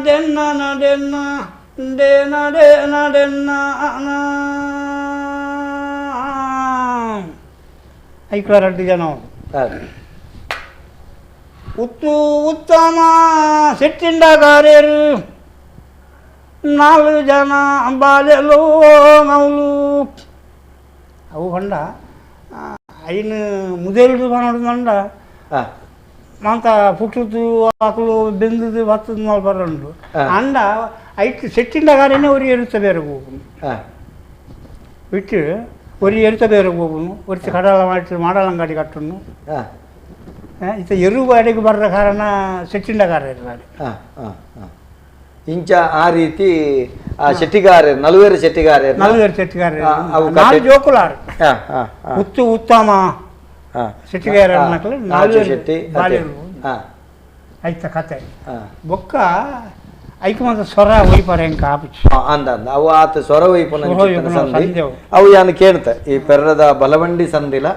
ಡೆನ್ನ ಡೆನ್ನ ಡೇನ ಡೇನ ಡೆನ್ನ ಐಕ್ಲ ರಡ್ಡು ಜನ ಉತ್ತು ಉತ್ತಮ ಸೆಟ್ಟಿಂಡಗಾರೇರು ನಾಲ್ಕು ಜನ ಬಾಲೆಲೋ ನೌಲು ಅವು ಪಂಡ ಐನು ಮುದೇಲು ಪನೋಡು ಮಾಂತ ಪುಟ್ಟುದು ಆಕಲು ಬೆಂದುದು ಬತ್ತದು ನಾಲ್ ಬರಂಡು ಅಂಡ ಐಟ್ ಸೆಟ್ಟಿಂಡಗಾರೇನೆ ಒರಿ ಎರುತ್ತ ಬೇರೆ ಹೋಗುನು ಬಿಟ್ಟು ಒರಿ ಎರುತ್ತ ಬೇರೆ ಹೋಗುನು ಒರಿತ ಕಡಲ ಮಾಡಿ ಮಾಡಲಂಗಾಡಿ ಕಟ್ಟುನು ಇತ್ತ ಎರು ಬಾಡಿಗೆ ಬರದ ಕಾರಣ ಸೆಟ್ಟಿಂಡಗಾರ ಇರ್ಲಾಡಿ ಇಂಚ ಆ ರೀತಿ ಆ ಶೆಟ್ಟಿಗಾರ ನಲುವೇರು ಶೆಟ್ಟಿಗಾರ ನಲುವೇರು ಶೆಟ್ಟಿಗಾರ ನಾಲ್ ಜೋಕುಲಾರು ಉತ್ತು ಉತ್ತಮ ಶೆಟ್ಟಿಗಾರ ಶೆಟ್ಟಿ ಐತ ಕತೆ ಬೊಕ್ಕ ಐಕ ಮಾತ್ರ ಸ್ವರ ಒಯ್ಪಾರ ಎಂಕ ಆಪಿಚು ಅಂದ ಅಂದ ಅವು ಆತ ಸ್ವರ ಒಯ್ಪುನ ಸಂಧಿ ಅವು ಯಾನು ಕೇಳ್ತ ಈ ಪೆರ್ರದ ಬಲವಂಡಿ ಸಂದಿಲ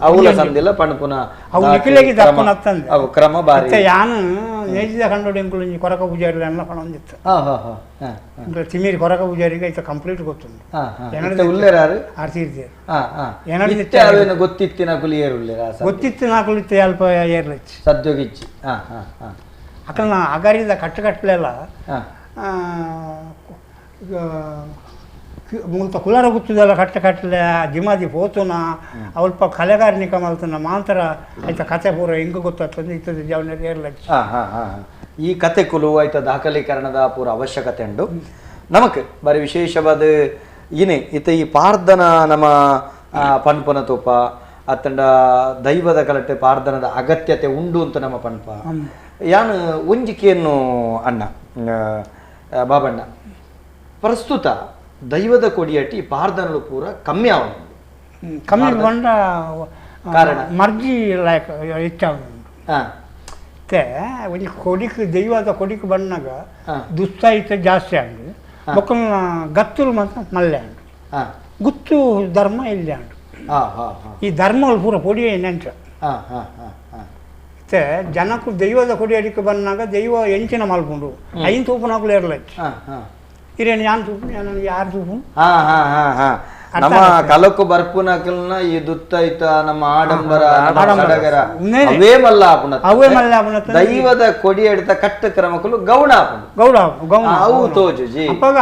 ಅವುಲ ಸಂದಿಲ ಪಣಪುನ ಅವು ನಿಖಿಲೆಗೆ ದಪ್ಪನ ಅವು ಕ್ರಮ ಬಾರಿ ಯಾನು ನೇಜಿದ ಕಂಡೋಡಿ ಎಂಕುಲು ಒಂಜಿ ಕೊರಕ ಪೂಜಾರಿ ಅನ್ನ ಪಣೊಂದಿತ್ತು ತಿಮಿರಿ ಕೊರಕ ಪೂಜಾರಿಗೆ ಐತ ಕಂಪ್ಲೀಟ್ ಗೊತ್ತುಂಡು ಉಲ್ಲೇರಾರು ಆರ್ತಿರ್ತೀರು ಅವೇನು ಗೊತ್ತಿತ್ತಿನ ಕುಲಿ ಏರುಲ್ಲೇರ ಗೊತ್ತಿತ್ತು ನಾಕುಲು ಇತ್ತೆ ಅಲ್ಪ ಏರ್ಲಚ್ಚಿ ಸದ್ಯೋಗಿಚ್ಚಿ ಅಕಲ್ನ ಅಗರಿದ ಕಟ್ಟು ಕಟ್ಟಲೆಲ್ಲ ಮುಲ್ತ ಕುಲಾರ ಗುತ್ತದೆಲ್ಲ ಕಟ್ಟ ಕಟ್ಟಲೆ ಜಿಮಾದಿ ಪೋತುನ ಅವಲ್ಪ ಕಲೆಗಾರನಿಕ ಮಲ್ತನ ಮಾಂತರ ಆಯ್ತ ಕತೆ ಪೂರ ಹೆಂಗೆ ಗೊತ್ತಾಗ್ತದೆ ಇತ್ತದ ಜವನ ಏರ್ಲಚ್ಚಿ ಈ ಕತೆ ಕುಲು ಆಯ್ತ ದಾಖಲೀಕರಣದ ಪೂರ ಅವಶ್ಯಕತೆ ಉಂಡು ನಮಕ್ ಬಾರಿ ವಿಶೇಷವಾದ ಇನೇ ಇತ್ತ ಈ ಪಾರ್ದನ ನಮ್ಮ ಪನ್ಪುನ ತೂಪ ಅತ್ತಂಡ ದೈವದ ಕಲಟೆ ಪಾರ್ದನದ ಅಗತ್ಯತೆ ಉಂಡು ಅಂತ ನಮ್ಮ ಪನ್ಪ ಯಾನು ಒಂಜಿಕೆಯನ್ನು ಅಣ್ಣ ಬಾಬಣ್ಣ ಪ್ರಸ್ತುತ ದೈವದ ಕೊಡಿಯಟ್ಟಿ ಪಾರ್ದನಲು ಪೂರ ಕಮ್ಮಿ ಆವನು ಕಮ್ಮಿ ಬಂಡ ಕಾರಣ ಮರ್ಜಿ ಲಾಯಕ ಹೆಚ್ಚಾവുಂಟು ಮತ್ತೆ ಒಂಜಿ ಕೊಡಿಕ್ ದೈವದ ಕೊಡಿಕ್ ಬಣ್ಣಾಗ ದುಸ್ತಾಯಿತ ಜಾಸ್ತಿ ಆಂಡು ಬೊಕ್ಕಲ್ನ ಗತ್ತುಲು ಮಾತ್ರ ಮಲ್ಲೆ ಆಂಡು ಗುತ್ತು ಧರ್ಮ ಇಲ್ಲಿ ಆಂಡು ಈ ಧರ್ಮ ಪೂರ ಪೊಡಿ ನೆಂಚ ಮತ್ತೆ ಜನಕ್ಕೂ ದೈವದ ಕೊಡಿಯಡಿಕೆ ಬಂದಾಗ ದೈವ ಎಂಚಿನ ಮಲ್ಪುಂಡು ಐನ್ ತೂಪುನಾಕುಲು ಏರ್ಲಚ್ಚಿ ಇರೇನು ಯಾನ್ ತೂಪು ಯಾರು ತೂಪು ನಮ್ಮ ಕಲಕು ಬರ್ಪುನಕಲ್ನ ಈ ದುತ್ತೈತ ನಮ್ಮ ಆಡಂಬರ ಸಡಗರ ಅವೇ ಮಲ್ಲ ಆಪುಣ ಅವೇ ಮಲ್ಲ ಆಪುಣ ದೈವದ ಕೊಡಿ ಎಡ್ತ ಕಟ್ಟ ಕ್ರಮಕುಲು ಗೌಣ ಆಪುಣ ಗೌಡ ಗೌಣ ಅವು ತೋಜುಜಿ ಅಪ್ಪಗ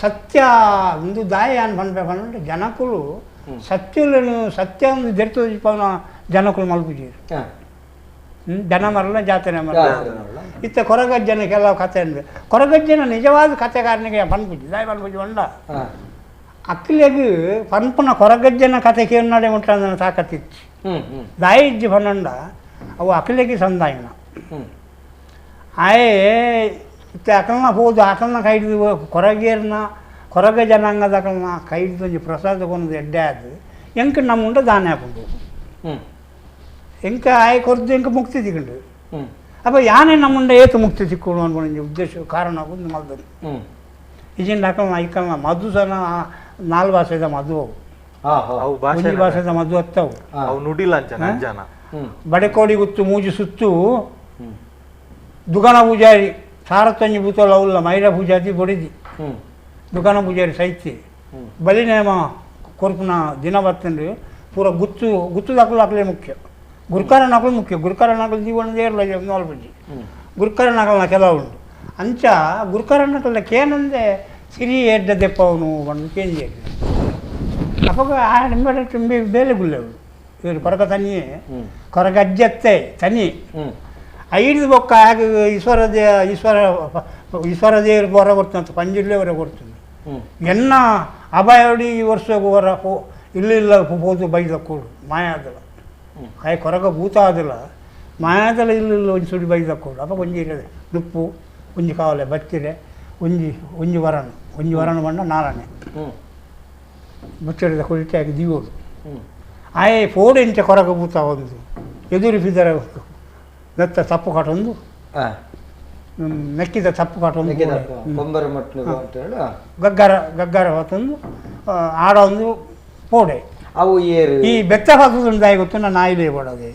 ಸತ್ಯ ಒಂದು ದಾಯ ಅನ್ ಪನ್ಪೆ ಪಂಡ ಜನಕುಲು ಸತ್ಯలను ಸತ್ಯ ಒಂದು ದೆರ್ತೋಜಿಪವನ ಜನಕುಲು ಮಲ್ಪುಜೀರು ಜನ ಮರಲ ಜಾತ್ರೆ ಮರಲ ಇತ್ತ ಕೊರಗಜ್ಜನ ಕೆಲವು ಕತೆ ಅಂದ್ರೆ ಕೊರಗಜ್ಜನ ನಿಜವಾದ ಕತೆಗಾರನಿಗೆ ಪನ್ಪುಜಿ ದಾಯ ಪನ್ಪುಜಿ ಉಂಡ ಅಕ್ಕಿಲೆಗ್ ಪನ್ಪುನ ಕೊರಗಜ್ಜನ ಕತೆ ಕೇಳಿನಾಡೆ ಉಂಟಂದನ ತಾಕತ್ತಿಚ್ಚಿ ದಾಯ ಇಜ್ಜಿ ಪನ್ನಂಡ ಅವು ಅಕ್ಕಿಲೆಗೆ ಸಂದಾಯನ ಆಯೇ ಇತ್ತ ಅಕಲ್ನ ಹೋದು ಅಕಲ್ನ ಕೈಡ್ದು ಕೊರಗೇರ್ನ ಕೊರಗ ಜನಾಂಗದ ಅಕಲ್ನ ಕೈಡ್ದು ಒಂಜಿ ಪ್ರಸಾದ ಕೊನದು ಎಡ್ಡೆ ಆದು ಎಂಕ್ ನಮ್ಮ ಉಂಡ ದಾನ ಹಾಕೊಂಡು ಎಂಕ ಆಯ್ ಕೊರ್ದು ಎಂಕ ಮುಕ್ತಿ ತಿಕ್ಕೊಂಡು ಅಪ್ಪ ಯಾನೇ ನಮ್ಮುಂಡ ಏತು ಮುಕ್ತಿ ತಿಕ್ಕೊಂಡು ಅನ್ಕೊಂಡು ಉದ್ದೇಶ ಕಾರಣ ಆಗೋದು ಮಲ್ದನು ಈಜಿನ ಹಾಕಲ್ಲ ಐಕಲ್ನ ಮಧು ಸನ ನಾಲ್ ಭಾಷೆದ ಮಧು ಅವು ಒಂಜಿ ಭಾಷೆದ ಮಧು ಹತ್ತವು ಅವು ನುಡಿಲ ಜನ ಬಡೆಕೋಡಿ ಗುತ್ತು ಮೂಜಿ ಸುತ್ತು ದುಕಾನ ಪೂಜಾರಿ ಸಾರತ್ತಂಜಿ ಬೂತಲ್ಲ ಅವಲ್ಲ ಮೈರ ಪೂಜಾತಿ ಬೊಡಿದಿ ದುಕಾನ ಪೂಜಾರಿ ಸೈತಿ ಬಲಿನೇಮ ಕೊರ್ಪುನ ದಿನ ಬರ್ತಂದ್ರೆ ಪೂರ ಗುತ್ತು ಗುತ್ತುದಾಕಲು ಹಾಕಲೇ ಮುಖ್ಯ ಗುರುಕಾರ ನಾಕಲು ಮುಖ್ಯ ಗುರುಕಾರ ನಾಕಲು ಜೀವನದ ಏರ್ಲ ನಾಲ್ಪುಜಿ ಗುರುಕಾರ ನಾಕಲ್ನ ಕೆಲವು ಉಂಟು ಅಂಚ ಗುರುಕಾರ ನಾಕಲ್ನ ಕೇನಂದೆ ಸಿರಿ ಎಡ್ಡ ದೆಪ್ಪವನು ಬಂದು ಕೇಂಜಿ ಅಪ್ಪಗ ಆ ನಿಂಬೆ ತುಂಬಿ ಬೇಲೆ ಗುಲ್ಲೆವು ಇವರು ಕೊರಕ ತನಿಯೇ ಕೊರಕ ಅಜ್ಜತ್ತೆ ತನಿ ಐದು ಬೊಕ್ಕ ಆಗ ಈಶ್ವರ they Ishwara Ishwara ದೇವರು ಹೊರ ಕೊಡ್ತಂತ ಪಂಜಿರ್ಲೆ ಹೊರ ಕೊಡ್ತದೆ ಎನ್ನ ಅಭಯೋಡಿ ಈ ವರ್ಷ ಹೊರ ಇಲ್ಲ ಇಲ್ಲ ಪೋದು ಬೈದ ಕೂಡು ಮಾಯಾದಲ ಆಯ್ ಕೊರಗ ಭೂತ ಆದಲ ಮಾಯಾದಲ ಇಲ್ಲ ಇಲ್ಲ ಒಂಜಿ ಸುಡಿ ಬೈದ ಕೂಡು ಅಪ್ಪ ಒಂಜಿ ಇರದೆ ನುಪ್ಪು ಒಂಜಿ ಕಾವಲೆ ಬತ್ತಿರೆ ಒಂಜಿ ಒಂಜಿ ವರಣ ಒಂಜಿ ವರಣ ಬಣ್ಣ ನಾರಾಣೆ ಬಚ್ಚಿರದ ಕುಳಿತೆ ಆಗಿ ದೀವೋಡು ಆಯ್ ಫೋಡ್ ಇಂಚ ಕೊರಗ ಭೂತ ಒಂದು ಎದುರು ಬಿದ್ದರ ಮೆತ್ತ ತಪ್ಪು ಕಟೊಂದು ಮೆಕ್ಕಿದ ತಪ್ಪು ಕಟೊಂದು ಗಗ್ಗರ ಗಗ್ಗರ ಹೊತ್ತೊಂದು ಆಡ ಒಂದು ಪೋಡೆ ಅವು ಏರು ಈ ಬೆತ್ತ ಹಾಕೋದು ಗೊತ್ತು ನಾನು ನಾಯಿಲೇ ಬೋಡೋದೆ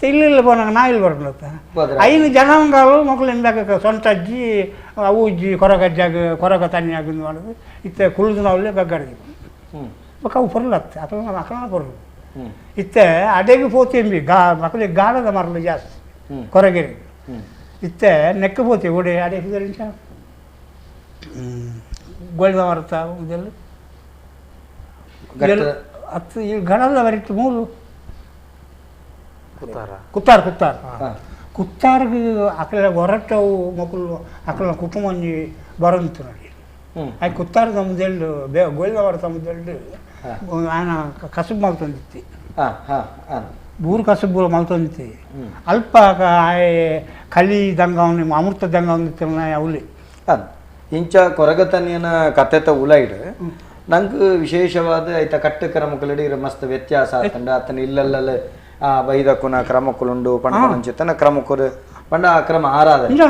ಇಲ್ಲ ಪೋನಾಗ ನಾಯಿಲ್ ಬರ್ಬತ್ತ ಐದು ಜನಾಂಗಾಲು ಮಕ್ಕಳು ಎಂದಾಗ ಸೊಂಟ ಅಜ್ಜಿ ಅವು ಅಜ್ಜಿ ಕೊರಗಜ್ಜಾಗ ಕೊರಗ ತನ್ನಿ ಮಾಡೋದು ಇತ್ತ ಕುಳಿದು ನಾವಲ್ಲೇ ಗಗ್ಗರ ಬೊಕ್ಕ ಅವು ಪೊರ್ಲತ್ತೆ ಅಕಲ್ನ ಅಕಲ್ನ ಪೊರ್ಲು ಇತ್ತೆ ಅಡೆಗೆ ಪೋತೆಂಬಿ ಗಾ ಮಕ್ಕಳಿಗೆ ಗಾಳದ ಮರಳು ಜಾಸ್ತಿ ಕೊರಗೆರೆ ಇತ್ತೆ ನೆಕ್ಕ ಪೋತೆ ಒಡೆ ಅಡೆ ಪುದರಿಂಚ ಗೋಲ್ದ ಮರತ ಇದೆಲ್ಲ ಹತ್ತು ಈ ಗಣದ ಬರಿಟ್ಟು ಮೂರು ಕುತ್ತಾರ ಕುತ್ತಾರ ಕುತ್ತಾರ್ಗೆ ಅಕಲ ಹೊರಟವು ಮಕ್ಕಳು ಅಕಲ ಕುಟುಂಬ ಒಂಜಿ ಬರಂತು ನೋಡಿ ಆ ಕುತ್ತಾರ ತಮ್ಮದೆಲ್ಡು ಬೇ ಗೋಲ್ದ ತಮ್ಮದೆಲ್ಡು ఆయన ಕಸುಬು ಮಲ್ತೊಂದಿತ್ತಿ ಊರು ಕಸುಬು ಮಲ್ತೊಂದಿತ್ತಿ ಅಲ್ಪ ಕಲಿ ದಂಗ ಅಮೃತ ದಂಗ ಒಂದಿತ್ತು ಅವಲಿ ಇಂಚ ಕೊರಗತನಿಯನ ಕತೆತ ಉಲೈಡ್ ನಂಗೆ ವಿಶೇಷವಾದ ಐತ ಕಟ್ಟು ಕ್ರಮಕ್ಕುಲಡಿ ಇರ ಮಸ್ತ್ ವ್ಯತ್ಯಾಸ ಆತಂಡ ಆತನ ಇಲ್ಲಲ್ಲ ಆ ಬೈದಕ್ಕುನ ಕ್ರಮಕ್ಕುಲುಂಡು ಪಂಡ ಕ್ರಮಕ್ಕುರು ಪಂಡ ಆ ಕ್ರಮ ಆರಾಧನೆ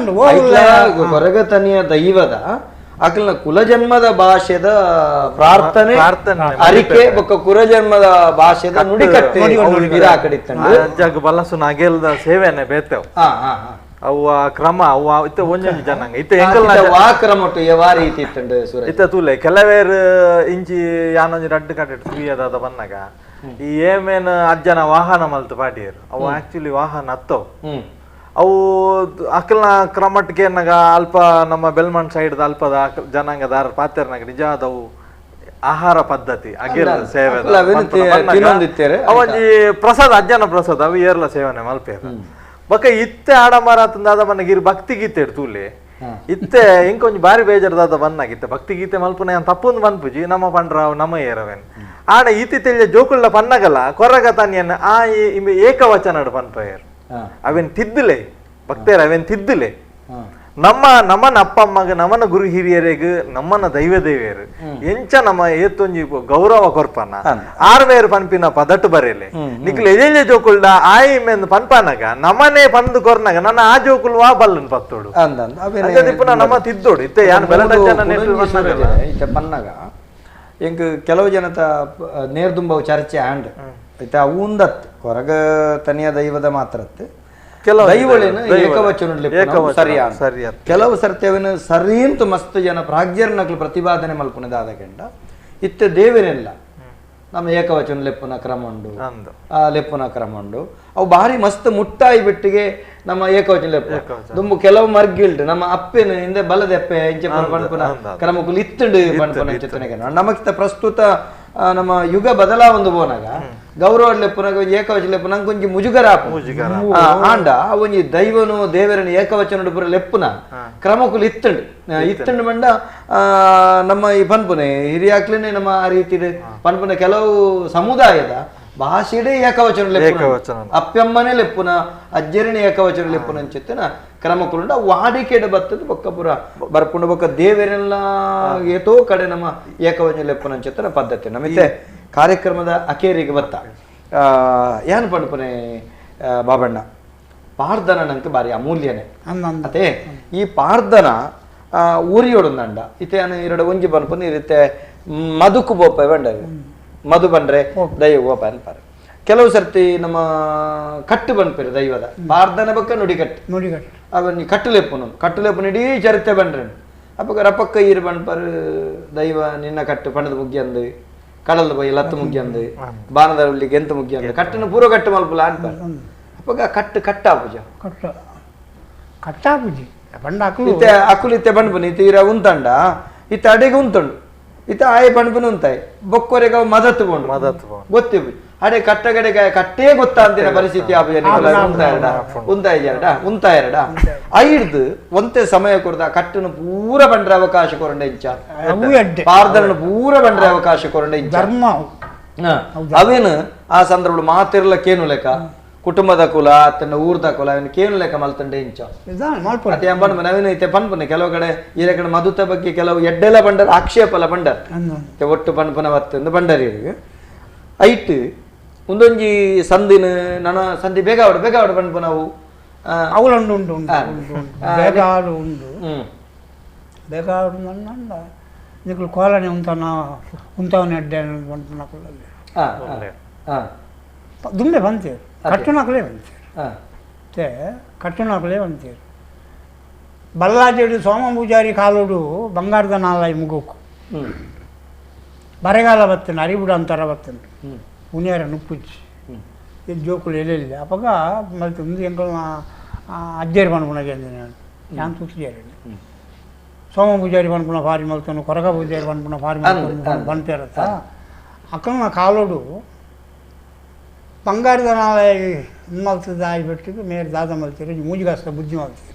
ಕೊರಗತನಿಯ ದೈವದ ಅಕಲ್ನ ಕುಲಜನ್ಮದ ಭಾಷೆದ ಪ್ರಾರ್ಥನೆ ಅರಿಕೆ ಬೊಕ್ಕ ಕುಲಜನ್ಮದ ಭಾಷೆದ ನುಡಿಕಟ್ಟೆ ಬಲಸುನ ಅಗೆಲ್ದ ಸೇವೆನೆ ಬೇತೇವ್ ಅವು ಕ್ರಮ ಅವು ಇತ್ತೆ ಒಂಜೊಂಜಿ ಜನಾಂಗ ಇತ್ತೆ ಎಂಕಲ್ನ ವಾ ಕ್ರಮೊಟ್ಟು ಯಾವ ರೀತಿ ಇತ್ತಂಡು ಸೂರಜ್ ಇತ್ತೆ ತೂಲೆ ಕೆಲವೇರು ಇಂಚಿ ಯಾನೊಂಜಿ ರಡ್ಡು ಕಟ್ಟೆಟ್ ತುಯ್ಯದಾದ ಬನ್ನಗ ಈ ಏಮೇನ್ ಅಜ್ಜನ ವಾಹನ ಮಲ್ತು ಪಾಡಿಯರು ಅವು ಆಕ್ಚುಲಿ ವಾಹನ ಅತ್ತವು ಅವು ಅಕಲ್ನ ಕ್ರಮಟ್ಗೆ ನಗ ಅಲ್ಪ ನಮ್ಮ ಬೆಲ್ಮಂಡ್ ಸೈಡ್ ಅಲ್ಪದ ಜನಾಂಗದಾರ ಪಾತೆರ್ನಾಗ ನಿಜಾದವು ಆಹಾರ ಪದ್ಧತಿ ಅಗೆಲ್ ಸೇವೆ ಅವೊಂಜಿ ಪ್ರಸಾದ ಅಜ್ಜನ ಪ್ರಸಾದ ಅವು ಏರ್ಲ ಸೇವನೆ ಮಲ್ಪೇರ ಬೊಕ ಇತ್ತೆ ಆಡಂಬರ ಆತಂದಾದ ಬನ್ನಗ ಇರು ಭಕ್ತಿ ಗೀತೆ ತೂಲೆ ಇತ್ತೆ ಇಂಕೊಂಜಿ ಬಾರಿ ಬೇಜಾರ್ದಾದ ಬನ್ನಾಗಿತ್ತೆ ಭಕ್ತಿ ಗೀತೆ ಮಲ್ಪುನ ತಪ್ಪೊಂದು ಮನ್ಪುಜಿ ನಮ್ಮ ಪಂಡ್ರಾವ್ ನಮ್ಮ ಏರವೇನ್ ಆಡ ಇತಿ ತೆಳ್ಳ ಜೋಕುಳ್ಳ ಪನ್ನಗಲ ಕೊರಗ ತಾನಿಯನ್ನ ಆ ಏಕವಚನಡು ಪನ್ಪಯರು ಅವೇನ್ ತಿದ್ದುಲೆ ಭಕ್ತೇರ ಅವೇನ್ ತಿದ್ದುಲೆ ನಮ್ಮ ನಮ್ಮನ ಅಪ್ಪ ಅಮ್ಮಗ ನಮ್ಮನ ಗುರು ಹಿರಿಯರಿಗ ನಮ್ಮನ ದೈವ ದೇವಿಯರು ಎಂಚ ನಮ್ಮ ಏತೊಂಜಿ ಗೌರವ ಕೊರ್ಪನ ಆರ್ವೇರು ಪನ್ಪಿನ ಪದಟ್ಟು ಬರೇಲೆ ನಿಕ್ಲು ಎಜೆಲ್ಲೆ ಜೋಕುಲ್ಡ ಆಯಿ ಮೇನ್ ಪನ್ಪನಗ ನಮ್ಮನೆ ಪಂದು ಕೊರ್ನಾಗ ನನ್ನ ಆ ಜೋಕುಲ್ ವಾ ಬಲ್ಲನ್ ಪತ್ತೋಡು ಪುನಃ ನಮ್ಮ ತಿದ್ದೋಡು ಇತ್ತೆ ಯಾನ್ ಇತ್ತೆ ಪನ್ನಾಗ ಎಂಕ್ ಕೆಲವು ಜನತ ನೇರ್ದುಂಬವು ಚರ್ಚೆ ಆಂಡ್ ಇತ್ತೆ ಅವು ಕೊರಗ ತನಿಯ ದೈವದ ಮಾತ್ರತ್ತು ದೈವಳೇನು ಏಕವಚನ ಸರಿಯಾ ಕೆಲವು ಸರ್ತಿ ಅವನು ಸರಿ ಅಂತ ಮಸ್ತ್ ಜನ ಪ್ರಾಜ್ಞರ್ನಕ್ಲು ಪ್ರತಿಪಾದನೆ ಮಲ್ಪುನದಾದ ಗಂಡ ಇತ್ತೆ ದೇವರೆಲ್ಲ ನಮ್ಮ ಏಕವಚನ ಲೆಪ್ಪುನ ಕ್ರಮ ಉಂಡು ಆ ಲೆಪ್ಪುನ ಕ್ರಮ ಉಂಡು ಅವು ಭಾರಿ ಮಸ್ತ್ ಮುಟ್ಟಾಯಿ ಬಿಟ್ಟಿಗೆ ನಮ್ಮ ಏಕವಚನ ಲೆಪ್ಪು ದುಂಬು ಕೆಲವು ಮರ್ಗಿಲ್ಡ್ ನಮ್ಮ ಅಪ್ಪೆನ ಹಿಂದೆ ಬಲದ ಅಪ್ಪೆ ಇಂಚೆ ಪನ್ಪುನ ಕ್ರಮಕ್ಕುಲು ಇತ್ತುಂಡು ಪನ್ಪುನ ಚಿತ್ತನೆಗೆ ನಮಗಿಂತ ಪ್ರಸ್ತುತ ನಮ್ಮ ಯುಗ ಬದಲಾವೊಂದು ಪೋನಾಗ ಗೌರವ ಲೆಪ್ಪುನಾಗ ಒಂಜಿ ಏಕವಚನ ಲೆಪ್ಪು ನಂಗೆ ಒಂಜಿ ಮುಜುಗರ ಆಂಡ ಒಂಜಿ ದೈವನು ದೇವರನು ಏಕವಚನ ಪೂರ ಲೆಪ್ಪುನ ಕ್ರಮಕ್ಕುಲು ಇತ್ತುಂಡು ಇತ್ತುಂಡು ಮಂಡ ನಮ್ಮ ಈ ಪನ್ಪುನೆ ಹಿರಿಯಾಕ್ಲೇನೆ ನಮ್ಮ ಆ ರೀತಿ ಪನ್ಪುನ ಕೆಲವು ಸಮುದಾಯದ ಭಾಷೆಡೇ ಏಕವಚನ ಲೆಪ್ಪುನ ಅಪ್ಪಮ್ಮನೆ ಲೆಪ್ಪುನ ಅಜ್ಜರನೆ ಏಕವಚನ ಲೆಪ್ಪುನ ಅಂಚಿತ್ತಿನ ಕ್ರಮಕ್ಕುಲುಂಡ ವಾಡಿಕೆಡ ಬತ್ತದ ಬೊಕ್ಕ ಪೂರ ಬರ್ಪುಂಡು ಬೊಕ್ಕ ದೇವರೆಲ್ಲ ಏತೋ ಕಡೆ ನಮ್ಮ ಏಕವಚನ ಲೆಪ್ಪುನ ಅಂಚಿತ್ತಿನ ಪದ್ಧತಿ ನಮಿತ್ತೆ ಕಾರ್ಯಕ್ರಮದ ಅಕೇರಿಗೆ ಬತ್ತ ಏನು ಪನ್ಪುನೆ ಬಾಬಣ್ಣ ಪಾರ್ದನ ನಂಗೆ ಬಾರಿ ಅಮೂಲ್ಯನೆ ಅದೇ ಈ ಪಾರ್ದನ ಊರಿಯೋಡುಂದಂಡ ಇತ್ತೆ ಎರಡು ಒಂಜಿ ಪನ್ಪುನೆ ಇರುತ್ತೆ ಮಧುಕು ಬೋಪ ಬಂಡ ಮಧು ಬಂದ್ರೆ ದೈವ ಗೋಪ ಅನ್ಪಾರೆ ಕೆಲವು ಸರ್ತಿ ನಮ್ಮ ಕಟ್ಟು ಬಂದ್ಪಿರು ದೈವದ ಪಾರ್ದನ ಬಕ್ಕ ನುಡಿಕಟ್ಟು ನುಡಿಕಟ್ಟು ಅವನ್ ಕಟ್ಟುಲೆಪ್ಪುನು ಕಟ್ಟುಲೆಪ್ಪುನು ಇಡೀ ಚರಿತ್ರೆ ಬಂಡ್ರೇನು ಅಪ್ಪಗ ರಪಕ್ಕ ಈರು ಬಂಡ್ಪಾರು ದೈವ ನಿನ್ನ ಕಟ್ಟು ಪಣದ ಮುಗ್ಗಿಯಂದು ಕಡಲ್ದ ಪೋಯಿ ಲತ್ತು ಮುಗ್ಗಿಯಂದು ಬಾನದ ಉಳ್ಳಿಗೆ ಎಂತ ಮುಗ್ಗಿಯಂದು ಕಟ್ಟನ್ನು ಪೂರ್ವ ಕಟ್ಟು ಮಲ್ಪುಲ ಅನ್ಪಾರು ಅಪ್ಪಗ ಕಟ್ಟು ಕಟ್ಟಾಪುಜ ಕಟ್ಟು ಕಟ್ಟಾಪುಜಿ ಪಂಡ ಅಕುಲು ಇತ್ತೆ ಅಕುಲು ಇತ್ತೆ ಬಂಡ್ಪುನಿ ಇತ್ತೆ ಈರ ಉಂತಂಡ ಇತ್ತೆ ಅಡೆಗೆ ಉಂತುಂಡು ಇತ್ತ ಆಯೆ ಪಣಪುನು ಉಂತಾಯಿ ಬೊಕ್ಕೊರೆಗ ಮದತ್ತು ಬೋಂಡು ಮದತ್ತು ಗೊತ್ತಿಪ್ಪು ಅಡೆ ಕಟ್ಟಗಡೆಗೆ ಕಟ್ಟೇ ಗೊತ್ತಾಂತಿನ ಪರಿಸ್ಥಿತಿ ಉಂತಾಯರಡ ಉಂತಾಯರಡ ಉಂತಾಯರಡ ಐಡ್ದು ಒಂತೆ ಸಮಯ ಕೊರ್ದ ಕಟ್ಟನು ಪೂರ ಬಂಡ್ರೆ ಅವಕಾಶ ಕೊರಂಡೆ ಇಂಚ ಪಾರ್ದರನು ಪೂರ ಬಂಡ್ರೆ ಅವಕಾಶ ಕೊರಂಡೆ ಇಂಚ ಧರ್ಮ ಅವೇನು ಆ ಸಂದರ್ಭ ಮಾತಿರ್ಲ ಕೇನು ಲೆಕ್ಕ ಕುಟುಂಬದ ಕುಲ ತನ್ನ ಊರ್ದ ಕುಲ ಅವನು ಕೇನು ಲೆಕ್ಕ ಮಲ್ತಂಡೆ ಇಂಚ ಅತ್ತೆ ಪನ್ಪುನೆ ಅವೇನು ಇತ್ತೆ ಪನ್ಪುನೆ ಕೆಲವು ಕಡೆ ಈ ಕಡೆ ಮಧುತ ಬಗ್ಗೆ ಕೆಲವು ಎಡ್ಡೆಲ ಬಂಡರ್ ಆಕ್ಷೇಪಲ ಬಂಡರ್ ಒಟ್ಟು ಪನ್ಪುನ ಬತ್ತಂದು ಬಂಡರಿ ಐಟ್ ಒಂದೊಂಜಿ ಸಂದಿನ ನನ ಸಂಧಿ ಬೇಗ ಆವಡು ಬೇಗ ಆವಡು ಪನ್ಪುನವು ಅವಳುಂಡು ಉಂಟು ಉಂಟು ಬೇಗ ಆಡು ಉಂಡು ಬೇಗ ಆಡು ನನ್ನ ನಿಕ್ಲು ಕೋಲನೆ ಉಂತಾನ ಉಂತಾವನ ಎಡ್ಡೆ ಪನ್ಪುನಕುಲಲ್ಲಿ ದುಂಬೆ ಬಂತೇರು ಕಟ್ಟುನಕಲೇ ಬಂತೇರು ಮತ್ತೆ ಕಟ್ಟುನಕಲೇ ಬಂತೇರು ಬಲ್ಲಾಜೇಡು ಸೋಮ ಪೂಜಾರಿ ಕಾಲೋಡು ಬಂಗಾರದ ನಾಲಾಯಿ ಮುಗೋಕು ಬರೆಗಾಲ ಬತ್ತನ ಅರಿಬುಡು ಅಂತರ ಬತ್ತನ ಉನಿಯಾರ ನುಪ್ಪುಚ್ಚಿ ಇಲ್ಲಿ ಜೋಕುಲು ಎಲ್ಲೆಲ್ಲಿ ಅಪಗ ಮಲ್ತು ಒಂದು ಎಂಕಲ್ನ ಅಜ್ಜೇರು ಪನ್ಪುನ ನಾನು ನಾನು ತೂತಿಜಾರಿ ಸೋಮ ಪೂಜಾರಿ ಪನ್ಪುನ ಫಾರಿ ಮಲ್ತನು ಕೊರಗ ಪೂಜಾರಿ ಪನ್ಪುನ ಫಾರಿ ಮಲ್ತನು ಪನ್ಪೇರತ್ತ ಅಕ್ಕನ ಕಾಲೋಡು ಬಂಗಾರದ ನಾಳೆ ಮಲ್ತದ ಆಯ್ಬಿಟ್ಟು ಮೇರೆ ದಾದ ಮಲ್ತೀರಿ ಮೂಜಿಗಾಸ್ತ ಬುದ್ಧಿ ಮಲ್ತೀರಿ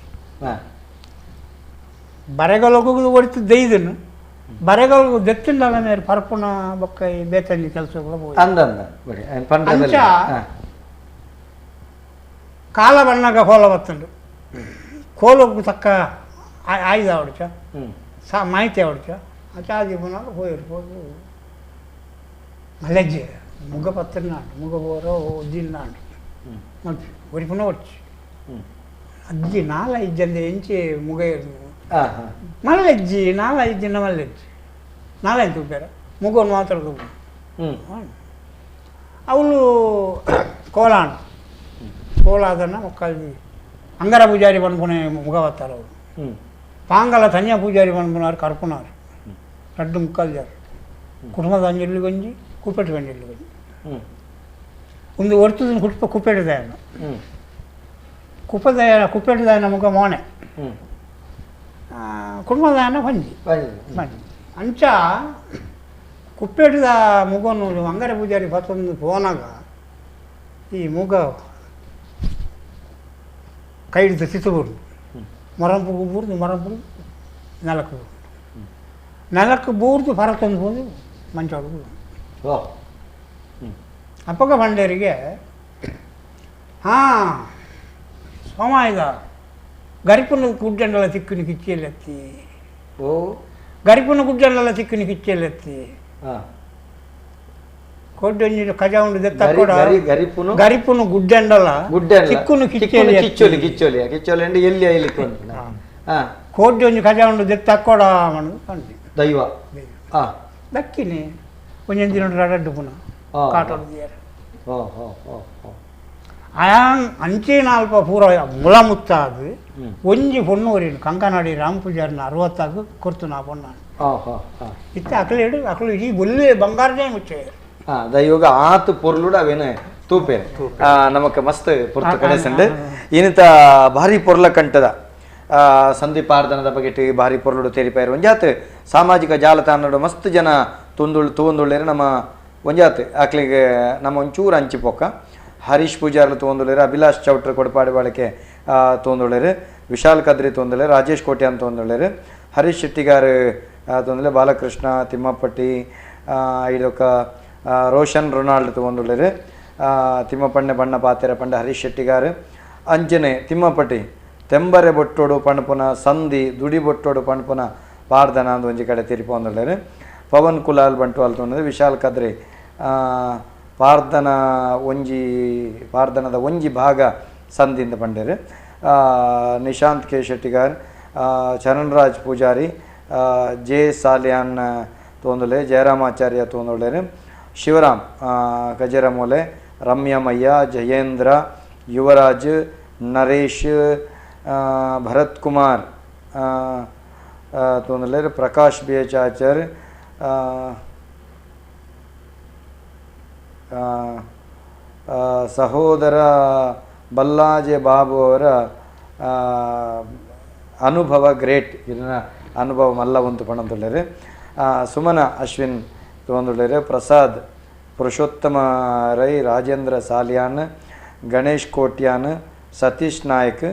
ಬರೆಗಲೋಗೂ ಹೊಡಿತು ದೈದನು ಬರೆಗಲ್ಗು ದೆತ್ತಿಂಡಲ ಮೇರೆ ಪರಪುನ ಬೊಕ್ಕ ಬೇತಂಜಿ ಕೆಲಸಗಳು ಅಂಚ ಕಾಲ ಬಣ್ಣಗ ಕೋಲ ಬತ್ತಂಡು ಕೋಲಕ್ಕೂ ತಕ್ಕ ಆಯುಧ ಅವಡ್ಚ ಸಾ ಮಾಹಿತಿ ಅವಡ್ಚ ಆಚಾದಿ ಪುನಃ ಹೋಯಿರ್ಬೋದು ಮಲೆಜ್ಜೆ ಮುಗ ಪತ್ತನಾಡು ಮುಗ ಬೋರೋ ದಿನ್ನಾಡು ಮತ್ತು ಒರಿಪುನ ಒಡ್ಚಿ ಅಜ್ಜಿ ನಾಲೈದು ಎಂಚಿ ಮುಗ ಮಲ್ಲೆಜ್ಜಿ ನಾಲೈದು ದಿನ ಮಲ್ಲೆಜ್ಜಿ ನಾಲೈದು ತೂಪೇರ ಮುಗವನ್ನು ಮಾತ್ರ ತೂಪು ಅವಳು ಕೋಲಾಂಡು ಕೋಲಾದನ್ನ ಒಕ್ಕಲ್ದಿ ಅಂಗರ ಪೂಜಾರಿ ಪನ್ಪುನೆ ಮುಗ ಬತ್ತಾರೆ ಅವರು ಪಾಂಗಲ ತನಿಯ ಪೂಜಾರಿ ಪನ್ಪುನಾರು ಕರ್ಪುನಾರು ರಡ್ಡು ಮುಕ್ಕಲ್ ಜಾರು ಕುಟುಂಬದ ಅಂಜಲ್ಲಿ ಗೊಂಜಿ ಕುಪ್ಪೆಟ್ಟು ಗಂಜಲ್ಲಿ ಗೊಂಜಿ ಒಂದು ಒರ್ತದ ಕುಟುಂಬ ಕುಪ್ಪೆಟ್ಟದಾಯನ ಕುಪ್ಪದಾಯನ ಕುಪ್ಪೆಟ್ಟದಾಯನ ಮುಗ ಮೋನೆ ಕುಟುಂಬದಾಯನ ಪಂಜಿ ಪಂಜಿ ಅಂಚ ಕುಪ್ಪೆಟ್ಟದ ಮುಗನು ಅಂಗರ ಪೂಜಾರಿ ಬತ್ತೊಂದು ಪೋನಾಗ ಈ ಮುಗ ಕೈ ಹಿಡಿದು ಸಿತ್ತುಬುರ್ದು ಮೊರಂಪು ಬೂರ್ದು ಮೊರಂಪು ನೆಲಕ್ಕೆ ಬೂರ್ದು ನೆಲಕ್ಕೆ ಬೂರ್ದು ಹೊರತಂದು ಹೋದು ಮಂಚೊಳಗೆ ಅಪ್ಪಗ ಬಂಡೇರಿಗೆ ಹಾಂ ಸೋಮಾಯ್ದ ಗರಿಪುನ ಗುಡ್ಡಂಡಲ ತಿಕ್ಕುನಿ ಕಿಚ್ಚಿಯಲ್ಲೆತ್ತಿ ಓ ಗರಿಪುನ ಗುಡ್ಡಂಡಲ ತಿಕ್ಕುನಿ ಕಿಚ್ಚಿಯಲ್ಲೆತ್ತಿ ಕೊಡ್ಡೊಂಜಿ ಕಜ ಉಂಡು ದೆತ್ತ ಕೊಡ ಗರಿಪುನು ಗರಿಪುನು ಗುಡ್ಡಂಡಲ ತಿಕ್ಕುನು ಕಿಚ್ಚೋಲಿ ಕಿಚ್ಚೋಲಿ ಕಿಚ್ಚೋಲಿ ಕಿಚ್ಚೋಲಿ ಅಂದ್ರೆ ಎಲ್ಲಿ ಐಲಿಕ್ಕೆ ಕೋಡ್ಡೊಂಜಿ ಕಜ ಉಂಡು ದೆತ್ತ ಕೊಡ ಪಂಡಿ ದೈವ ದಕ್ಕಿನಿ ಒಂಜೊಂದು ದಿನ ರಡ್ಡು ಪುನಃ ಕಾಟೋಡು ದಿಯರ ಆಯಾನ್ ಅಂಚೇನಾಲ್ಪ ಪೂರ ಮುಳ ಮುತ್ತಾದು ಒಂಜಿ ಪೊಣ್ಣು ಒರಿನು ಕಂಕನಾಡಿ ರಾಮ ಪೂಜಾರಿನ 60 ಕೊರ್ತು ನಾ ಪೊಣ್ಣ ಇತ್ತ ಅಕಲೇಡು ಅಕಲು ಇಡೀ ಬೊಲ್ಲೆ ಬಂಗಾರದೇ ಮುಚ್ಚೆ ದೈವಗ ಆತು ಪೊರ್ಲುಡು ಅವೇನು ತೂಪೇರು ನಮಕ್ ಮಸ್ತ್ ಪೊರ್ತು ಕಡೆಸಂಡು ಇನಿತ ಭಾರಿ ಪೊರ್ಲ ಕಂಠದ ಸಂದೀಪ್ ಪಾರ್ದನದ ಬಗೆಟ್ ಭಾರಿ ಪೊರ್ಲುಡು ತೇರಿಪಾಯರು ಒಂಜಾತ್ ಸಾಮಾಜಿಕ ಜಾಲತಾಣಡು ಮಸ್ತ್ ಜನ ತುಂದುಳು ತೂಂದುಳ್ಳೇರು ನಮ್ಮ ಒಂಜಾತ್ ಆಕ್ಲಿಗೆ ನಮ್ಮ ಒಂಚೂರು ಅಂಚಿಪೊಕ್ಕ ಹರೀಶ್ ಪೂಜಾರ್ಲು ತೋಂದುಳ್ಳೇರು ಅಭಿಲಾಷ್ ಚೌಟ್ರ ಕೊಡಪಾಡಿ ಬಾಳಿಕೆ ತೋಂದುಳ್ಳೇರು ವಿಶಾಲ್ ಕದ್ರಿ ತೋಂದುಳ್ಳೇರು ರಾಜೇಶ್ ಕೋಟ್ಯಾನ್ ತೋಂದುಳ್ಳೇರು ಹರೀಶ್ ಶೆಟ್ಟಿಗಾರ್ ತೋಂದುಳ್ಳೆ ಬಾಲಕೃಷ್ಣ ತಿಮ್ಮಪ್ಪಟ್ಟಿ ಇದೊಕ್ಕ ರೋಷನ್ ರೊನಾಲ್ಡ್ ತೋಂದುಳ್ಳೇರು ತಿಮ್ಮಪ್ಪಣ್ಣೆ ಬಣ್ಣ ಪಾತೆರ ಪಂಡ ಹರೀಶ್ ಶೆಟ್ಟಿಗಾರ್ ಅಂಜನೆ ತಿಮ್ಮಪ್ಪಟ್ಟಿ ತೆಂಬರೆ ಬೊಟ್ಟೋಡು ಪಣಪುನ ಸಂಧಿ ದುಡಿ ಬೊಟ್ಟೋಡು ಪಣಪುನ ಪಾರ್ದನ ಅಂದು ಒಂಜಿ ಕಡೆ ತಿರುಪೊಂದುಳ್ಳೇರು ಪವನ್ ಕುಲಾಲ್ ಬಂಟ್ವಾಲ್ ತೋಂದ್ರೆ ವಿಶಾಲ್ ಕದ್ರಿ ಪಾರ್ದನ ಒಂಜಿ ಪಾರ್ದನದ ಒಂಜಿ ಭಾಗ ಸಂಧಿಯಿಂದ ಪಂಡೇರು ನಿಶಾಂತ್ ಕೆ ಶೆಟ್ಟಿಗಾರ್ ಚರಣ್ರಾಜ್ ಪೂಜಾರಿ ಜೆ ಸಾಲಿಯಾನ್ ತೋಂದುಲೆ ಜಯರಾಮಾಚಾರ್ಯ ತೋಂದುಳ್ಳೇರು ಶಿವರಾಮ್ ಗಜರಮೋಲೆ ರಮ್ಯಮಯ್ಯ ಜಯೇಂದ್ರ ಯುವರಾಜ್ ನರೇಶ್ ಭರತ್ ಕುಮಾರ್ ತೋಂದುಳ್ಳೇರು ಪ್ರಕಾಶ್ ಬಿ ಎಚ್ ಆಚಾರ್ ಸಹೋದರ ಬಲ್ಲಾಜೆ ಬಾಬು ಅವರ ಅನುಭವ ಗ್ರೇಟ್ ಇದನ್ನ ಅನುಭವ ಮಲ್ಲ ಒಂದು ಪಣಂದುಳ್ಳೇರು ಸುಮನ ಅಶ್ವಿನ್ ತೋಂದುಳ್ಳೇರು ಪ್ರಸಾದ್ ಪುರುಷೋತ್ತಮ ರೈ ರಾಜೇಂದ್ರ ಸಾಲಿಯಾನ್ ಗಣೇಶ್ ಕೋಟ್ಯಾನ್ ಸತೀಶ್ ನಾಯಕ್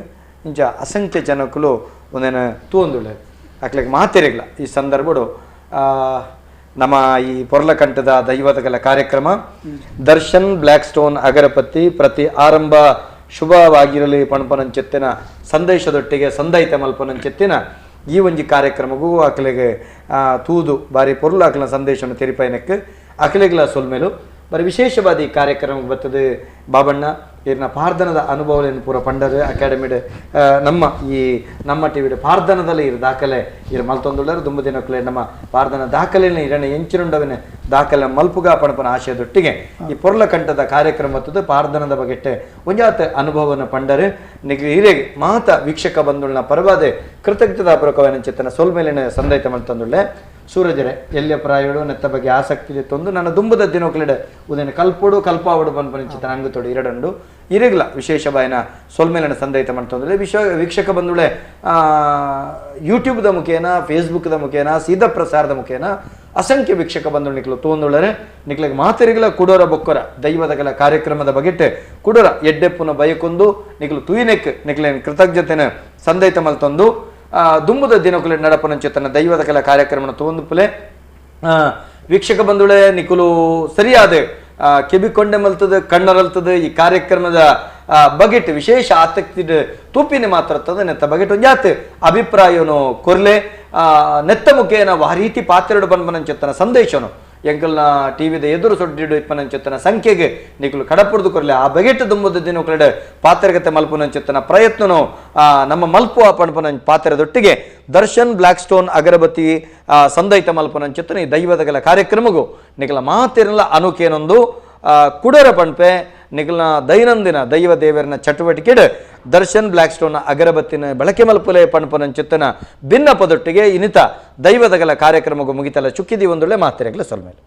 ಇಂಚ ಅಸಂಖ್ಯ ಜನಕ್ಕಲು ಒಂದೇನು ತೂಂದುಳ್ಳೇರು ಅಕ್ಲಿಗೆ ಮಾತಿರಗಿಲ್ಲ ಈ ಸಂದರ್ಭಡು ನಮ್ಮ ಈ ಪೊರ್ಲಕಂಠದ ದೈವದಗಲ ಕಾರ್ಯಕ್ರಮ ದರ್ಶನ್ ಬ್ಲ್ಯಾಕ್ ಸ್ಟೋನ್ ಅಗರಪತ್ತಿ ಪ್ರತಿ ಆರಂಭ ಶುಭವಾಗಿರಲಿ ಪಣಪನಂಚೆತ್ತಿನ ಸಂದೇಶದೊಟ್ಟಿಗೆ ಸಂದೈತ ಮಲ್ಪನಂಚೆತ್ತಿನ ಈ ಒಂಜಿ ಕಾರ್ಯಕ್ರಮಗೂ ಅಕಲಿಗೆ ತೂದು ಬಾರಿ ಪೊರ್ಲು ಅಕಲಿನ ಸಂದೇಶವನ್ನು ತೆರಿಪಯನಕ್ಕೆ ಅಕಲಿಗ್ಲ ಸೊಲ್ಮೇಲು ಬಾರಿ ವಿಶೇಷವಾದ ಈ ಕಾರ್ಯಕ್ರಮಕ್ಕೆ ಬರ್ತದೆ ಬಾಬಣ್ಣ ಇರ್ನ ಪಾರ್ದನದ ಅನುಭವಗಳನ್ನು ಪೂರ ಪಂಡರು ಅಕಾಡೆಮಿಡ್ ನಮ್ಮ ಈ ನಮ್ಮ ಟಿ ವಿಡ್ ಪಾರ್ದನದಲ್ಲಿ ಇರು ದಾಖಲೆ ಇರು ಮಲ್ತೊಂದುಳ್ಳರು ದುಂಬು ದಿನಕ್ಕಲೇ ನಮ್ಮ ಪಾರ್ದನ ದಾಖಲೆಯನ್ನು ಇರಣ ಎಂಚಿನುಂಡವನ ದಾಖಲೆ ಮಲ್ಪುಗ ಪಣಪನ ಆಶಯದೊಟ್ಟಿಗೆ ಈ ಪೊರ್ಲಕಂಠದ ಕಾರ್ಯಕ್ರಮ ಬರ್ತದೆ ಪಾರ್ದನದ ಬಗೆಟ್ಟೆ ಒಂಜಾತ ಅನುಭವವನ್ನು ಪಂಡರು ನಿಗ್ ಹಿರೇ ಮಾತ ವೀಕ್ಷಕ ಬಂಧುಳ್ನ ಪರವಾದೆ ಕೃತಜ್ಞತಾ ಪೂರ್ವಕವಾದ ಚಿತ್ತನ ಸೊಲ್ಮೇಲಿನ ಸಂದೈತ ಮಲ್ತೊಂದುಳ್ಳೆ. ಸೂರಜರೆ ಎಲ್ಯ ಪ್ರಾಯೋಡು ನೆತ್ತ ಬಗ್ಗೆ ಆಸಕ್ತಿ ತೊಂದು ನನ್ನ ದುಂಬುದ ದಿನೊಕ್ಲೆಡ್ ಉದಯನ ಕಲ್ಪೊಡು ಕಲ್ಪಾವಡು ಪನ್ಪನಿಂಚಿತ ಅಂಗುತೊಡು ಇರಡಂಡು ಇರಗ್ಲ ವಿಶೇಷ ಬಾಯನ ಸೊಲ್ಮೇಲನ ಸಂದೈತ ಮಾಡ್ತಂದ್ರೆ ವಿಶ್ವ ವೀಕ್ಷಕ ಬಂಧುಳೆ ಯೂಟ್ಯೂಬ್ದ ಮುಖೇನ, ಫೇಸ್ಬುಕ್ದ ಮುಖೇನ, ಸೀದಾ ಪ್ರಸಾರದ ಮುಖೇನ ಅಸಂಖ್ಯ ವೀಕ್ಷಕ ಬಂಧು ನಿಕ್ಲು ತೋಂದುಳ್ಳರೆ. ನಿಕ್ಲಿಗೆ ಮಾತೆರಿಗಲ ಕುಡೋರ ಬೊಕ್ಕೊರ ದೈವದಗಲ ಕಾರ್ಯಕ್ರಮದ ಬಗೆಟ್ ಕುಡೋರ ಎಡ್ಡೆಪ್ಪುನ ಬಯಕೊಂದು ನಿಕ್ಲು ತೂಯಿನೆಕ್ ನಿಕ್ಲೇನ್ ಕೃತಜ್ಞತೆನ ಸಂದೈತ ಮಲ್ತೊಂದು ದುಂಬುದ ದಿನಕುಲೆ ನಡಪನಂಚೆ ದೈವದ ಕೆಲ ಕಾರ್ಯಕ್ರಮನ ತೋಂದುಪುಲೆ. ವೀಕ್ಷಕ ಬಂಧುಳೆ ನಿಕುಲು ಸರಿಯಾದ ಕೆಬಿಕೊಂಡೆ ಮಲ್ತದ ಕಣ್ಣರಲ್ತದ ಈ ಕಾರ್ಯಕ್ರಮದ ಬಗೆಟ್ ವಿಶೇಷ ಆಸಕ್ತಿ ತೂಪಿನ ಮಾತ್ರ ನೆತ್ತ ಬಗೆಟ್ ಒಂಜಾತ್ ಅಭಿಪ್ರಾಯನು ಕೊರ್ಲೆ ನೆತ್ತ ಮುಖೇನ ವಾರೀತಿ ಪಾತ್ರೆಡು ಪನ್ಪನಂಚೆತ್ತನ ಸಂದೇಶನು ಎಂಕಲ್ನ ಟಿವಿದ ಎದುರು ಸೊಡ್ಡಿಡು ಇಪ್ಪನಂಚೆತ್ತನ ಸಂಖ್ಯೆಗೆ ನಿಕುಲು ಕಡಪುರ್ದು ಕೊರ್ಲೆ ಆ ಬಗೆಟ್ ದುಂಬುದ ದಿನಕುಲೆಡ್ ಪಾತ್ರಗತೆ ಮಲ್ಪುನಂಚೆತ್ತನ ಪ್ರಯತ್ನನು ನಮ್ಮ ಮಲ್ಪುವ ಪನ್ಪನ ಪಾತ್ರದೊಟ್ಟಿಗೆ ದರ್ಶನ್ ಬ್ಲ್ಯಾಕ್ ಸ್ಟೋನ್ ಅಗರಬತ್ತಿ ಸಂದೈತ ಮಲ್ಪುನಂಚೆತ್ತನ ಈ ದೈವದಗಲ ಕಾರ್ಯಕ್ರಮಗೂ ನಿಕಲ ಮಾತಿರಲ್ಲ ಅನುಕೇನೊಂದು ಕುಡರ ಪಣ್ಪೆ ನಿಕಲ್ನ ದೈನಂದಿನ ದೈವ ದೇವರನ ಚಟುವಟಿಕೆಡ್ ದರ್ಶನ್ ಬ್ಲ್ಯಾಕ್ ಸ್ಟೋನ್ ಅಗರಬತ್ತಿನ ಬಳಕೆ ಮಲ್ಪುಲೆ ಪಣ್ಪನಂಚೆತ್ತನ ಭಿನ್ನ ಪದೊಟ್ಟಿಗೆ ಇನಿತ ದೈವದಗಲ ಕಾರ್ಯಕ್ರಮಗೂ ಮುಗಿತಲ ಚುಕ್ಕಿದಿ ಒಂದುಳ್ಳೆ ಮಾತಿರಗಲ ಸೊಲ್ಮೇಲೆ.